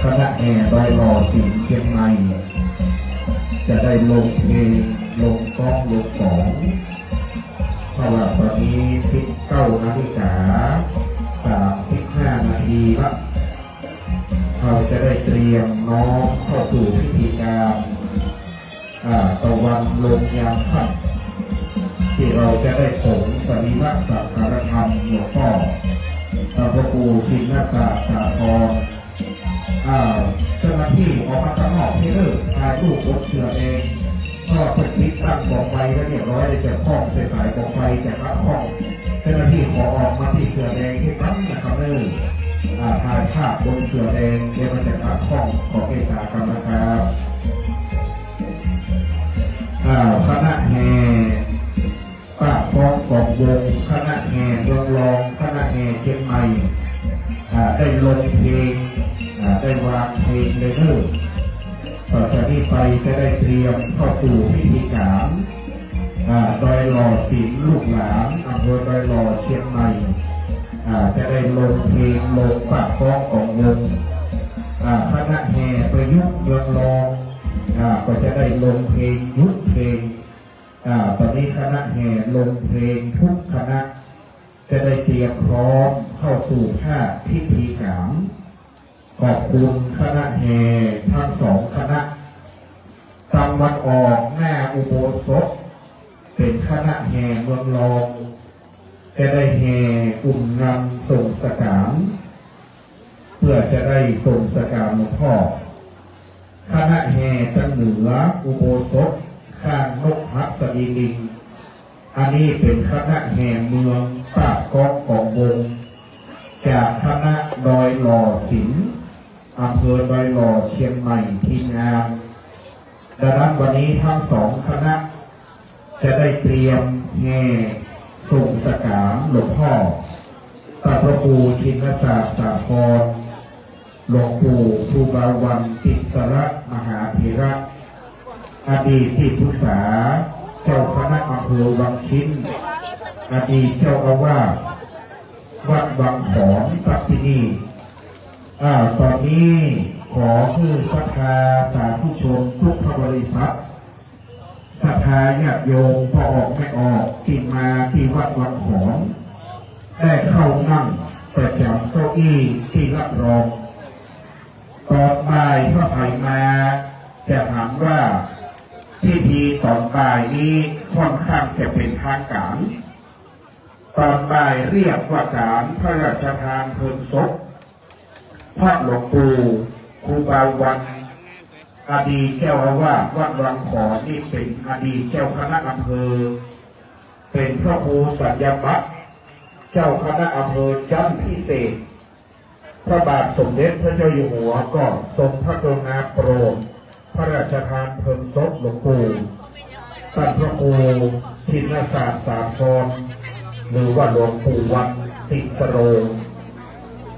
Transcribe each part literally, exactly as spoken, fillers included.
คณะแห่ดอยหล่อสิงห์เจียงใหม่ จะได้ลงเพลง ลงก๊อง ลงป๋อง เพราะว่าต๋อนนี้สิบเก้านาฬิกาสามสิบห้านาทีละ เฮาจะได้เตรียมน้อมเข้าสู่พิธีการ อ่า ตะวันลงยามค่ำ ตี้เฮาจะได้สงฆ์สรีระสังขารธรรมหลวงป้อ พระครูชินนศาสตร์สาคร อ่า เจ้าหน้าตี้ออกมาตังนอกตี้เน่อ ถ่ายรูปบนเสื่อแดง เพราะเปิ้นติดตั้งกองไฟไว้เรียบร้อย จะคล้องใส่สายกองไฟ จะขัดข้อง เจ้าหน้าตี้ขอออกมาตี้เสื่อแดงตี้กั๋นนะครับเน่อ อ่า ถ่ายภาพบนเสื่อแดง เดี๋ยวมันจะขัดข้อง ขอเมตตากั๋นนะครับ อ่า คณะแห่ ปากคลองของวง คณะแห่เมืองรอง คณะแห่เจียงใหม่ อ่า ได้ลงเพลง อ่า ได้วางเพลงเลยเน่อ ต่อจากนี้ไปจะได้เตรียมเข้าสู่พิธีการ อ่า ดอยหล่อสิงห์ลูกหลาน อำเภอดอยหล่อเจียงใหม่ อ่า จะได้ลงเพลง ลงปากคลองของวง อ่า คณะแห่ประยุกต์เมืองรอง อ่า ก็จะได้ลงเพลง ยุกต์เพลง อ่า ต๋อนนี้คณะแห่ลงเพลงทุกคณะ จะได้เตรียมพร้อมเข้าสู่ภาคพิธีการ ขอบคุณคณะแห่ทั้งสองคณะ ตะวันออกหน้าอุโบสถ เป๋นคณะแห่เมืองรอง จะได้แห่อุ้มงำส่งสการ เปื้อจะได้ส่งสการหลวงป้อ คณะแห่ตางเหนืออุโบสถข้างนกหัสดีลิง อันนี้เป๋นคณะแห่เมืองปากคลองของวง จากคณะดอยหล่อสิงห์ อำเภอดอยหล่อเจียงใหม่ ทีมงาน ดังนั้นวันนี้ทั้งสองคณะ จะได้เตรียมแห่ส่งสการหลวงป้อ พระครูชินนศาสตร์สาคร หลวงปู่ครูบาวันติสระมหาเถระ อดีตตี้ปรึกษาเจ้าคณะอำเภอวังชิ้น อดีตเจ้าอาวาสวัดวังขอน ตั๊กตี้นี่ อ่า ต๋อนนี้ขอหื้อศรัทธาสาธุชนพุทธบริษัท ศรัทธาญาติโยมป้อออกแม่ออกตี้มาตี้วัดวังขอน ได้เข้านั่งประจ๋ำเก้าอี้ตี้รับรอง ต๋อนบ่ายถ้าใผมาจะหันว่าพิธีต๋อนบ่ายนี้ค่อนข้างจะเป๋นทางก๋าน ต๋อนบ่ายเรียกว่าก๋านพระราชทานเพลิงศพ พระหลวงปู่ครูบาวัน อดีตเจ้าอาวาสวัดวังขอน นี่เป๋นอดีตเจ้าคณะอำเภอ เป๋นพระครูสัญญาบัตร เจ้าคณะอำเภอชั้นพิเศษ พระบาทสมเด็จพระเจ้าอยู่หัวก็ทรงพระกรุณาโปรดพระราชทานเพลิงศพหลวงปู่ ต้านพระครูชินนศาสตร์สาคร หรือว่าหลวงปู่วันติสโร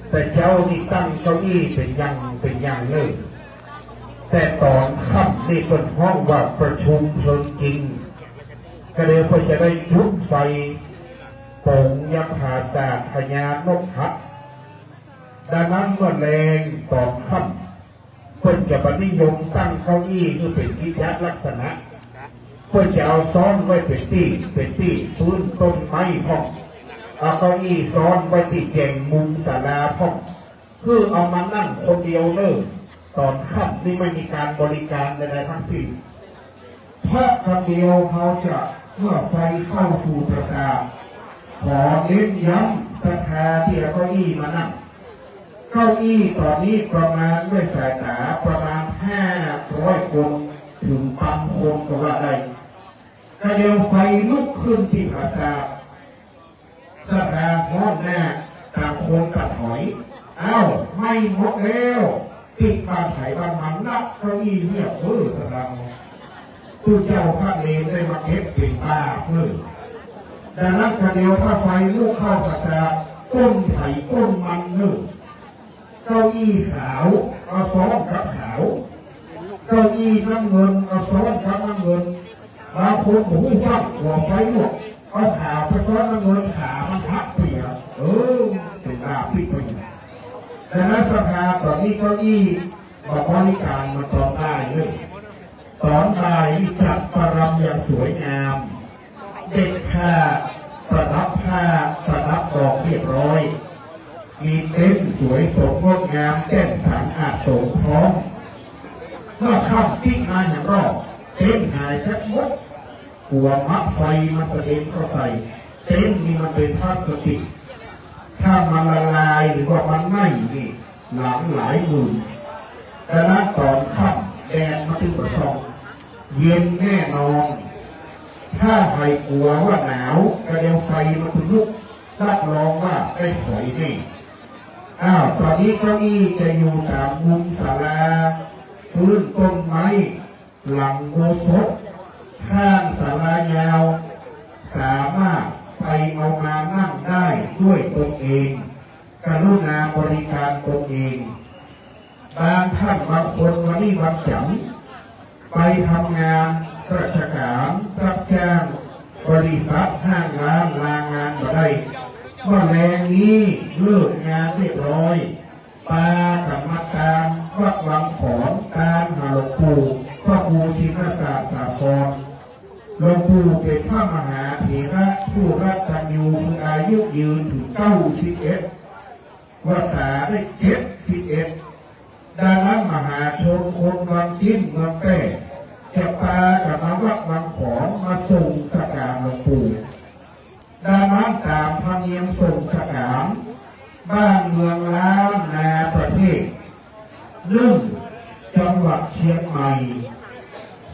แต่เจ๊านี่ตั้งเก้าอี้เป๋นอย่างเป๋นอย่างเน่อ แต่ต๋อนค่ำนี่เปิ้นฮ้องว่าประชุมเพลิงจริง ก็เลยเปิ้นจะได้จุดไฟป๋งยำผาสาดพญานกหัส ดังนั้นเมื่อแลงต๋อนค่ำ เปิ้นจะบ่นิยมตั้งเก้าอี้หื้อเป๋นกิจจลักษณะ เปิ้นจะเอาซ้อนไว้เป๋นตี้ เป๋นตี้ปื๊นต้นไม้พ่อง เอาเก้าอี้ซ้อนไว้ตี้แจ่งมุมศาลาพ่อง คือเอามานั่งคนเดียวเน่อ ต๋อนค่ำนี่ไม่มีก๋านบริการใดๆ ทั้งสิ้น พระคำเดียวเฮาจะเมื่อไฟเข้าสู่ประสาท ขอเน้นย้ำศรัทธาตี้เอาเก้าอี้มานั่ง เก้าอี้ต๋อนนี้ประมาณด้วยสายต๋าประมาณห้าร้อยคน เถิงปันคนก็ว่าได้ กะเดียวไฟลุกขึ้นตี้ผาสาด ศรัทธาฮ้องหน้า ต่างคนต่างถอย อ้าว ไหม้หมดแล้ว ปิ๊กบ้านใผบ้านมันละ เก้าอี้เรียบ เออ ศรัทธา ตุ๊เจ้าพระเณรได้มาเก็บเป๋นบ้า เออ ดังนั้นกะเดียวถ้าไฟลุกเข้าผาสาด ต้นไผต้นมันเน่อ เก้าอี้ขาวเอาซ้อนกับขาว เก้าอี้น้ำเงินเอาซ้อนกับน้ำเงิน บางคนบ่ฮู้จักว่าไฟลวก เอาขาวไปซ้อนน้ำเงิน ขามันหักเปีย เออ เป๋นบ้าปิ๊กไปอยู่ คณะสภาต๋อนนี้เก้าอี้บ่บริก๋ารเหมือนต๋อนบ่ายเลย ต๋อนบ่ายนี่จัดประรำอย่างสวยงาม เด็กผ้าประดับผ้าประดับดอกเรียบร้อย มีเต็นท์สวยสดงดงาม แจ้งสรรอาสมพร้อม เมื่อค่ำปิ๊กมาอย่างรอบ เต็นท์หายแทบหมด กั๋วมะไฟมันกระเด็นเข้าใส่ เต็นท์นี่มันเป๋นพลาสติก ถ้ามันละลายหรือว่ามันไหม้นี่ หลายหลายหมื่น ดังนั้นต๋อนค่ำแดดมันจึงบ่ส่อง เย็นแน่นอน ถ้าใผกั๋วว่าหนาว กระเดียวไฟมันจึงลุก รับรองว่าได้ถอยแน่ อ้าว ต๋อนนี้เก้าอี้จะอยู่ต๋ามมุมศาลา ปื้นต้นไม้ หลังอุโบสถ ข้างศาลายาว สามารถไปเอามานั่งได้ด้วยตนเอง กรุณาบริการตนเอง บางท่านบางคนวันนี้วันจั๋นทร์ ไปทำงานราชการ รับจ้างบริษัท ห้างร้าน ลางานบ่ได้ เมื่อแลงนี้เลิกงานเรียบร้อย ปากั๋นมาตานวัดวังขอน ตานหาหลวงปู่พระครูชินสาสาคร หลวงปู่เป๋นพระมหาเถระผู้กตัญญู คืออายุยืนเถิงเก้าสิบเอ็ด พรรษาได้เจ็ดสิบเอ็ด ดังนั้นมหาชนคนวังจิ้นเมืองแป้ จะปากั๋นมาวัดวังขอนมาส่งสักการะหลวงปู่ ดังนั้นต๋ามธรรมเนียมส่งสักการะ บ้านเมืองล้านนาประเทศ นึ่ง จังหวัดเชียงใหม่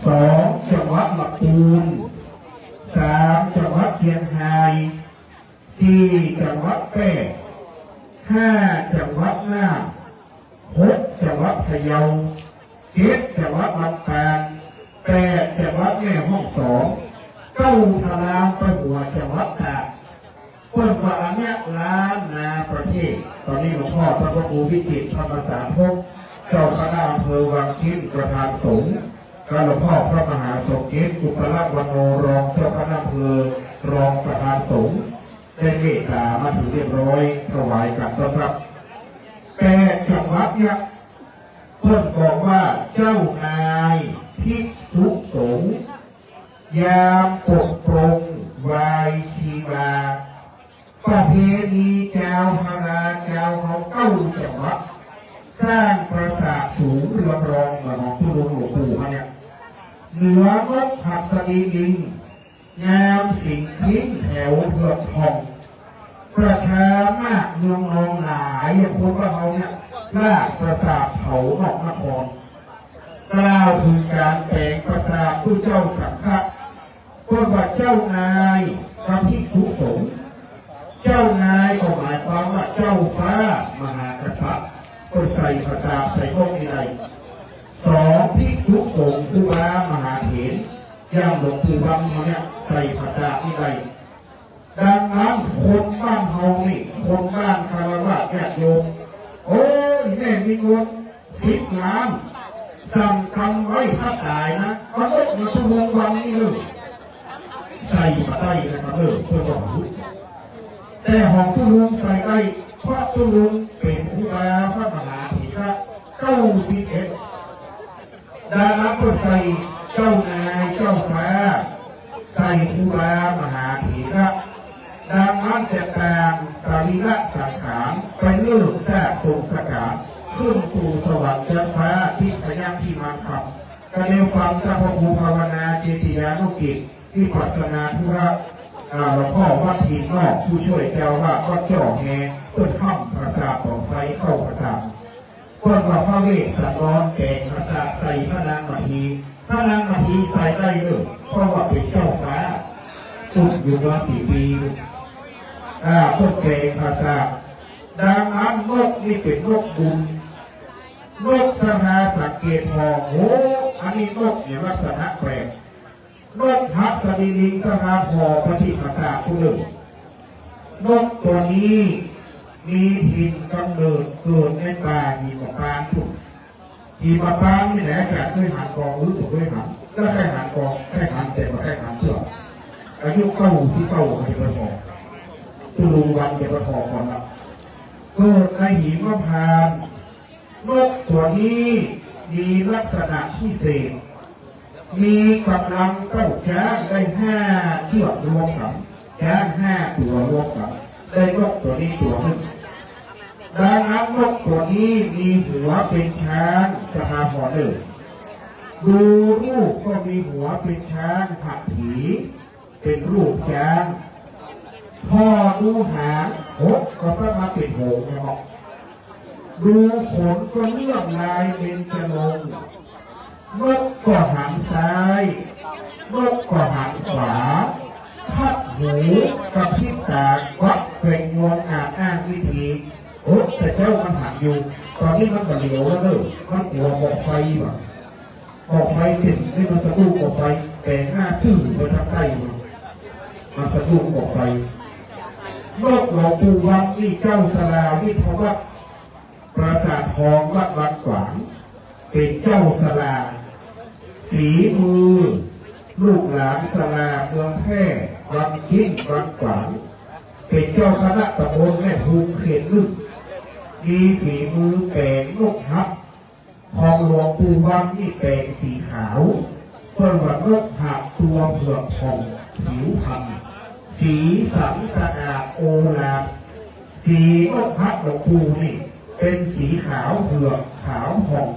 สอง จังหวัดละปูน สาม จังหวัดเชียงราย สี่ จังหวัดแป้ ห้า จังหวัดน่าน หก จังหวัดพะเยา เจ็ด จังหวัดลำปาง แปด จังหวัดแม่ฮ่องสอน เก้า ทะลามไปหัวจังหวัดตาก เปิ้นว่าอันเนี้ยล้านนาประเทศ ต๋อนนี้หลวงพ่อพระครูวิจิตรธรรมสาธก เจ้าคณะอำเภอวังจิ้นประธานสงฆ์ กับหลวงพ่อพระมหาสมเกตอุปลวโน รองเจ้าคณะอำเภอ รองประธานสงฆ์ ได้เมตต๋ามาถึงเรียบร้อย ถวายการต้อนรับ แปด จังหวัดเนี่ย เปิ้นบอกว่าเจ้านายภิกษุสงฆ์ ยามปกปรงวายชีวา ประเพณีจาวพราจาวเฮาเก้าจังหวัด สร้างปราสาทสูงเรืองรอง เหมือนของตุ๊ลุงหลวงปู่มาเนี่ย เหนือนกหัสดีลิง งามสิงห์พิ้งแถวเผือกทอง ประชามากเมืองนองหลาย อย่างคนบ้านเฮาเนี่ย ลากปราสาทเถานอกนคร กล่าวเถิงก๋านแป๋งปราสาทผู้เจ้าสังฆะ เปิ้นว่าเจ้านายกับภิกษุสงฆ์ เจ้านายก็หมายความว่าเจ้าฟ้ามหากษัตริย์ เปิ้นใส่ปราสาทใส่นกนี่ได้ สอง ภิกษุสงฆ์ครูบามหาเถร อย่างหลวงปู่วังเฮาเนี่ย ใส่ปราสาทนี่ได้ ดังนั้นคนบ้านเฮานี่ คนบ้านคฤหัสถ์ญาติโยม โอ้ย แม่มีเงินสิบล้าน สั่งกำไว้ถ้าต๋ายนะ เอานกมาตุ๊ลุงวังนี่เลย ใส่บ่ได้นะครับเออ เปิ้นว่า แต่ของตุ๊ลุงใส่ได้ เพราะตุ๊ลุงเป๋นครูบาพระมหาเถระเก้าสิบเอ็ด ดังนั้นก็ใส่เจ้านายเจ้าฟ้า ใส่ครูบามหาเถระ ดังนั้นจะตางสรีระสังขารไปเลิกซากทรงสการ ขึ้นสู่สวรรค์ชั้นฟ้าทิพยพิมานธรรม ก็ได้ฟังเจ้าพระครูภาวนาเจติยานุกิจ วิปัสสนาธุระ อ่า หลวงพ่อวัดหินนอก ผู้ช่วยเจ้าอาวาสวัดจ้อแฮ เปิ้นทำปราสาทต่อไปเข้าปราสาท เปิ้นว่าพระเวสสันดรแป๋งปราสาทใส่พระนางมเหสี พระนางมเหสีใส่ได้เลย เพราะว่าเป๋นเจ้าฟ้า ตุกอยู่มาสี่ปี อ่า เปิ้นแป๋งปราสาท ดังนั้นนกนี่เป๋นนกบุญ นกสหาสังเกตพอ โห อันนี้นกเนี่ยลักษณะแปลก นกหัสดีลิงสหาพอปฏิปทาผู้หนึ่ง นกตั๋วนี้มีถิ่นกำเนิดเกิดในป่าหิมพานต์พุ้น หิมพานต์นี่แหละ จะเกยหันก่อ หรือบ่เกยหัน แล้วใค่หันก่อ ใค่หันแต่บ่ใค่หันเตื้อ อายุเก้าสิบเก้าก็จะไปถอด ตุ๊ลุงวังจะไปถอดก่อนละ เกิดในหิมพานต์ นกตั๋วนี้มีลักษณะพิเศษ มีก๋ำลังเต้าจ๊างได้ห้าเจื้อกรวมกั๋น จ๊างห้าตั๋วรวมกั๋น ได้นกตั๋วนี้ตั๋วนึ่ง ดังนั้นนกตั๋วนี้มีหัวเป๋นช้าง สถาพรเอ่ย ดูรูปก็มีหัวเป๋นช้างหัตถี เป๋นรูปจ๊าง พอดูหาง โอ้ ก็สามารถเป๋นหงส์ได้เนาะ ดูขนก็เลื่อมลายเบญจรงค์ นกก็หันซ้าย นกก็หันขวา พัดหู กระพริบตา ควักแกว่งงวงอาจอ้างวิธี โอ้ แต่เจ้ามันหันอยู่ ต๋อนนี้มันบ่เหลียวแล้วเน่อ มันกั๋วหมอกไฟบ่า หมอกไฟเจ๋ง นี่มันสะดุ้งหมอกไฟ แต่งหน้าซื่อไปทางใต้อยู่ มันสะดุ้งหมอกไฟ นกหลวงปู่วังนี่เจ้าสลาวิทยาวัฒน์ ปราสาททองวัดวังขวาง เป๋นเจ้าสลา ฝีมือ ลูกหลานสลาเมืองแพร่ วังชิ้น วังขวาง เป๋นเจ้าคณะตำบลแม่ทุมเขตนึ่ง มีฝีมือแป๋งนกฮัก ของหลวงปู่วังนี่แป๋งสีขาว เปิ้นว่านกฮักตั๋วเผือกผ่องผิวพรรณ สีสันสะอาดโอลาน สีนกฮักหลวงปู่นี่เป๋นสีขาวเผือกขาวผ่อง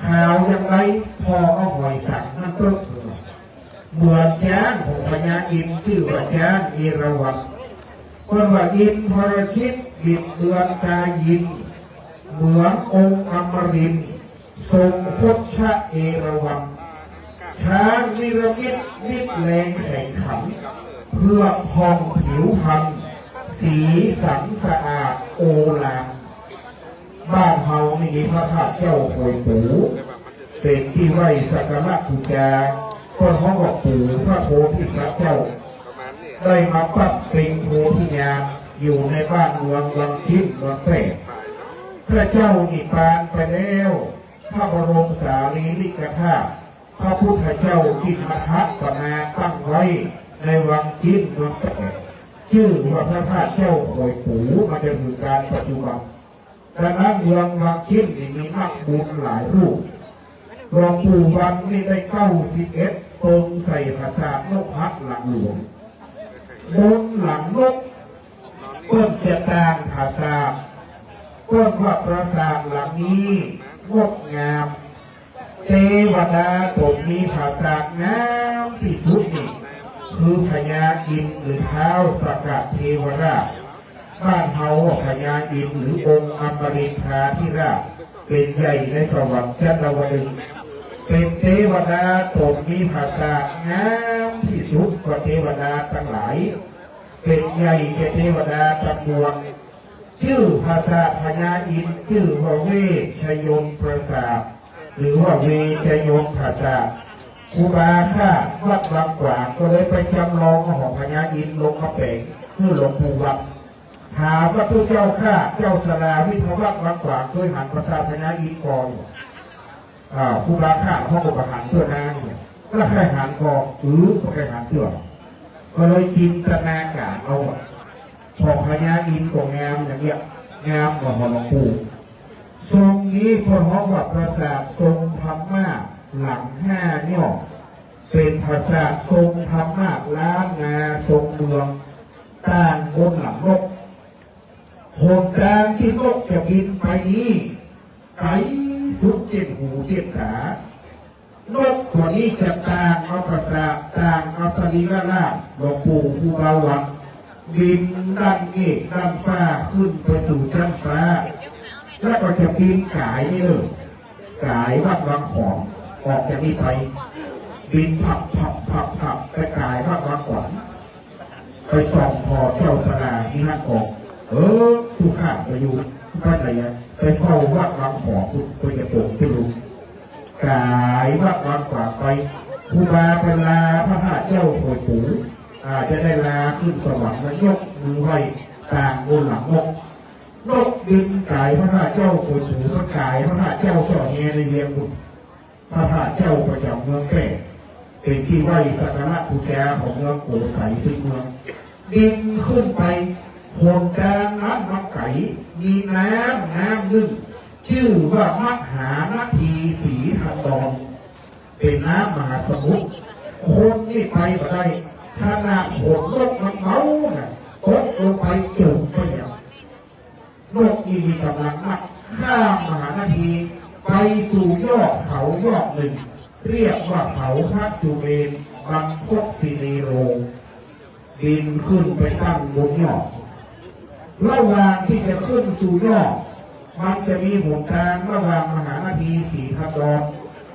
ขาวอย่างใด ผ่อเอาหอยสังมันเต๊อะ เหมือนจ๊างของพญาอินทร์ จื้อว่าจ๊างเอราวัณ เปิ้นว่าอินทรชิตบิดเบือนกายินทร์ เหมือนองค์อมรินทร์ ทรงคชเอราวัณ ช้างนิรมิตมิตรแลแข็งขัน เผือกผ่องผิวพรรณ สีสันสะอาดโอลาน บ้านเฮานี่มีพระธาตุเจ้าโขยปู เป๋นตี้ไหว้สักการะปู๋จา เปิ้นฮ้องว่าปู่พระโพธิสัตว์เจ้า ได้มาปั๊บเปล่งโพธิญาณอยู่ในบ้านเมืองวังชิ้นเมืองแพร่ พระเจ้านิพพานไปแล้ว พระบรมสารีริกธาตุ พระพุทธเจ้าจิตรมถะปนาตั้งไว้ในวังชิ้นเมืองแพร่ จื้อว่าพระธาตุเจ้าโขยปู๋ มาจนเถิงก๋านปัจจุบัน ดังนั้นเมืองวังชิ้นนี่มีนักบุญหลายรูป หลวงปู่วังนี่ได้เก้าสิบเอ็ดเปิงใส่ผาสาทนกฮักหลังหลวง บนหลังนก เปิ้นจะตั้งผาสาท เปิ้นว่าผาสาทหลังนี้งดงาม เตวดาต๋นมีผาสาทงามตี้สุดนี่ คือพญาอินทร์หรือท้าวสักกะเทวราช บ้านเฮาว่าพญาอินทร์หรือองค์อมรินทราธิราช เป๋นใหญ่ในสวรรค์จันทวดึงส์ เป๋นเตวดาต๋นมีผาสาทงามตี้สุด ก็เตวดาตังหลาย เป๋นใหญ่แก่เตวดาตังมวล จื้อผาสาทพญาอินทร์ จื้อว่าเวชยนต์ผาสาท หรือว่าเวชยนต์ผาสาท ครูบาข้าวัดวังขวางก็เลยไปจ๋ำลองเอาของพญาอินทร์ลงมาแป๋งหื้อหลวงปู่วัง ถามว่า ตุ๊เจ้าข้า เจ้าสลาวิทยาวัฒน์วังขวาง เกยหันผาสาทพญาอินทร์ก่อ อ่า ครูบาข้าเขาก็บ่หันเตื้อนาเนี่ย ก็ใค่หันก่อ อือ ก็ใค่หันเตื้อ ก็เลยจินตนาก๋ารเอาอะ ผ่อพญาอินทร์ก็งามอย่างเนี้ย งามกว่าผ่อหลวงปู่ ทรงนี้เปิ้นฮ้องว่าผาสาททรงธรรมาสน์หลังห้าเนี่ย เป๋นผาสาททรงธรรมาสน์ล้านนาทรงเมือง ตั้งบนหลังนก หนตางตี้นกจะบินไปนี้ ไก๋สุดเจียดหูเจียดต๋า นกตั๋วนี้จะตั้งเอาผาสาท ตั้งเอาสรีระร่างหลวงปู่ครูบาวัง บินดั้นเมฆดั้นฟ้าขึ้นไปสู่จั๊นฟ้า แล้วก็จะบินก๋ายนี่เลย ก๋ายวัดวังขวาง ออกจากนี้ไป บินพับพับพับพับไปก๋ายวัดวังขวาง ไปส่องผ่อเจ้าสลาตี้หั้นก่อ เออ ตุ๊ข้าไปอยู่ ไปไหนอะ ไปเฝ้าวัดวังขวาง ไปจะปงตี้ลุง ก๋ายวัดวังขวางไป ครูบาไปลาผาสาทเจ้าโขยปู๋ อ่า จะได้ลาขึ้นสวรรค์ แล้วยกมือไหว้ตั้งบนหลังนก นกบินก๋ายผาสาทเจ้าโขยปู๋ มันก๋ายผาสาทเจ้าเจ้าแฮในเวียงบุญ ผาสาทเจ้าประจ๋ำเมืองแพร่ เป๋นตี้ไหว้สักการะปู๋จาของเมืองโขงใสตี้เมือง บินขึ้นไป หนตางนั้นมันไก๋ มีน้ำ น้ำนึ่ง จื้อว่ามหานาทีสีทันดร เป๋นน้ำมหาสมุทร คนนี้ไปบ่ได้ ขนาดฝนตกมันเบาน่ะ ตกลงไปจุ่มไปแล้ว นกนี่มีก๋ำลังนัก ข้ามมหานาที ไปสู่ยอดเขายอดนึ่ง เรียกว่าเขาพระสุเมรุ บรรพตสิเนโร บินขึ้นไปตั้งบนยอด ระหว่างตี้จะขึ้นสู่ยอด มันจะมีหนตางระหว่างมหานาทีสีทันดร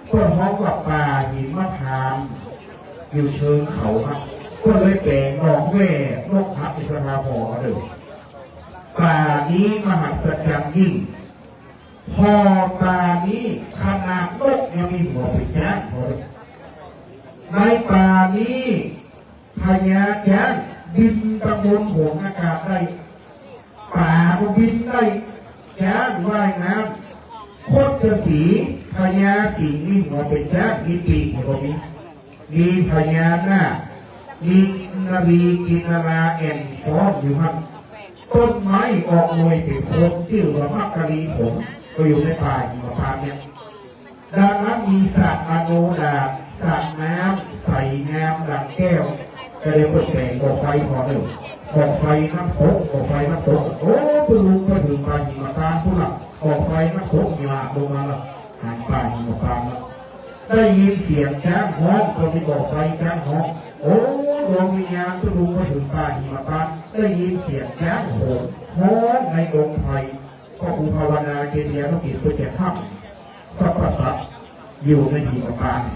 เปิ้นฮ้องว่าป่าหิมพานต์ อยู่เชิงเขาฮะ เปิ้นเลยแป๋งดอกแว่นกหัสอิสราพรมาเด้อ ป่านี้มหัศจรรย์ยิ่ง ผ่อป่านี้ขนาดนกยังมีหัวเป๋นจ๊าง ในป่านี้พญาจ๊างบินตังบนหงส์อากาศได้ ป๋าก็บินได้ จ๊างว่ายน้ำ คชสีห์ พญาสิงห์มีหัวเป๋นจ๊าง มีปีกก็มี มีพญานาค มีกินนารีกินนาราแอ่นฟ้อนอยู่หั้น ต้นไม้ออกหน่วยเป๋นคน จื้อว่ามัคคลีผล ก็อยู่ในป่าหิมพานต์เนี่ย ดังนั้นมีสระอโนดาต สระน้ำใสงามดังแก้ว ก็เลยเปิ้นแป๋งบ่อไฟผ่อเน่อ บ่อไฟน้ำตก บ่อไฟน้ำตก โอ้ ตุ๊ลุงไปเถิงป่าหิมพานต์ปู๊นละ บ่อไฟน้ำตกหยาดลงมาละ หันป่าหิมพานต์ละ ได้ยินเสียงจ๊างฮ้อง ก็มีบ่อไฟจ๊างฮ้อง โอ้ ดวงวิญญาณตุ๊ลุงไปเถิงป่าหิมพานต์ ได้ยินเสียงจ๊างโหยฮ้องในดงไพร ก็ครูภาวนาเจดีย์นกอินทร์เปิ้นจะห้ามสัพพะสัตว์อยู่ในหิมพานต์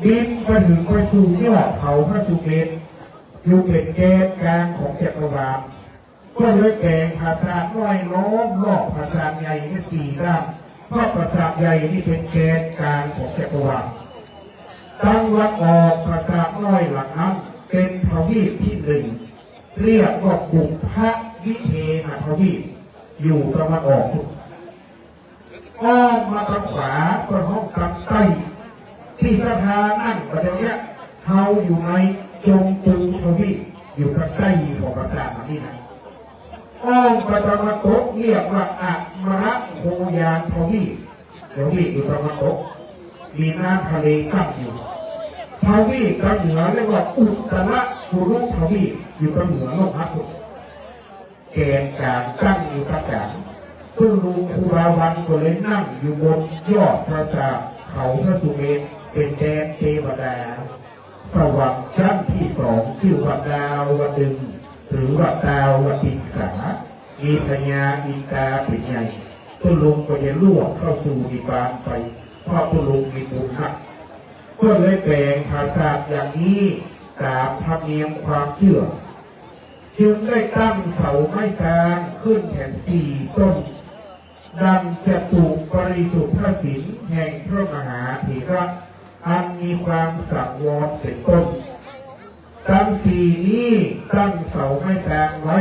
บินไปเถิงไปสู่ยอดเขาพระสุเมรุ อยู่เป๋นแกนก๋างของจักรวาล ก็เลยแป๋งปราสาทน้อยล้อมรอบปราสาทใหญ่นี่สี่ด้าน เพราะปราสาทใหญ่นี่เป๋นแกนก๋างของจักรวาล ตางวันออกปราสาทน้อยหลังนั้นเป๋นทวีปตี้นึ่ง เรียกว่าปุพพวิเทหทวีป อยู่ตางวันออก อ้อมมาตางขวาก็ฮ้องตางใต้ ตี้ศรัทธานั่งบัดเดี๋ยวเนี้ย เฮาอยู่ในจงปูทวีป อยู่ตางใต้ของปราสาทนี่นะ อ้อมไปตางตะวันตกเรียกว่าอมรโคยานทวีป ทวีปอยู่ตางตะวันตก มีน้ำทะเลกั้นอยู่ ทวีปตางเหนือเรียกว่าอุตรกุรุทวีป อยู่ตางเหนือโลกมนุษย์ แกนก๋างตั้งอยู่ตางก๋าง ตุ๊ลุงครูบาวันก็เลยนั่งอยู่บนยอดปราสาทเขาพระสุเมรุ เป๋นแดนเตวดา สวรรค์ชั้นตี้สอง จื้อว่าดาวดึงส์ หรือว่าดาวดึงสา มีพญาอินทราเป๋นใหญ่ ตุ๊ลุงก็จะล่วงเข้าสู่นิพพานไป เพราะตุ๊ลุงมีบุญนัก ก็เลยแป๋งปราสาทอย่างนี้ ต๋ามธรรมเนียมความเจื้อ จึงได้ตั้งเสาไม้ซางขึ้นแถมสี่ต้น ดังจตุปริสุทธศีลแห่งพระมหาเถระ อันมีความสังวรเป๋นต้น ตังสี่นี้ตั้งเสาไม้ซางไว้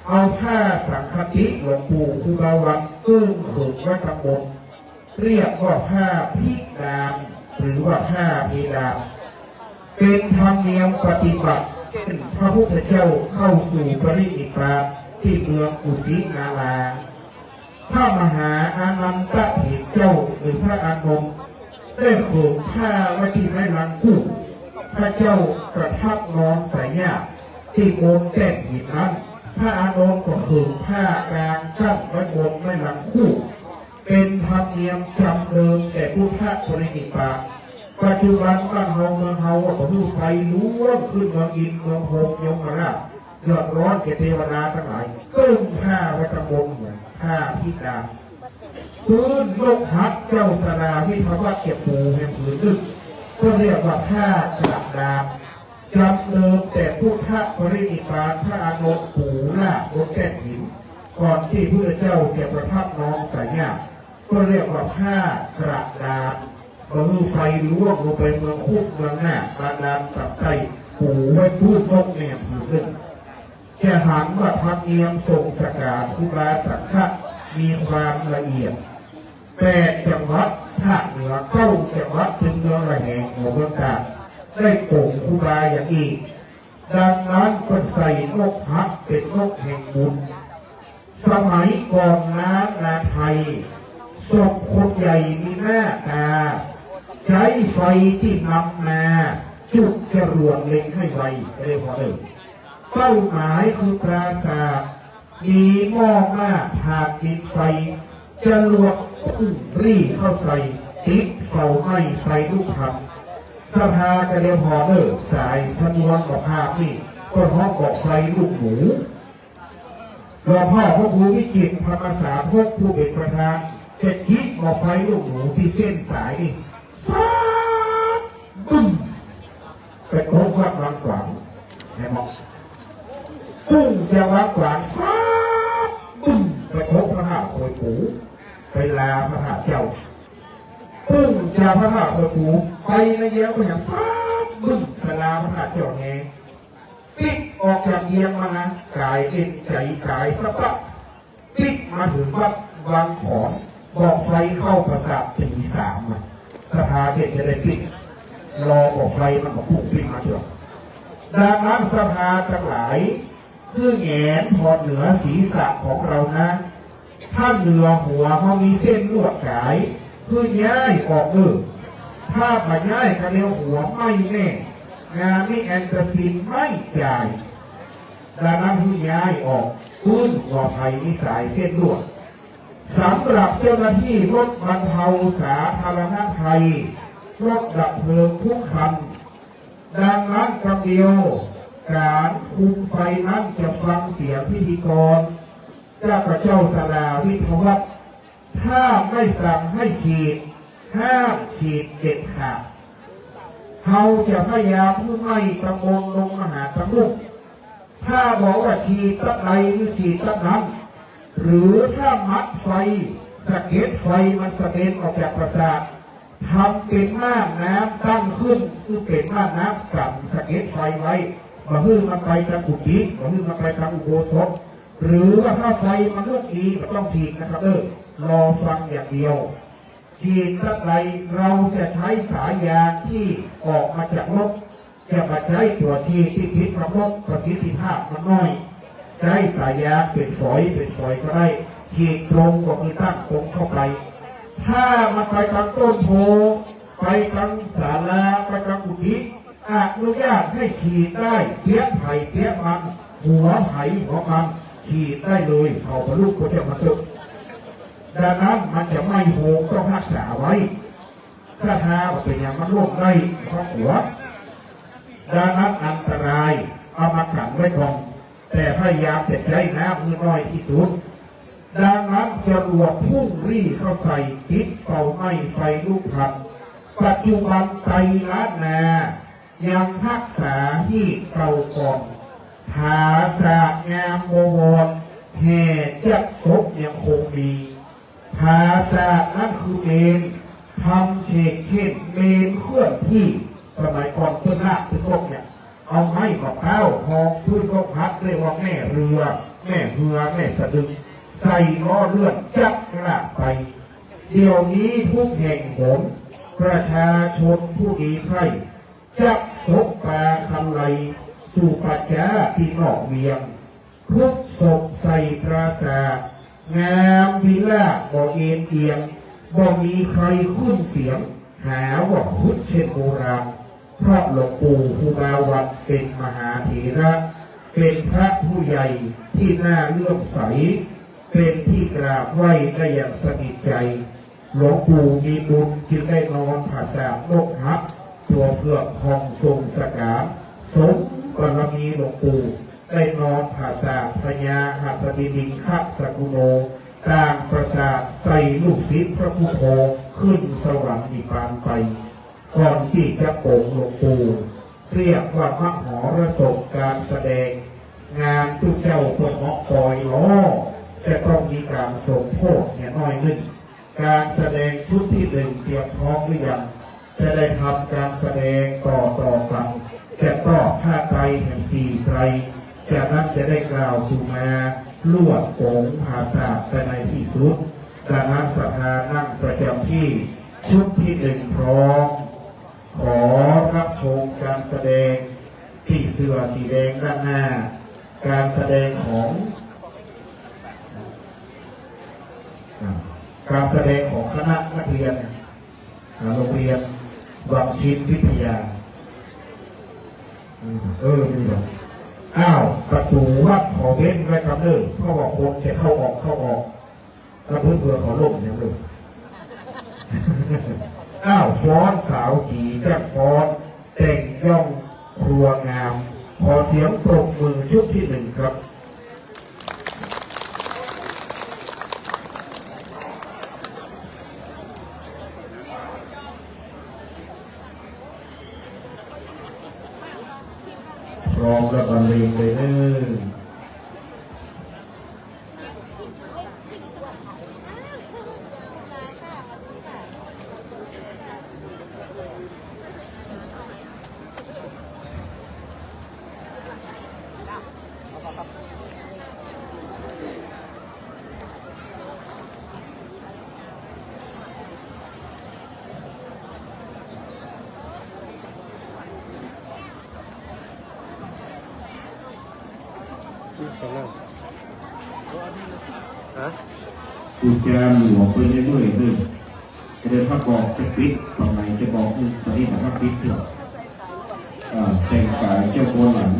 เอาผ้าสังฆติหลวงปู่ครูบาวันเอิ้งเขิงไว้ตังบน เรียกว่าผ้าพิดาน หรือว่าผ้าเพดาน เป๋นธรรมเนียมปฏิบัติ เช่นพระพุทธเจ้าเข้าสู่ปรินิพพานตี้เมืองกุสินารา พระมหาอานันทะเถรเจ้าหรือพระอานนท์ได้เขิงผ้าไว้ตี้ไม้หลังคู่ พระเจ้าประทับนอนสายญาติตี้บนแต้มหินนั้น พระอานนท์ก็เขิงผ้ากางกั้นไว้บนไม้หลังคู่ เป๋นธรรมเนียมจำเดิมแต่พุทธปรินิพพาน ปัจจุบันบ้านเฮาเมืองเฮาก็หื้อไฟลุกขึ้นเมืองอินทร์เมืองพรหมยมราช เดือดร้อนแก่เตวดาตังหลาย เอิ้งผ้าไว้ตังบนเหมือนผ้าพิดาน ปื้นนกหัสเจ้าสราวิภวัตจะปูแหมผืนนึ่ง ก็เรียกว่าผ้ากระดาษ จำเดิมแต่พุทธปรินิพพาน พระอานนท์ปูราบบนแต้มหิน ก่อนตี้พุทธเจ้าจะประทับนอนสายญาติ ก็เรียกว่าผ้ากระดาษ บ่หื้อไฟลุกลงไปเมืองคุกเมืองนาค บาดาลต่ำใต้ ปูไว้ปื้นนกแหมผืนนึ่ง จะหันว่าธรรมเนียมส่งสการครูบาสังฆะมีความละเอียด แปดจังหวัดภาคเหนือ เก้าจังหวัดตี้เมืองระแหง หัวเมืองตาก ได้ป๋งครูบาอย่างอี้ ดังนั้นก็ใส่นกฮักเป๋นนกแห่งบุญ สมัยก่อนนานาไทย ศพคนใหญ่มีหน้าตา ใจ๊ไฟตี้นำนา จุดจรวดเล็งหื้อไว เรียกว่าเออ เป้าหมายคือปราสาท มีหม้อหม้าถ่านกินไฟ จรวดปุ้งรีเข้าใส่ ติดเฝ้าไหม้ไฟลุกพรรณ ศรัทธาก็เดียวผ่อเน่อ สายชนวนก็ภาพนี้ ก็ฮ้องก็ไฟลูกหมู หลวงพ่อพระครูวิจิตร ธรรมสาธก ผู้เป๋นประธาน จะจิ๊กเอาไฟลูกหมูตี้เส้นสายนี่ ฟาด บึ้ม ไปตกวัดวังขวาง เห็นบ่ ปุ้งจากวังขวาง ฟาด บึ้ม ไปตกพระธาตุโขยปู ไปลาพระธาตุเจ้า ปุ้งจากพระธาตุโขยปู ไปในเดียวก็ยัง ฟาด บึ้ม ไปลาพระธาตุเจ้าแฮ ปิ๊กออกจากเวียงมา ก๋ายเอ็นใจ๋ก๋ายสะบั้น ปิ๊กมาเถิงวัดวังขอน บอกไฟเข้าปราสาทตี๋สามอะ ศรัทธาเจ้าจะได้ปิ๊ก รอบอกไฟมันก็ปุ้งปิ๊กมาเถิง ดังนั้นศรัทธาตังหลาย หื้อแหงนผ่อเหนือศีรษะของเฮานะ ถ้าเหนือหัวเฮามีเส้นลวดก๋าย หื้อย้ายออกเน่อ ถ้าบ่ย้ายก็เดียวหัวไหม้แน่ งานนี้แอนตาซินไม่จ่าย ดังนั้นหื้อย้ายออก ปื้นหัวใผมีสายเส้นลวด สำหรับเจ้าหน้าตี้รถบรรเทาสาธารณภัย รถดับเพลิงทุกคัน ดังนั้นกำเดียว ก๋านคุมไฟนั้นจะฟังเสียงพิธีกร เจ้าข้าเจ้าสลาวิทยาวัฒน์ ถ้าไม่สั่งให้ขีด ห้ามขีดเด็ดขาด เฮาจะพยายามหื้อไหม้ตังบนลงมาหาตังลุ่ม ถ้าบอกว่าขีดตั๊ดใดหื้อขีดตั๊ดนั้น หรือถ้ามัดไฟ สะเก็ดไฟมันสะเด็นออกจากปราสาท ทำเป๋นม่านน้ำตั้งขึ้น คือเป๋นม่านน้ำกั้นสะเก็ดไฟไว้ บ่หื้อมันไปตังกุฏิ บ่หื้อมันไปตังอุโบสถ หรือว่าถ้าไฟมันลุกอีก บ่ต้องขีดนะครับ เออ รอฟังอย่างเดียว ขีดตั๊ดใด เฮาจะใจ๊สายยางตี้ออกมาจากรถ จะบ่ใจ๊ตั๋วขีดตี้ผิดกับรถ ประสิทธิภาพมันน้อย ใจ๊สายยางเป๋นฝอย เป๋นฝอยก็ได้ ขีดตรงก็คือตั้งตรงเข้าไป ถ้ามันไปตังต้นโพธิ์ ไปตังศาลา ไปตังกุฏิ อนุญาตหื้อขีดได้ เปียกใผเปียกมัน หัวใผหัวมัน ขีดได้เลย เขาบรรลุพระเจ้ามาเถอะ ดังนั้นมันจะไหม้โฮง ต้องฮักษาไว้ ศรัทธาว่าเป๋นอย่างมันล่วงได้ เพราะหัว ดังนั้นอันตราย เอามากั้นไว้ก่อน แต่พยายามจะใจ๊น้ำหื้อน้อยตี้สุด ดังนั้นจรวดปุ้งรีเข้าใส่ ติดเฝ้าไหม้ไฟลุกพรรณ ปัจจุบันไตรล้านนา ยังฮักษาฮีตเก่าก่อน ผาสาทงามบวร แห่จักศพยังคงมี ผาสาทนั้นคือเมรุ ทำเฉกเช่นเมรุเคลื่อนที่ สมัยก่อนเปิ้นลากขึ้นบกเนี่ย เอาไม้มะพร้าวฮองพื้นบกหัด เรียกว่าแม่เฮือ แม่เฮือ แม่สะดึง ใส่ล้อเลื่อนจักลากไป เดี๋ยวนี้ทุกแห่งหน ประชาชนผู้มีใคร่ จักสบปาคันไล สู่ป่าจ๊าตี้นอกเวียง ทุกศพใส่ปราสาท งามวิลาศบ่เอนเอียง บ่มีใครขึ้นเสียง หาว่าพูดเช่นโบราณ เพราะหลวงปู่ครูบาวันเป็นมหาเถระ เป็นพระผู้ใหญ่ที่น่าเลื่อมใส เป็นที่กราบไหว้ได้อย่างสนิทใจ หลวงปู่มีบุญจึงได้นอนผาสาทนกฮัก ตั๋วเผือกของทรงสกา สมบารมีหลวงปู่ ได้นอนผาสาทพญาหัสดิลิงคสกุโน ต่างประสาทใส่ลูกศิษย์พระพุทโธ ขึ้นสวรรค์นิพพานไป ก่อนตี้จะปลงหลวงปู่ เรียกว่ามหรสพการแสดง งานตุ๊เจ้าเปิ้นเหาะปอยล้อ จะต้องมีก๋านสมโภชเหียน้อยนึ่ง ก๋านแสดงชุดตี้นึ่งเตรียมพร้อมหรือยัง จะได้ทำก๋านแสดงต่อต่อกั๋น จะตอบผ้าไตรแห่งสี่ไตร จากนั้นจะได้กล่าวสุมา ลวดปลงผาสาทไปในตี้สุด ดังนั้นศรัทธานั่งประจำตี้ ชุดตี้นึ่งพร้อม ขอรับชมก๋านแสดงตี้ เสื้อสีแดงด้านหน้า การแสดงของ อ่า การแสดงของคณะนักเรียน อ่า โรงเรียนวังชิตวิทยา อืม เออ นี่เหรอ อ้าว ประตู๋วัดขอเว้นไว้กำเนิด เพราะว่าคนจะเข้าออก เข้าออก กระเบื้องเพื่อขอร่มอย่างเดียว อ้าว ฟ้อนสาวจี๋ จักฟ้อนแต่งย่องครัวงาม ขอเสียงปรบมือชุดที่หนึ่งครับ พร้อมแล้วบรรเลงเลยเด้อ นี่ไปนั่ง ฮะ กูจะหลวงไปเรื่อยๆ เด้อ จะได้พักบอกจะปิด ตอนไหนจะบอก อืม ตอนนี้นะ พักปิดเถอะ อ่า แต่งกายเจ้าบัวหลัง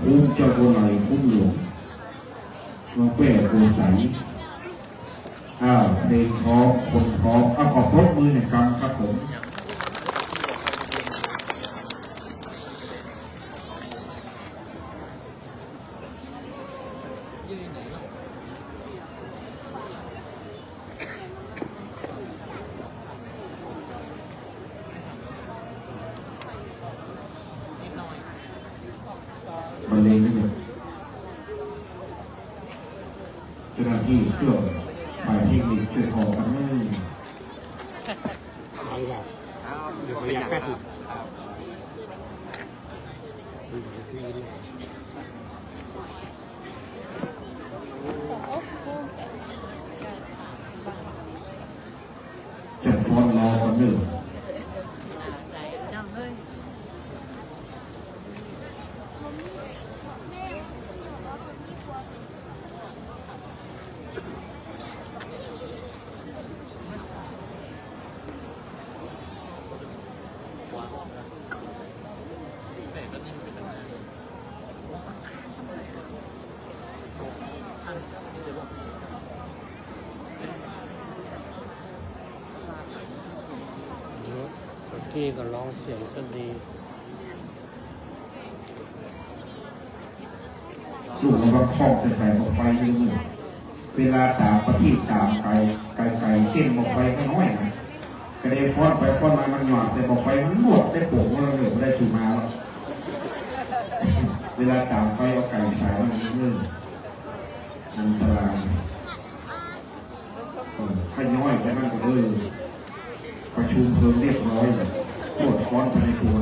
คุ้มเจ้าบัวไหล คุ้มหลวง มาแก้โกศล อ้าว เพลงพร้อม คนพร้อม เอา ขอปรบมือหน่อยครับผม บรรเลงนิดหนึ่ง เจ้าหน้าที่ช่วย ฝ่ายเทคนิคช่วยออกกันหน่อย เอาละ เดี๋ยวขออนุญาตแป๊บนึง จะฟ้อนรอกันเด้อ เมื่อกี้ก็ร้องเสียงก็ดี ลูกมันก็คล่องแต่ใส่หมวกไฟอยู่นี่ เวลาต่างประเทศต่างไกล ไกลๆ เส้นหมวกไฟก็น้อยนะ ก็เลยฟ้อนไปฟ้อนมามันหยาบ แต่หมวกไฟมันลวกได้โป่ง มันเลยไม่ได้ถือมาแล้ว เวลาต่างไปเอาไก่ใส่มันเรื่องอันตราย เออ ขย่อยไปนั่นก็เลย ประชุมเพลิงเรียบร้อยเลย ตรวจค้นภายในครัว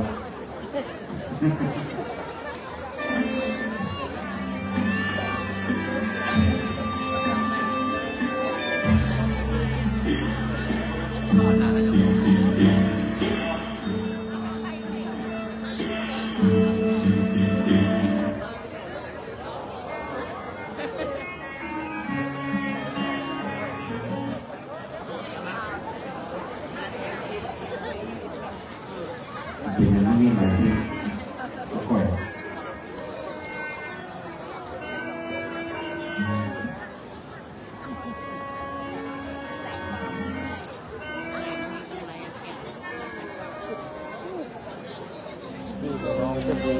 เป็นอย่างนี้หลายที่ ก็ค่อย นี่ก็ร้องจะดี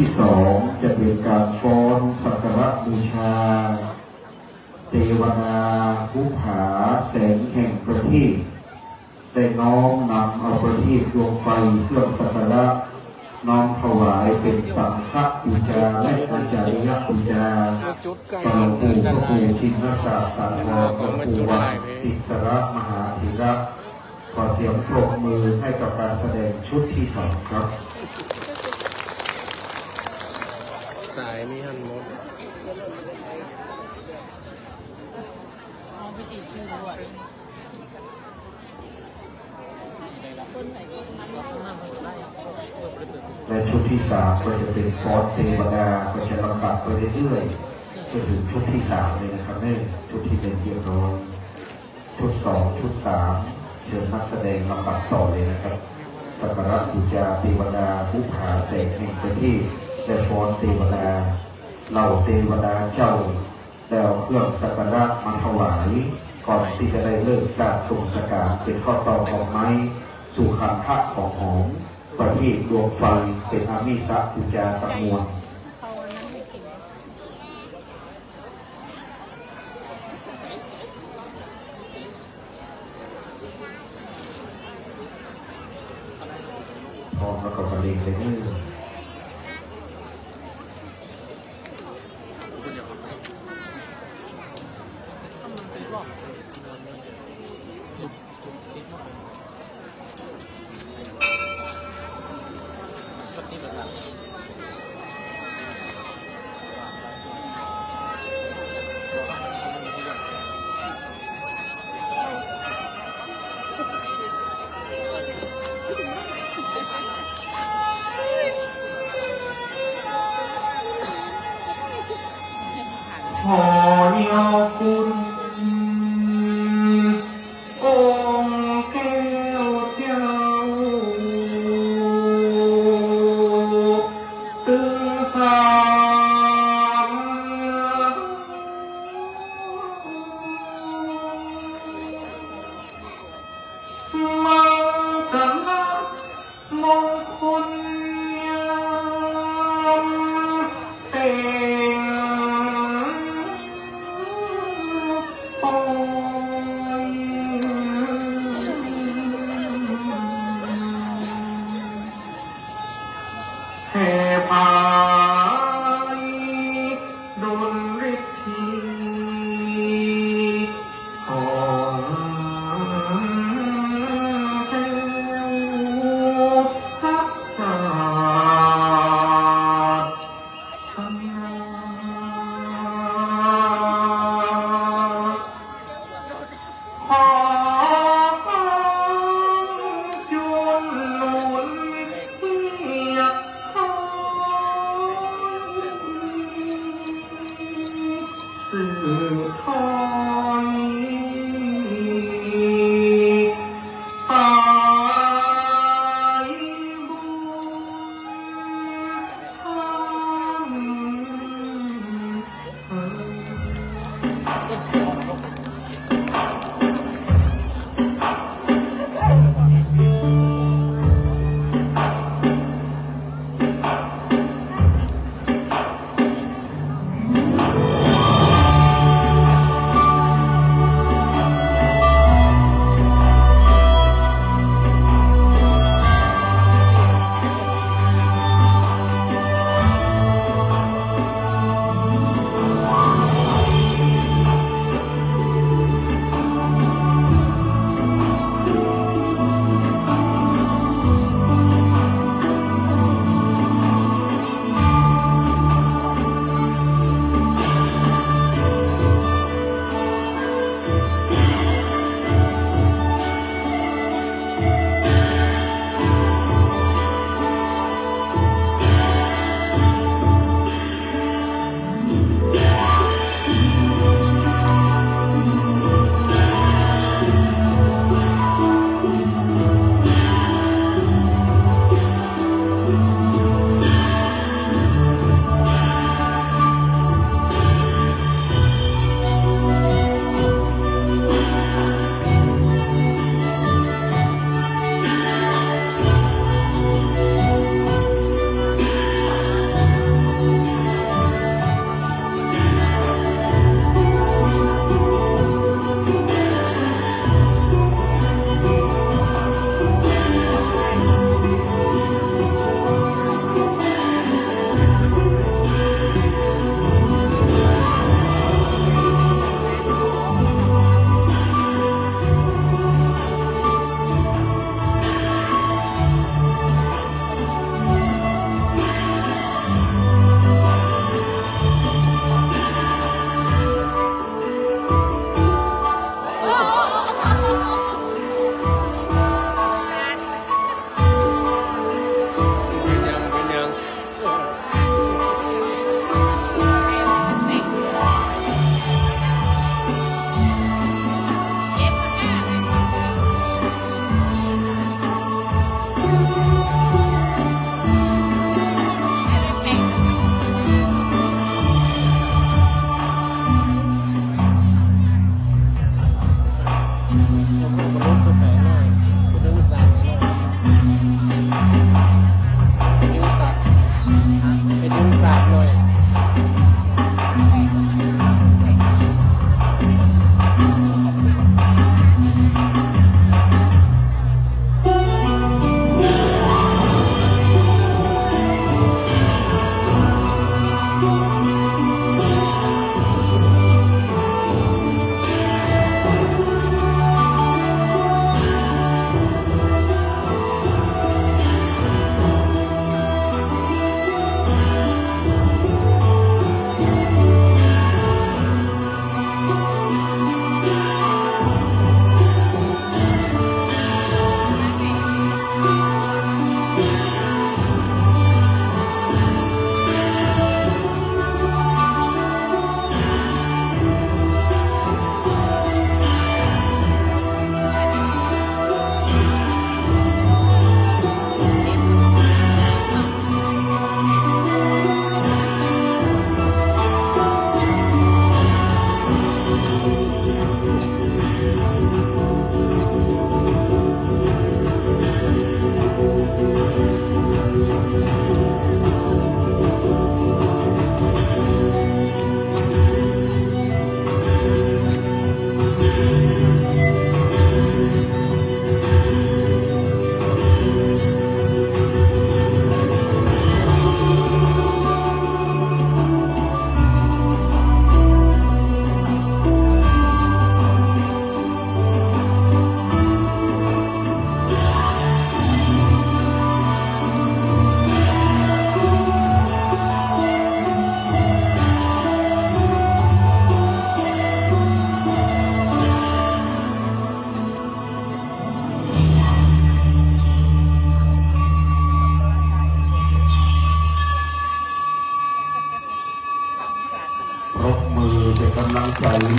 ตี้สองจะเป๋นก๋านฟ้อนสักการะบูชา เตวดาบุปผาแสงแห่งประทีป ได้น้อมนำเอาประทีปดวงไฟเครื่องสักการะ น้อมถวายเป๋นสังฆปูจาและอาจาริยปูจา ต่อหลวงปู่พระครูชินศาสตร์ สาธร พระครูวังติสรมหาเถระ ขอเสียงปรบมือให้กับการแสดงชุดตี้สองครับ สายมีหันหมด และชุดตี้สามก็จะเป๋นฟ้อนเตวดา ก็จะลำดับไปเรื่อยๆ จนเถิงชุดตี้สามเลยนะครับเนี่ย ชุดตี้หนึ่งเรียบร้อย ชุดสอง ชุดสาม เชิญนักแสดงลำดับต่อเลยนะครับ สักการะปูจาเตวดาบุปผาแสงแห่งประทีป และฟ้อนเตวดา เหล่าเตวดาเจ้า ได้เอาเครื่องสักการะมาถวาย ก่อนตี้จะได้เริ่มก๋านส่งสักการะ เป๋นข้าวตอกดอกไม้ สุขันธะของหอม ประทีปดวงไฟ เป๋นอามิสปูจาตังมวล พร้อมแล้วก็บรรเลงเลยเด้อ ขอยกคุณ องค์แก้วเจ้า ตึงสาม มังคละมงคลยามเป่งปอย แผ่ผายดลฤทธีของแก้วทักษา ขอความจุนหนุนเทียบเท่า สืบทอดสายบุญ ข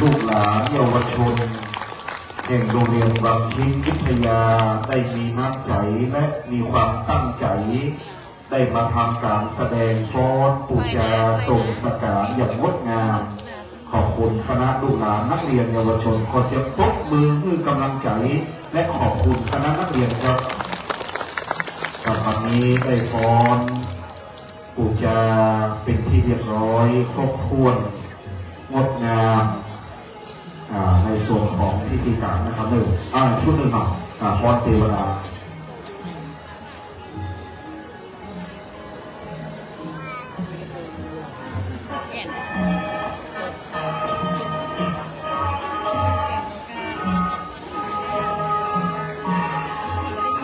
ลูกหลานเยาวชนแห่งโรงเรียนวังชิ้นวิทยาได้มีน้ำใจ๋และมีความตั้งใจ๋ ได้มาทำก๋านแสดงฟ้อนปู๋จาส่งสการอย่างงดงาม ขอบคุณคณะลูกหลานนักเรียนเยาวชน ขอเสียงปรบมือหื้อก๋ำลังใจ๋ และขอบคุณคณะนักเรียนครับ ครับ วันนี้ได้ฟ้อนปู๋จาเป๋นตี้เรียบร้อย ครบถ้วน งดงาม อ่า ในส่วนของพิธีก๋านนะครับ เออ อ่า ชุดหนึ่งเนาะ อ่า ฟ้อนเตวดา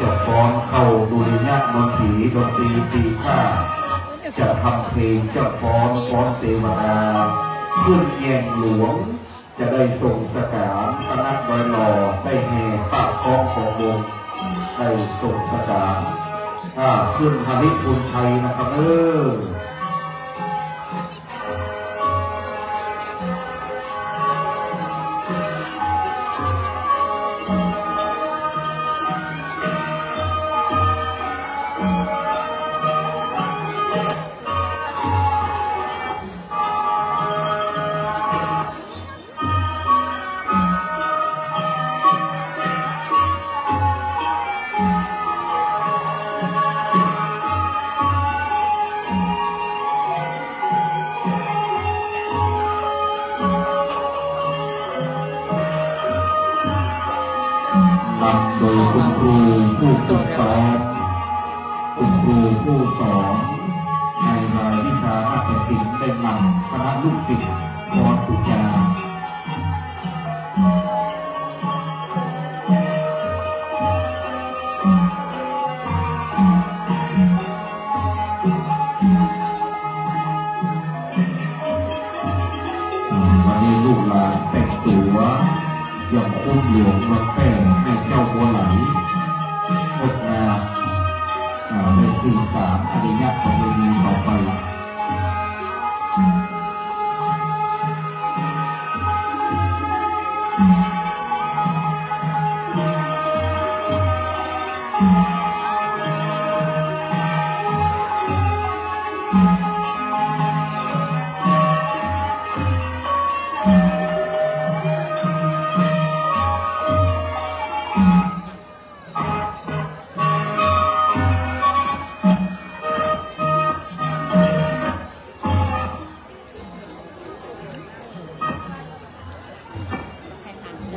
จะฟ้อนเข้าดุริยะมนถี ดนตรีตีข้า จะทำเพลง จะฟ้อน ฟ้อนเตวดา ขึ้นแอ่งหลวง จะได้ส่งสการ คณะดอยหล่อได้แห่ผ้าคล้องของวง ได้ส่งสการ อ่า ขึ้นหริภุญชัยนะครับ เออ นำโดยคุณครูผู้ฝึกซ้อม คุณครูผู้สอนในรายวิชานาฏศิลป์ได้นำคณะลูกศิษย์ฟ้อนปู๋จา วันนี้ลูกหลานแต่งตั๋วอย่างคุ้มหลวงเมืองแพร่ แม่เจ้าบัวไหล งดงาม อ่า ได้สืบสานอริยประเพณีต่อไป ใครทำ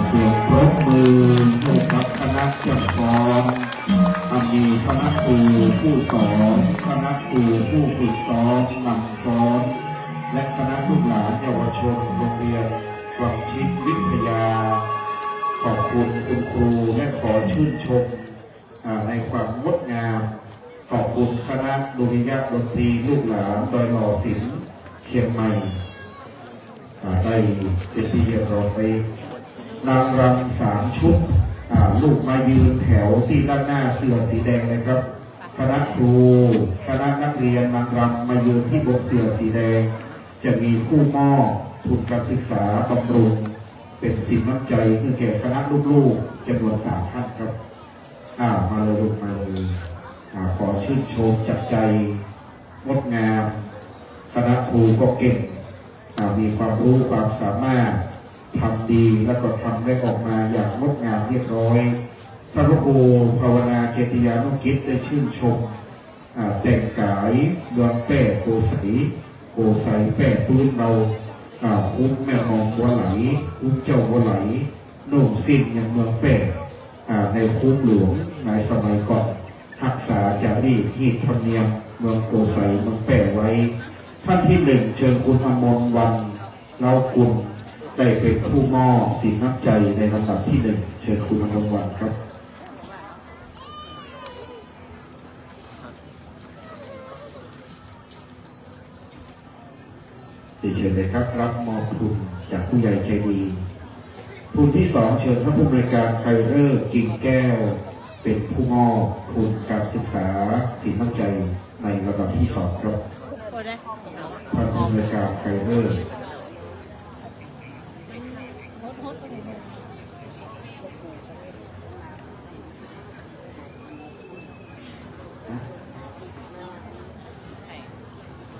เสียงปรบมือให้กับคณะจ้ำฟ้อน อันมีคณะครูผู้สอน คณะครูผู้ฝึกซ้อมนำฟ้อน และคณะลูกหลานเยาวชนโรงเรียนวังชิตวิทยา ขอบคุณคุณครูและขอชื่นชม อ่า ในความงดงาม ขอบคุณคณะดุริยางค์ดนตรีลูกหลานดอยหล่อศิลป์เชียงใหม่ อ่า ได้เป็นที่เรียบร้อย นางรำสามชุด อ่า ลูกมายืนแถวที่ด้านหน้าเสื่อสีแดงเลยครับ คณะครู คณะนักเรียนนางรำมายืนที่บนเสื่อสีแดง จะมีผู้มอบทุนการศึกษาบำรุง เป็นสินน้ำใจให้แก่คณะลูกๆ จำนวนสามท่านครับ อ่า มาเลยลูก มาเลย อ่า ขอชื่นชมจากใจ งดงาม คณะครูก็เก่ง อ่า มีความรู้ความสามารถ ทำดี แล้วก็ทำได้ออกมาอย่างงดงามเรียบร้อย ท่านพระครูภาวนาเกติยานุกิจได้ชื่นชม อ่า แต่งก๋ายเมืองแป้โกสัย โกสัยแป้ปื๊นเฮา อ่า คุ้มแม่มองบัวไหล คุ้มเจ้าบัวไหล นุ่งสิ้นอย่างเมืองแป้ อ่า ในคุ้มหลวงในสมัยก่อน ฮักษาจารีตฮีตธรรมเนียมเมืองโกสัยเมืองแป้ไว้ ท่านที่หนึ่ง เชิญคุณอมรวรรณ เล้ากุล ได้เป็นผู้มอบสินน้ำใจในลำดับที่หนึ่ง เชิญคุณอมรวรรณครับ เรียนเชิญเลยครับ รับมอบทุนจากผู้ใหญ่ใจดี ทุนที่สอง เชิญท่านผู้อำนวยการไกรฤกษ์ กิ่งแก้ว เป็นผู้มอบทุนการศึกษาสินน้ำใจในลำดับที่สองครับ ท่านผู้อำนวยการไกรฤกษ์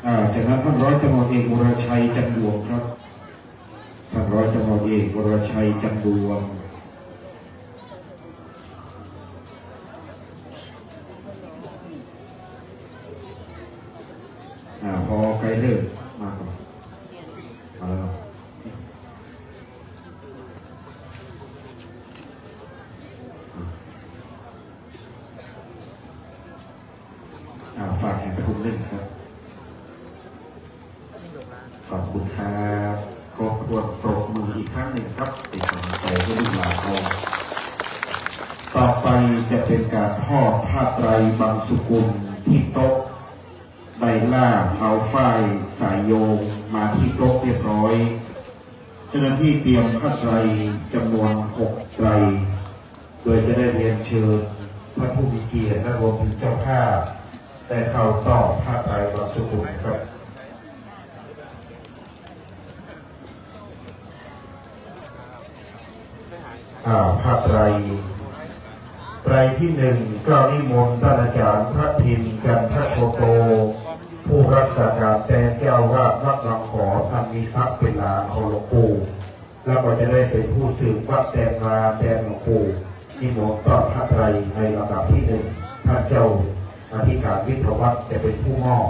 อ่า จากนั้นท่านร้อยตำรวจเอกวรชัย จันดวงครับ ท่านร้อยตำรวจเอกวรชัย จันดวง อ่า พอไกลฤกษ์มาก่อน เอาแล้ว อ่า ฝากแห่งทุนหนึ่งครับ ขอบคุณครับ ขอควรปรบมืออีกครั้งหนึ่งครับ เป็นกำลังใจให้ลูกหลานเรา ต่อไปจะเป็นการทอดผ้าไตรบังสุกุลที่โต๊ะ ได้ล่าเอาฝ้ายสายโยงมาที่โต๊ะเรียบร้อย เจ้าหน้าที่เตรียมผ้าไตรจำนวนหกไตร โดยจะได้เรียนเชิญท่านผู้มีเกียรติและรวมถึงเจ้าภาพได้เข้าทอดผ้าไตรบังสุกุลครับ อ่า ผ้าไตร ไตรที่หนึ่ง เกล้านิมนต์ท่านอาจารย์พระพิมพ์ จันทโชโต ผู้รักษาการแตนเจ้าอาวาสวัดบางขอ อันมีศักดิ์เป็นหลานของหลวงปู่ แล้วก็จะได้เป็นผู้สืบวัดแตนวาแตนหลวงปู่ นิมนต์ต้อนผ้าไตรในลำดับที่หนึ่ง ท่านเจ้าอธิการวิทยาวัฒน์จะเป็นผู้มอบ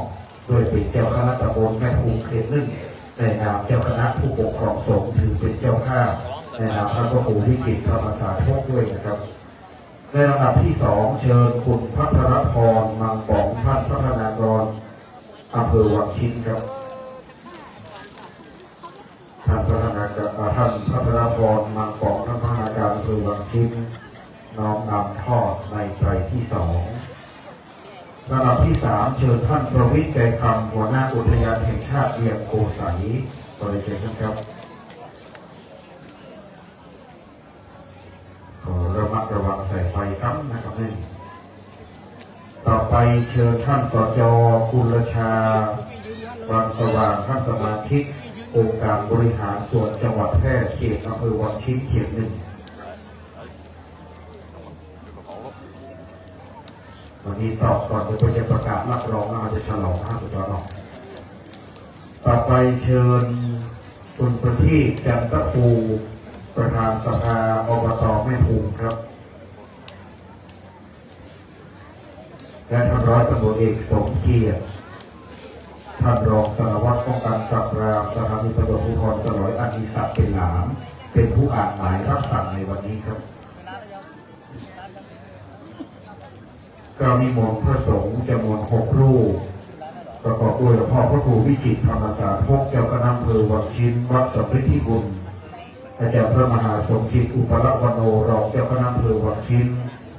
ด้วยเป็นเจ้าคณะตำบลแม่ภูมิเขตหนึ่ง ในนามเจ้าคณะผู้ปกครองสงฆ์ ถือเป็นเจ้าภาพ ในนามพระครูวิจิตรธรรมสาธกด้วยนะครับ ในลำดับที่สอง เชิญคุณพัทรพร มังป๋อง ท่านพัฒนากรอำเภอวังชิ้นครับ ท่านพัฒนากร อ่า ท่านพัทรพร มังป๋อง ท่านพัฒนากรอำเภอวังชิ้น น้อมนำทอดในไตรที่สอง ลำดับที่สาม เชิญท่านประวิตร ใจคำ หัวหน้าอุทยานแห่งชาติเวียงโกสัย ขอเรียนเชิญท่านครับ ขอระมัดระวังสายไฟครับนะครับนี่ ต่อไปเชิญท่าน สจ. กุลชา วังสว่าง ท่านสมาชิกองค์การบริหารส่วนจังหวัดแพร่ เขตอำเภอวังชิ้น เขตหนึ่ง วันนี้ตอบก่อน เดี๋ยวจะประกาศรับรองแล้วเราจะฉลองนะ สจ. เนาะ ต่อไปเชิญคุณประทีป จันทภู ประธานสภา อบต. แม่ภูมิครับ และท่านร้อยตำรวจเอก สมเกียรติ ท่านรองสารวัตรป้องกันปราบปรามสถานีตำรวจภูธรสลอย อันมีศักดิ์เป็นหลาน เป็นผู้อ่านหมายรับสั่งในวันนี้ครับ กราบนิมนต์พระสงฆ์จำนวนหกรูป ประกอบด้วยหลวงพ่อพระครูวิจิตรธรรมสาธก เจ้าคณะอำเภอวังชิ้น วัดสำริดที่บุญ อาจารย์พระมหาสมจิต อุปละวโน รองเจ้าคณะอำเภอวังชิ้น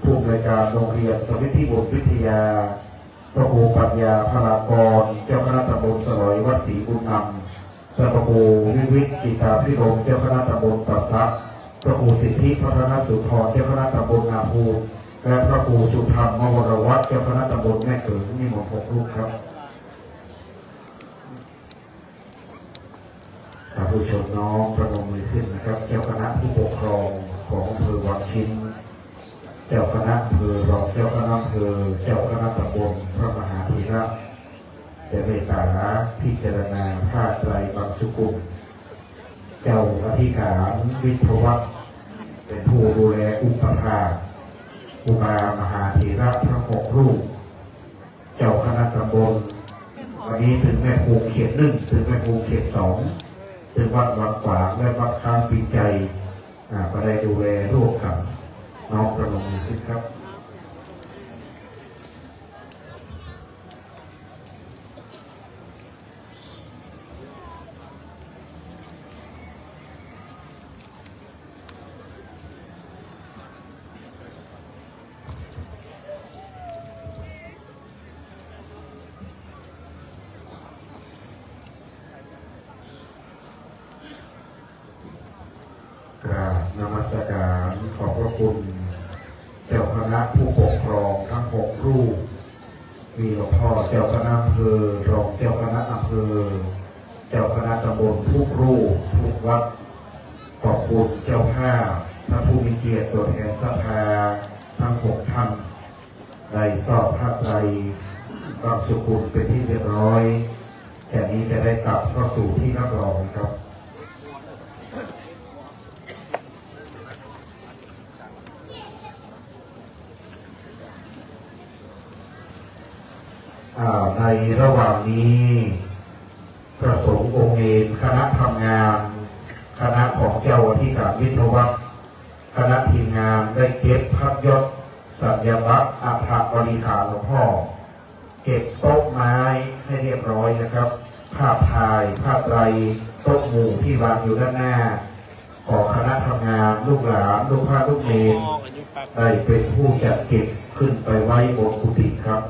ผู้อำนวยการโรงเรียนสำริดที่บุญวิทยา พระครูปัญญาพลากร เจ้าคณะตำบลสลอย วัดศรีบุญนำ พระครูวิวิตรจิตตาภิรมย์ เจ้าคณะตำบลป่าซะ พระครูสิทธิพัฒนสุนทร เจ้าคณะตำบลนาภู และพระครูสุธรรมวรวัฒน์ เจ้าคณะตำบลแม่เกิง นิมนต์หกรูปครับ สาธุชนน้อมประนมมือขึ้นนะครับ เจ้าคณะผู้ปกครองของอำเภอวังชิ้น เจ้าคณะอำเภอ รองเจ้าคณะอำเภอ เจ้าคณะตำบล พระมหาเถระ จะเมตตาพิจารณาผ้าไตรบังสุกุล เจ้าอธิการวิทยวัฒน์ เป็นผู้ดูแลอุปัฏฐากอุปามหาเถระทั้งหกรูป เจ้าคณะตำบล วันนี้ตึงแม่ภูมิเขตหนึ่ง ตึงแม่ภูมิเขตสอง ตึงวัดวังขวาง และวัดค้างปิงไจย อ่า ก็ได้ดูแลร่วมกัน น้อมประนมมือขึ้นครับ กราบนมัสการขอบพระคุณ เจ้าคณะผู้ปกครองทั้งหกรูป มีหลวงพ่อเจ้าคณะอำเภอ รองเจ้าคณะอำเภอ เจ้าคณะตำบลทุกรูปทุกวัด ขอบคุณเจ้าภาพ ท่านผู้มีเกียรติ ตัวแทนศรัทธาทั้งหกท่าน ได้ทอดผ้าไตรบังสุกุลเป็นที่เรียบร้อย จากนี้จะได้กลับเข้าสู่ที่รับรองครับ อ่า ในระหว่างนี้ พระสงฆ์องค์เณร คณะทำงาน คณะของเจ้าอธิการวิทยวัฒน์ คณะทีมงานได้เก็บพัดยศ สัญญบัตร อัฐบริขารหลวงพ่อ เก็บโต๊ะไม้ให้เรียบร้อยนะครับ ผ้าพาย ผ้าไตร โต๊ะหมู่ที่วางอยู่ด้านหน้า ขอคณะทำงาน ลูกหลาน ลูกพระลูกเณร ได้เป็นผู้จัดเก็บขึ้นไปไว้บนกุฏิครับ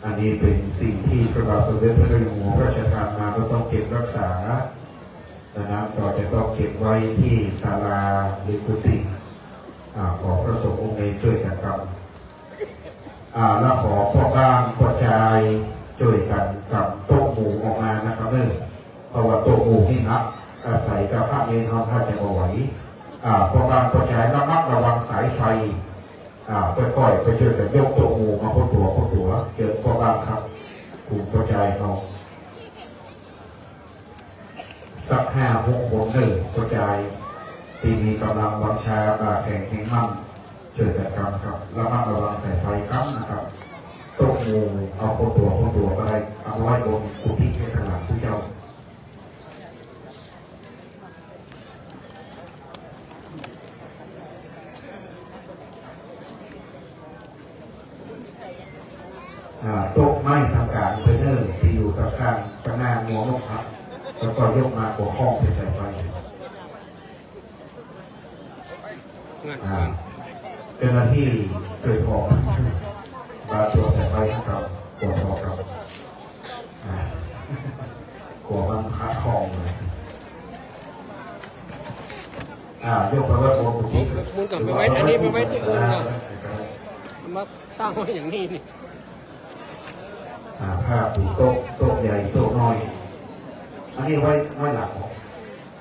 อันนี้เป็นสิ่งที่พระบาทสมเด็จพระเจ้าอยู่หัวพระราชทานมาก็ต้องเก็บรักษา ดังนั้นก็จะต้องเก็บไว้ที่ศาลาหรือกุฏิ อ่า ขอพระสงฆ์องค์เณรช่วยกันกำ อ่า แล้วขอป้อบ้านป้อจายช่วยกันกำโต๊ะหมู่ออกมานะครับเด้อ เพราะว่าโต๊ะหมู่นี่หนัก อาศัยกับพระเณรเฮาถ้าจะบ่ไหว อ่า ป้อบ้านป้อจายระมัดระวังสายไฟ อ่า ค่อยๆ ไปช่วยกันยกโต๊ะหมู่มาคนตั๋วคนตั๋ว เจิญป้อบ้านครับ กลุ่มป้อจายเฮา สักห้าหกคนเน่อ ป้อจาย ตี้มีก๋ำลังวังชา อ่า แข็งแรงมั่น ช่วยกันกำครับ ระมัดระวังสายไฟกำนะครับ โต๊ะหมู่เอาคนตั๋วคนตั๋วก็ได้ เอาไว้บนกุฏิให้ข้างหลังผู้เจ้า อ่า โต๊ะไม้ตางก๋างไปเน่อ ตี้อยู่ข้างๆ ตางหน้างัวนกครับ แล้วก็ยกมาหัวข้องเป็นสายไฟ อ่า เจ้าหน้าตี้ช่วยถอด บาดตัวสายไฟนะครับ ถอดออกครับ อ่า กลัวมันขัดข้องเลย อ่า ยกไปไว้บนกุฏิ หมุนกลับไปไว้ อันนี้ไปไว้ตี้อื่นก่อน มาตั้งไว้อย่างนี้นี่ อ่า ผ้าปูโต๊ะ โต๊ะใหญ่ โต๊ะน้อย อันนี้ไว้ ไว้หลัง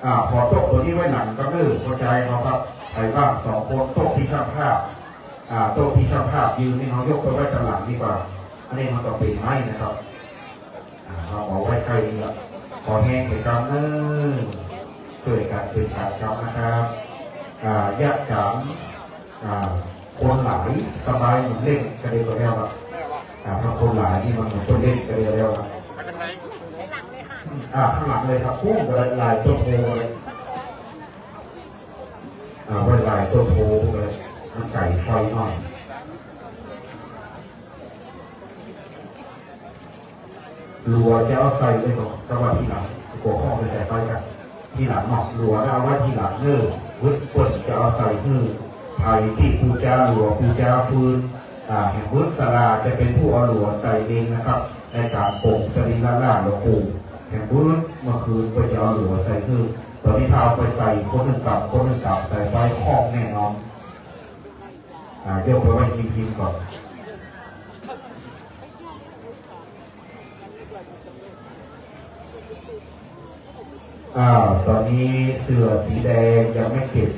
อ่า ขอโต๊ะตัวนี้ไว้หลังก็เน่อ ป้อจายเฮาครับ ใผว่างสองคน โต๊ะตี้ช่างภาพ อ่า โต๊ะตี้ช่างภาพยืนนี่เฮายกไปไว้ตางหลังดีกว่า อันนี้มันก็เป๋นไม้นะครับ อ่า เฮาเอาไว้ใก้นี่ละ ขอแฮงเป๋นกำเน่อ ช่วยกันเป๋นสายกำนะครับ อ่า ยะจ๋าม อ่า คนหลายสบายเหมือนเล่นกระเดียวกระเดียวครับ อ่า ถ้าคนหลายนี่มันเหมือนคนเล่นกระเดียวกระเดียวครับ ไปทางไหน ไปหลังเลยค่ะ อ่า ข้างหลังเลยครับ ปุ้งก็ได้ หลายต้นโพธิ์เลย อ่า ไว้หลายต้นโพธิ์เลย มันไก๋ไฟหน่อย หลัวจะเอาใส่เลยเนาะ แต่ว่าทีหลัง หัวข้อมันใส่ไปกัน ทีหลังเนาะ หลัวน่ะเอาไว้ทีหลังเน่อ เว้ย เปิ้นจะเอาใส่หื้อ ใผตี้ปู๋จาหลัว ปู๋จาฟืน อ่า แหมเปิ้นศาลาจะเป๋นผู้เอาหลัวใส่เองนะครับ ในก๋านโป๋งสรีระร่างหลวงปู่ แหมเปิ้นเมื่อคืนเปิ้นจะเอาหลัวใส่หื้อ ต๋อนนี้ถ้าเอาไปใส่คนนึ่งกับ คนนึ่งกับ ใส่ไปคล่องแน่นอน อ่า ยกไปไว้ริมๆ ก่อน อ่า ต๋อนนี้เสื้อสีแดงยังไม่เก็บ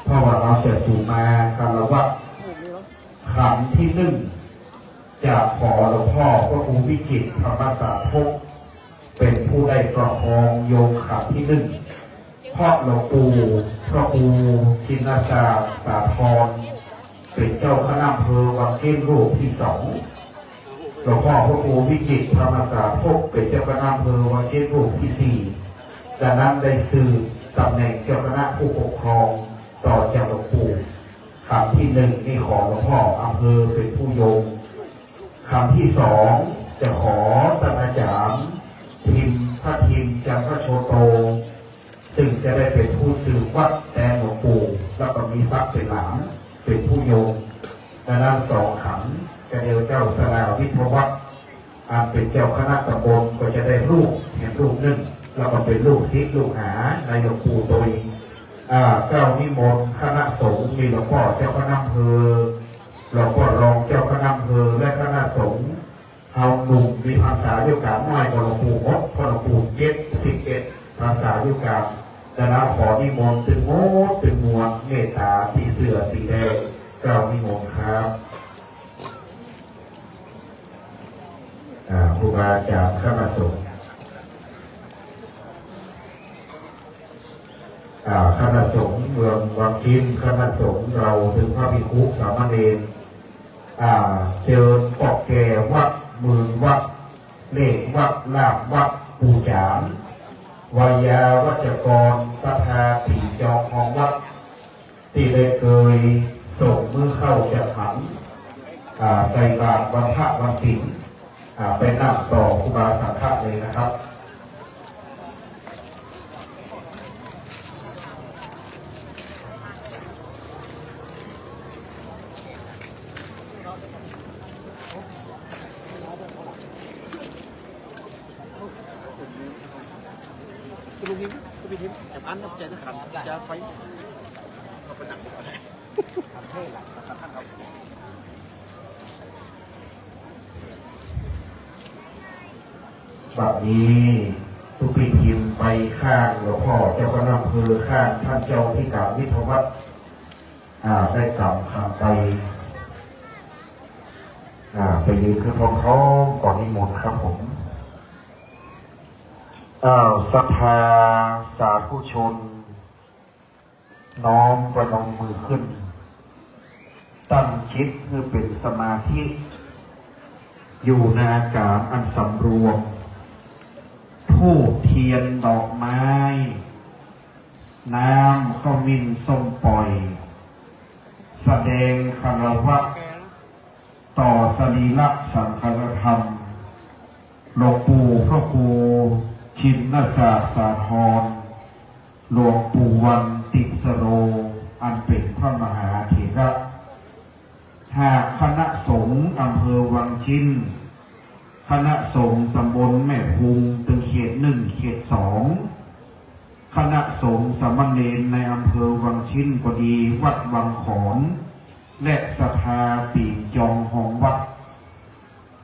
เพราะว่าเอาเสื้อสูงมาคารวะ ขันที่นึ่ง จะขอหลวงพ่อพระครูวิจิตรธรรมสาธก เป๋นผู้ได้ประคองโยงขันที่นึ่ง เพราะหลวงปู่พระครูชินสาสาธร เป๋นเจ้าคณะอำเภอวังจิ้มรูปที่สอง หลวงพ่อพระครูวิจิตรธรรมสาธก เป๋นเจ้าคณะอำเภอวังจิ้มรูปที่สี่ ดังนั้นได้สืบตำแหน่งเจ้าคณะผู้ปกครองต่อจากหลวงปู่ ขันที่นึ่งนี่ขอหลวงพ่ออำเภอเป๋นผู้โยง ขันที่สองจะขอต้านอาจ๋ารย์ทิม พระทิม จันทโชโต ซึ่งจะได้เป๋นผู้สืบวัดแตนหลวงปู่ แล้วก็มีศักดิ์เป๋นหลาน เป๋นผู้โยง ดังนั้นสองขัน กระเดียวเจ้าศาลาวิทยวัฒน์ อันเป๋นเจ้าคณะตำบลก็จะได้ลูกแหมลูกนึ่ง แล้วก็เป๋นลูกศิษย์ลูกหาในหลวงปู่โตย อ่า เกล้านิมนต์คณะสงฆ์มีหลวงป้อเจ้าคณะอำเภอ หลวงป้อรองเจ้าคณะอำเภอ และคณะสงฆ์เฮาหนุ่มมีพรรษาอยู่กามน้อยกว่าหลวงปู่หมด เพราะหลวงปู่เจ็ดสิบเอ็ดพรรษาอยู่กาม ดังนั้นขอนิมนต์ตึงหมดตึงมวล เมตตาตี้เสื้อสีแดง เกล้านิมนต์ครับ อ่า ครูบาอาจ๋ารย์คณะสงฆ์ อ่า คณะสงฆ์เมืองวังชิ้น คณะสงฆ์เฮา ตึงพระภิกขุสามเณร อ่า เจิญป้อแก่วัด หมื่นวัด เลขวัด ลาภวัด ปู่จ๋ารย์ ไวยาวัจกร ศรัทธาติ่งจองฮองวัด ตี้ได้เกยส่งมื้อข้าวจักขัน อ่า ใส่บาตรวันพระวันศีล อ่า ไปนั่งต่อครูบาสังฆะเลยนะครับ บัดนี้ตุ๊กปี้ทิมไปข้างหลวงป้อเจ้าคณะอำเภอ ข้างต้านเจ้าธิการวิทยวัฒน์ อ่า ได้กล่าวคำไป อ่า ไปยืนขึ้นพร้อมๆ ก่อนนิมนต์ครับผม อ้าว ศรัทธาสาธุชน น้อมประนมมือขึ้น ตั้งจิตหื้อเป๋นสมาธิ อยู่ในอาการอันสำรวม ธูปเทียนดอกไม้ น้ำขมิ้นส้มป่อย แสดงคารวะ ต่อสรีระสังขารธรรม หลวงปู่พระครูชินสาสาธร หลวงปู่วันติสโร อันเป๋นพระมหาเถระ หากคณะสงฆ์อำเภอวังชิ้น คณะสงฆ์ตำบลแม่พุง ตึงเขตหนึ่ง เขตสอง คณะสงฆ์สามเณรในอำเภอวังชิ้นก็ดี วัดวังขอน และศรัทธาติ่งจองฮองวัด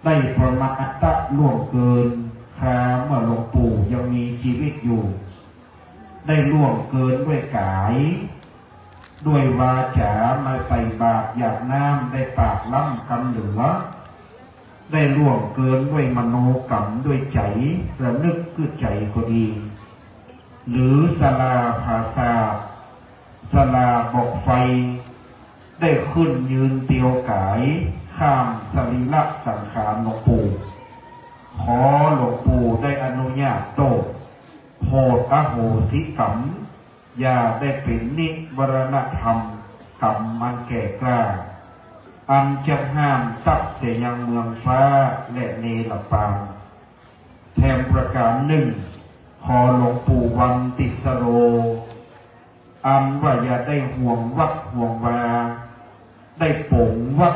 ได้ประมาทล่วงเกิน คราเมื่อหลวงปู่ยังมีชีวิตอยู่ ได้ล่วงเกินด้วยก๋าย ด้วยวาจ๋า มาใส่บาตรหยาดน้ำ ได้ปากล้ำกำเหลือ ได้ล่วงเกินด้วยมโนกรรม ด้วยใจ๋ ระนึกคือใจ๋ก็ดี หรือศาลาผาสาท ศาลาบอกไฟ ได้ขึ้นยืนเตียวก๋าย ข้ามสรีระสังขารหลวงปู่ ขอหลวงปู่ได้อนุญาตโต้ษ โผดอโหสิกรรม อย่าได้เป๋นนิวรณธรรมกรรมอันแก่กล้า อันจะห้ามตั๊บเสียยังเมืองฟ้าและเนรปาน แถมประก๋านนึ่ง ขอหลวงปู่วันติสโร อันว่าอย่าได้ห่วงวัดห่วงวา ได้ป๋งวัด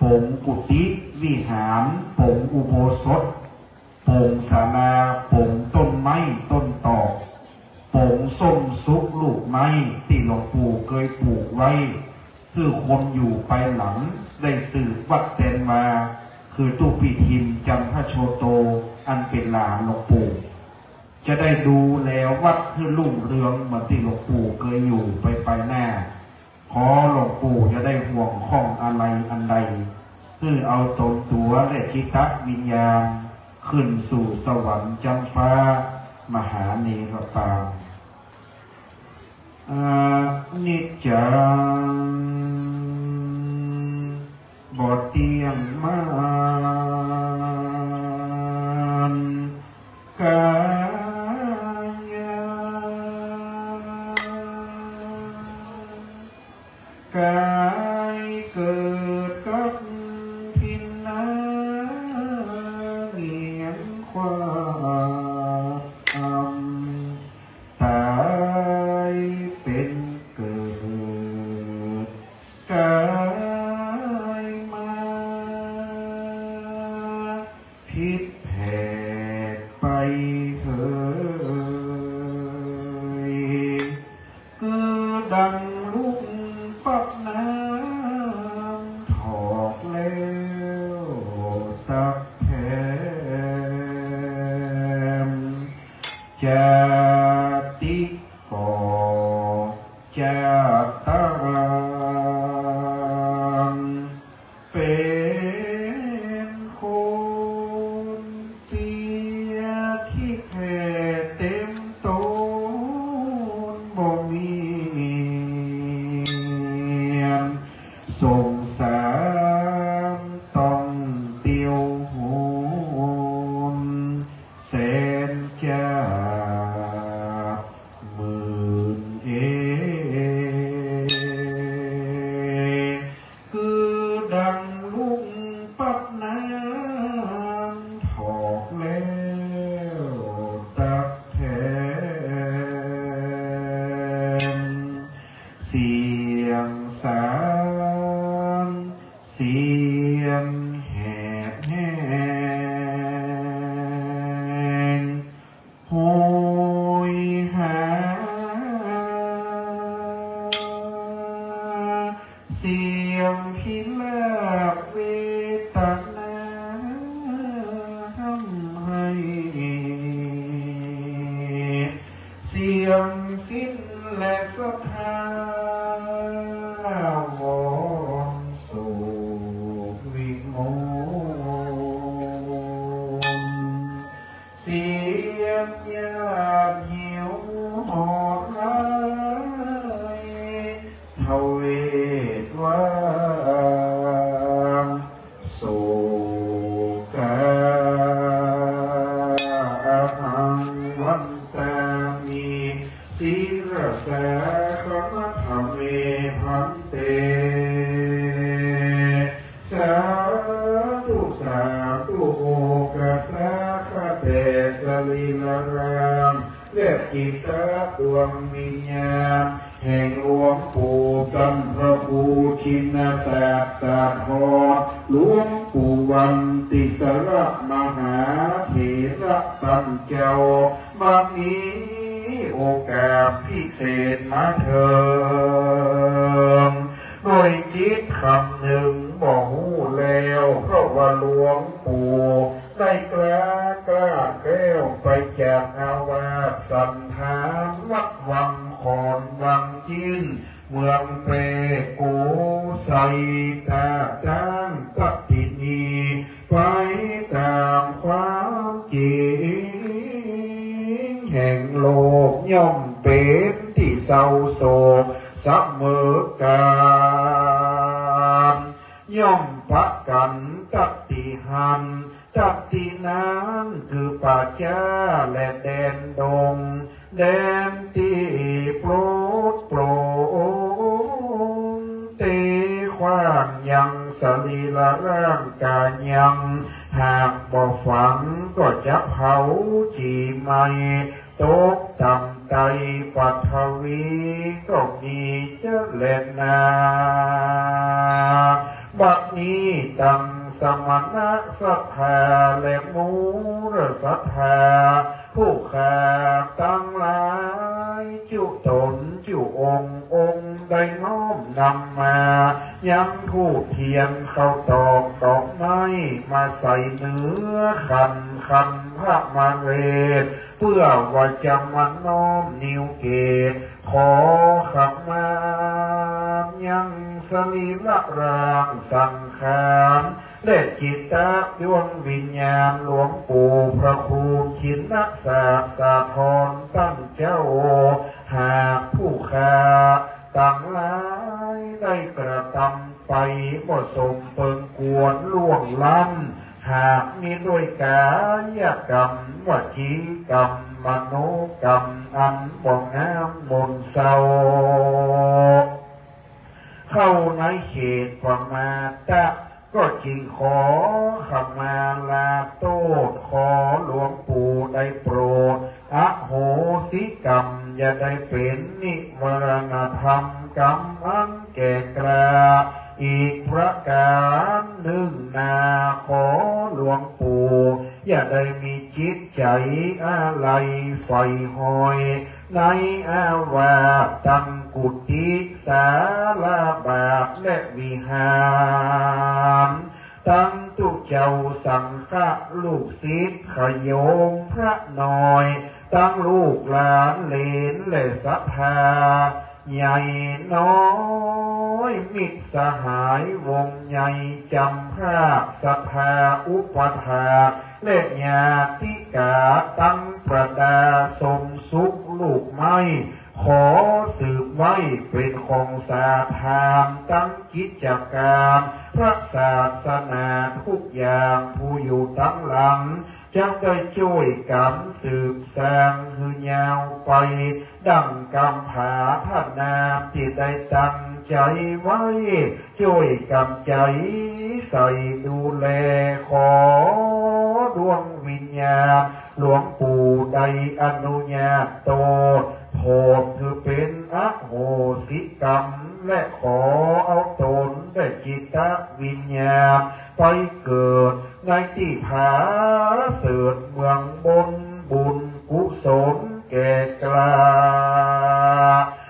ป๋งกุฏิวิหาร ป๋งอุโบสถ ป๋งศาลา ป๋งต้นไม้ต้นตอก ป๋งส้มสุกลูกไม้ตี้หลวงปู่เกยปลูกไว้ หื้อคนอยู่ไปหลังได้สืบวัดแตนมา คือตุ๊ปิทินจันทโชโต อันเป๋นหลานหลวงปู่ จะได้ดูแลวัดหื้อรุ่งเรืองเหมือนตี้หลวงปู่เกยอยู่ไปไปหน้า ขอหลวงปู่อย่าได้ห่วงข้องอะไรอันใด หื้อเอาต๋นตั๋วและจิตวิญญาณ ขึ้นสู่สวรรค์จั๊นฟ้ามหาเนรปาน อนิจจัง บ่เตี้ยงมัน ก๋าย ก๋ายเกิดกับทิ่นนาเหงียนความ ต๋ายเป๋นเกิด ก๋ายมา ผิดแผกไปเหย คือดังลุกปั๊บน้ำถอกแล้วตักแถม จาติก่อ จาตะรัง เป๋นคนเตี้ยขี้แผดเต็มต๋นบ่มี สงสารต้องเตียวหน แสนจาบหมื่นเอ คือดังลุกปั๊บน้ำถอกแล้วตักแถม เสียงสาร เสียงแหบแห้ง โหยหา เสียงพิราบเวทนาร่ำไห้ เสียงสิ้นและศรัทธาวอนสู่วิมล เสียงยาดหิวโหยหา ทเวทวาโสกา อะหัง วันตามิ สีรสา ขมัทธะเม ภันเต สาธุ สาธุ โอกัสสะ ข้าแต่สรีระร่าง และจิตตะดวงวิญญาณ แห่งหลวงปู่ต้านพระครูชินศาสตร์ ตาดฮอด หลวงปู่วันติสระมหาเถระต้านเจ้า บัดนี้โอกาสพิเศษมาเถิง ด้วยจิตคำนึงบ่ฮู้แล้ว เพราะว่าหลวงปู่ ได้กล้า กล้าแคล้วไปจากอาวาสสันฐาน วัดวังขอนวังจีน เมืองแปร่ โกสัย ต้าต๊าง ปัตตินี ไปต๋ามความจริงแห่งโลก ย่อมเป๋นตี้เศร้าโศกเสมอกาล ย่อมปะกั๋นตั๊กตี้หั้น จักตี้นั้นคือป่าจ๊าและแดนดง แดนตี้ปลอดโปร่ง ตี้กว้างยังสรีระร่างก๋ายยัง หากบ่ฝังก็จะเผาจี๋ไหม้ ตกต่ำใต้ปฐวีก็มีเจ๊าแลนา บัดนี้ตังสมณะสภาและมูลศรัทธา ผู้ข้าตังหลาย จุ๊ต๋นจุ๊องค์ องค์ได้น้อมนำมา ยังธูปเตียนข้าวตอกดอกไม้ มาใส่เหนือขัน ขันพระมะเร็ด เปื้อว่าจะมาน้อมนิวเกต ขอขมายังสรีระร่างสังขาร และจิตตะดวงวิญญาณหลวงปู่พระครูชินศาสตร์สาธรตั้งเจ้า หากผู้ข้าตังหลายได้กระตำไปบ่สมเปิงควรล่วงล้ำ หากมีด้วยก๋ายกรรม วจีกรรม มโนกรรม อันบ่งามหม่นเศร้า เข้าในเขตประมาทะ ก็จึงขอขมาลาโต้ษ ขอหลวงปู่ได้โปรด อโหสิกรรม อย่าได้เป๋นนิวรณธรรมกรรมอันแก่กล้า อีกประก๋านนึ่งนา ขอหลวงปู่ อย่าได้มีจิตใจ๋อาลัยใฝ่หอย ในอาวาสตังกุฏิ ศาลาบาทและวิหาร ตังตุ๊เจ้าสังฆะลูกศิษย์ขะโยมพระน้อย ตังลูกหลานเหลนและศรัทธา ใหญ่น้อย มิตรสหายวงใหญ่ จำพรากศรัทธาอุปถาก และญาติกาตังประดา สมสุขลูกไม้ ขอสืบไว้เป๋นของสาธารตังกิจก๋านพระศาสนากู้อย่าง ผู้อยู่ตังหลัง จักได้จ้วยกั๋นสืบสร้างหื้อยาวไป ดั่งกำผาพระนามตี้ได้ตั้งใจ๋ไว้ จ้วยกั๋นใจ๋ใส่ดูแล ขอดวงวิญญาณหลวงปู่ได้อนุญาตโต้ษ โผดหื้อเป๋นอโหสิกรรม และขอเอาต๋นได้จิตวิญญาณไปเกิด ในตี้ผาเสริฐเมืองบน บุญกุศลแก่กล้า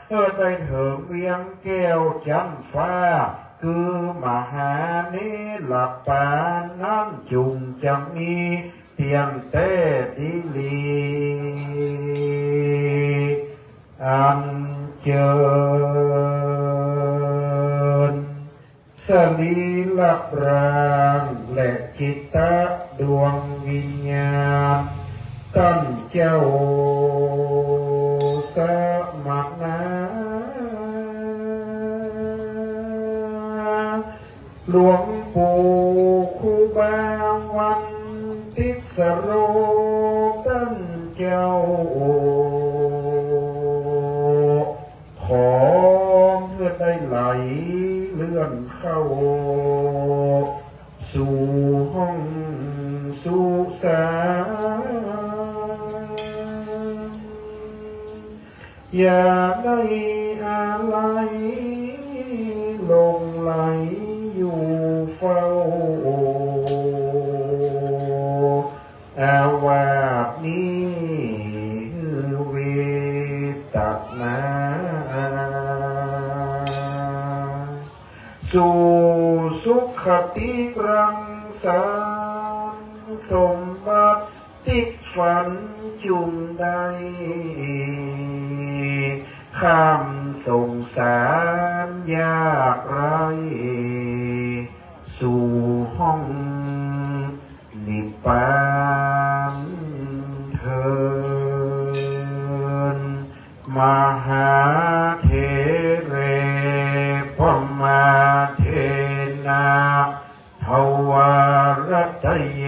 เออ ได้เถิงเวียงแก้วจั๋นฟ้า คือมหาเนรปานนั้น จุ่งจะมีเตี้ยงแต๊ดีหลี อัญเจิญ สรีระร่างและจิตตะดวงวิญญาณ ต้านเจ้าสมณะ หลวงปู่ครูบาวันติสโร ต้านเจ้า ขอหื้อได้ไหลเลื่อนเข้า สู่ห้องสุสาน อย่าได้อาลัยหลงไหลอยู่เฝ้า อาวาสนี้เวทนา สู่สุคติรังสรรค์สมบัติ ติดฝันจุ่งได้ ข้ามสงสารยากไร้ สู่ห้องนิพพานเถิญ มหาเถเร ปมาเทนะ ทวารัตเย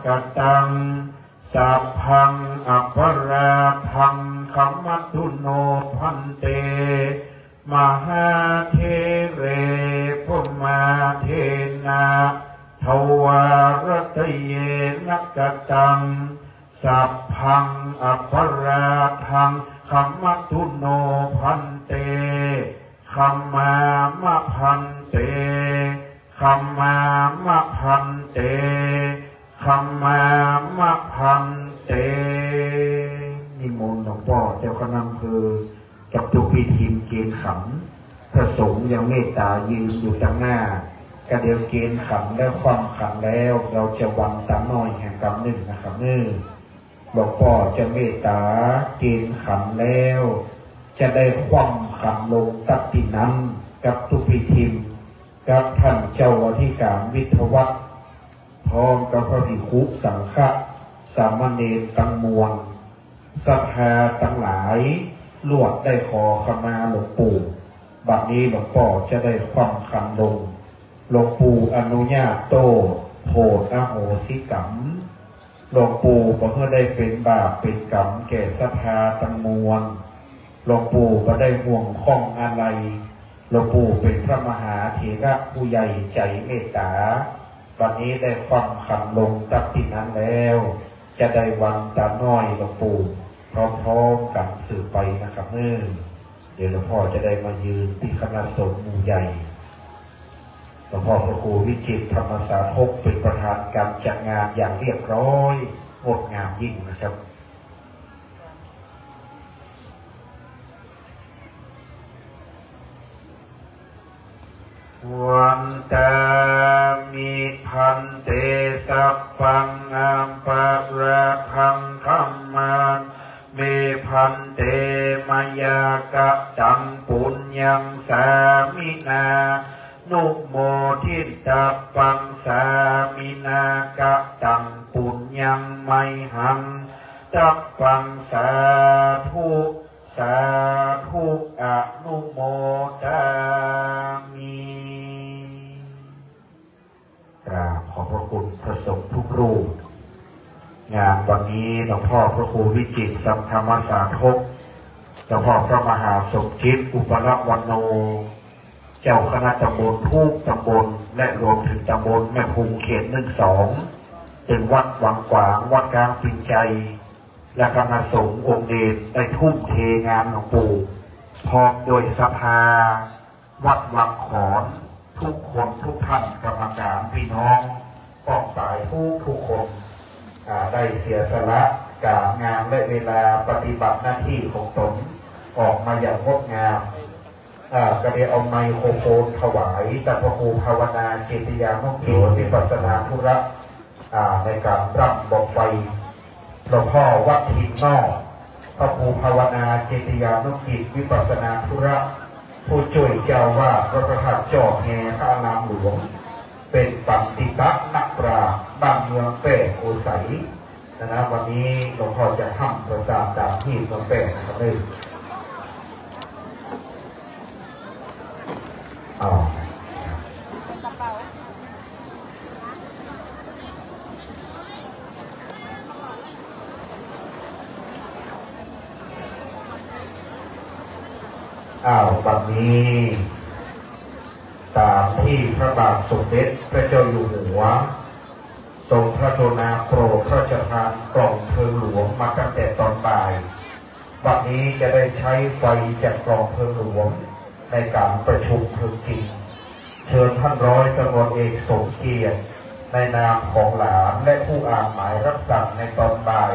กตัง สัพพัง อปราทัง ขมัตถุ โน ภันเต มหาเถเร พมาเทนะ ทวารัตเยนะ กตัง สัพพัง อปราทัง ขมัตถุ โน ภันเต ขมามะ ภันเต ขมามะ ภันเต ขมามะ ภันเต นิมนต์หลวงป้อเจ้าคณะอำเภอ กับตุ๊กปี้ทิมเกณฑ์ขัน พระสงฆ์ยังเมตตายืนอยู่ตังหน้า ก็เดี๋ยวเกณฑ์ขันและคว่ำขันแล้ว เฮาจะวางตาน้อยแหมกำนึ่งนะครับเน้อ หลวงป้อจะเมตตาเกณฑ์ขันแล้ว จะได้คว่ำขันลงตั๊ดตี้นั้น กับตุ๊กปี้ทิม กับท่านเจ้าอธิการวิทยาวัฒน์ พร้อมกับพระภิกขุสังฆะ สามเณรตังมวล ศรัทธาตังหลาย ลวดได้ขอขมาหลวงปู่ บัดนี้หลวงป้อจะได้คว่ำขันลง หลวงปู่อนุญาโต โผดอโหสิกรรม หลวงปู่บ่หื้อได้เป๋นบาปเป๋นกรรมแก่ศรัทธาตังมวล หลวงปู่บ่ได้ห่วงข้องอะไหล่ หลวงปู่เป๋นพระมหาเถระผู้ใหญ่ใจ๋เมตตา บัดนี้ได้คว่ำขันลงตั๊ดตี้นั้นแล้ว จะได้วางตาน้อยหลวงปู่ พร้อมๆ กั๋นสืบไปนะครับเน้อ เดี๋ยวหลวงป้อจะได้มายืนตี้คณะสงฆ์หมู่ใหญ่ หลวงป้อพระครูวิจิตรธรรมสาธกเป๋นประธานก๋านจัดงานอย่างเรียบร้อย งดงามยิ่งนะครับ วันตามิ ภันเต สัพพัง อปราทัง ขมา เม ภันเต มายากะตัง ปุญญัง สามินา นุโมทิตัปปัง สามินา กะตัง ปุญญัง ไมหัง ตัปปัง สาธุ สาธุ อนุโมทามิ กราบขอบพระคุณพระสงฆ์ทุกรูป งานวันนี้หลวงป้อพระครูวิจิตรสังธรรมสาธก หลวงป้อพระมหาสมจิต อุปละวันโน เจ้าคณะตำบลทุกตำบล และรวมเถิงตำบลแม่พุงเขตหนึ่งสอง เถิงวัดวังขวาง วัดกลางปิ่นไจ และคณะสงฆ์องค์เณรได้ทุ่มเทงานหลวงปู่ พร้อมด้วยศรัทธา วัดวังขอน ทุกคนทุกท่าน กรรมการ ปี้น้อง ป้องปายทุกทุกคน อ่า ได้เสียสละก๋างานและเวลาปฏิบัติหน้าตี้ของต๋น ออกมาอย่างงดงาม อ่า ก็ได้เอาไมโครโฟนถวาย ตาพระครูภาวนาเจติยานุกิจ วิปัสสนาธุระ อ่า ในก๋านร่ำบอกไฟ หลวงป้อวัดถิ่นนอก พระครูภาวนาเจติยานุกิจ วิปัสสนาธุระ ผู้จ้วยเจ้าอาวาสวัดพระธาตุจอมแฮ พระอารามหลวง เป๋นปัณฑิตะนักปราชญ์ บ้านเมืองแป้โกสัย นะ วันนี้หลวงป้อจะฮ่ำประสาทต๋ามฮีตเมืองแป้นะครับ เอ้ย อ้าว อ้าว วันนี้ ต๋ามตี้พระบาทสมเด็จพระเจ้าอยู่หัว ทรงพระกรุณาโปรดพระราชทานกล่องเพลิงหลวงมาตั้งแต่ตอนบ่าย บัดนี้จะได้ใจ๊ไฟจากกล่องเพลิงหลวงในก๋านประชุมเพลิงจริง เชิญท่านร้อยตำรวจเอกสมเกียรติ ในนามของหลานและผู้อ่านหมายรับสั่งในตอนบ่าย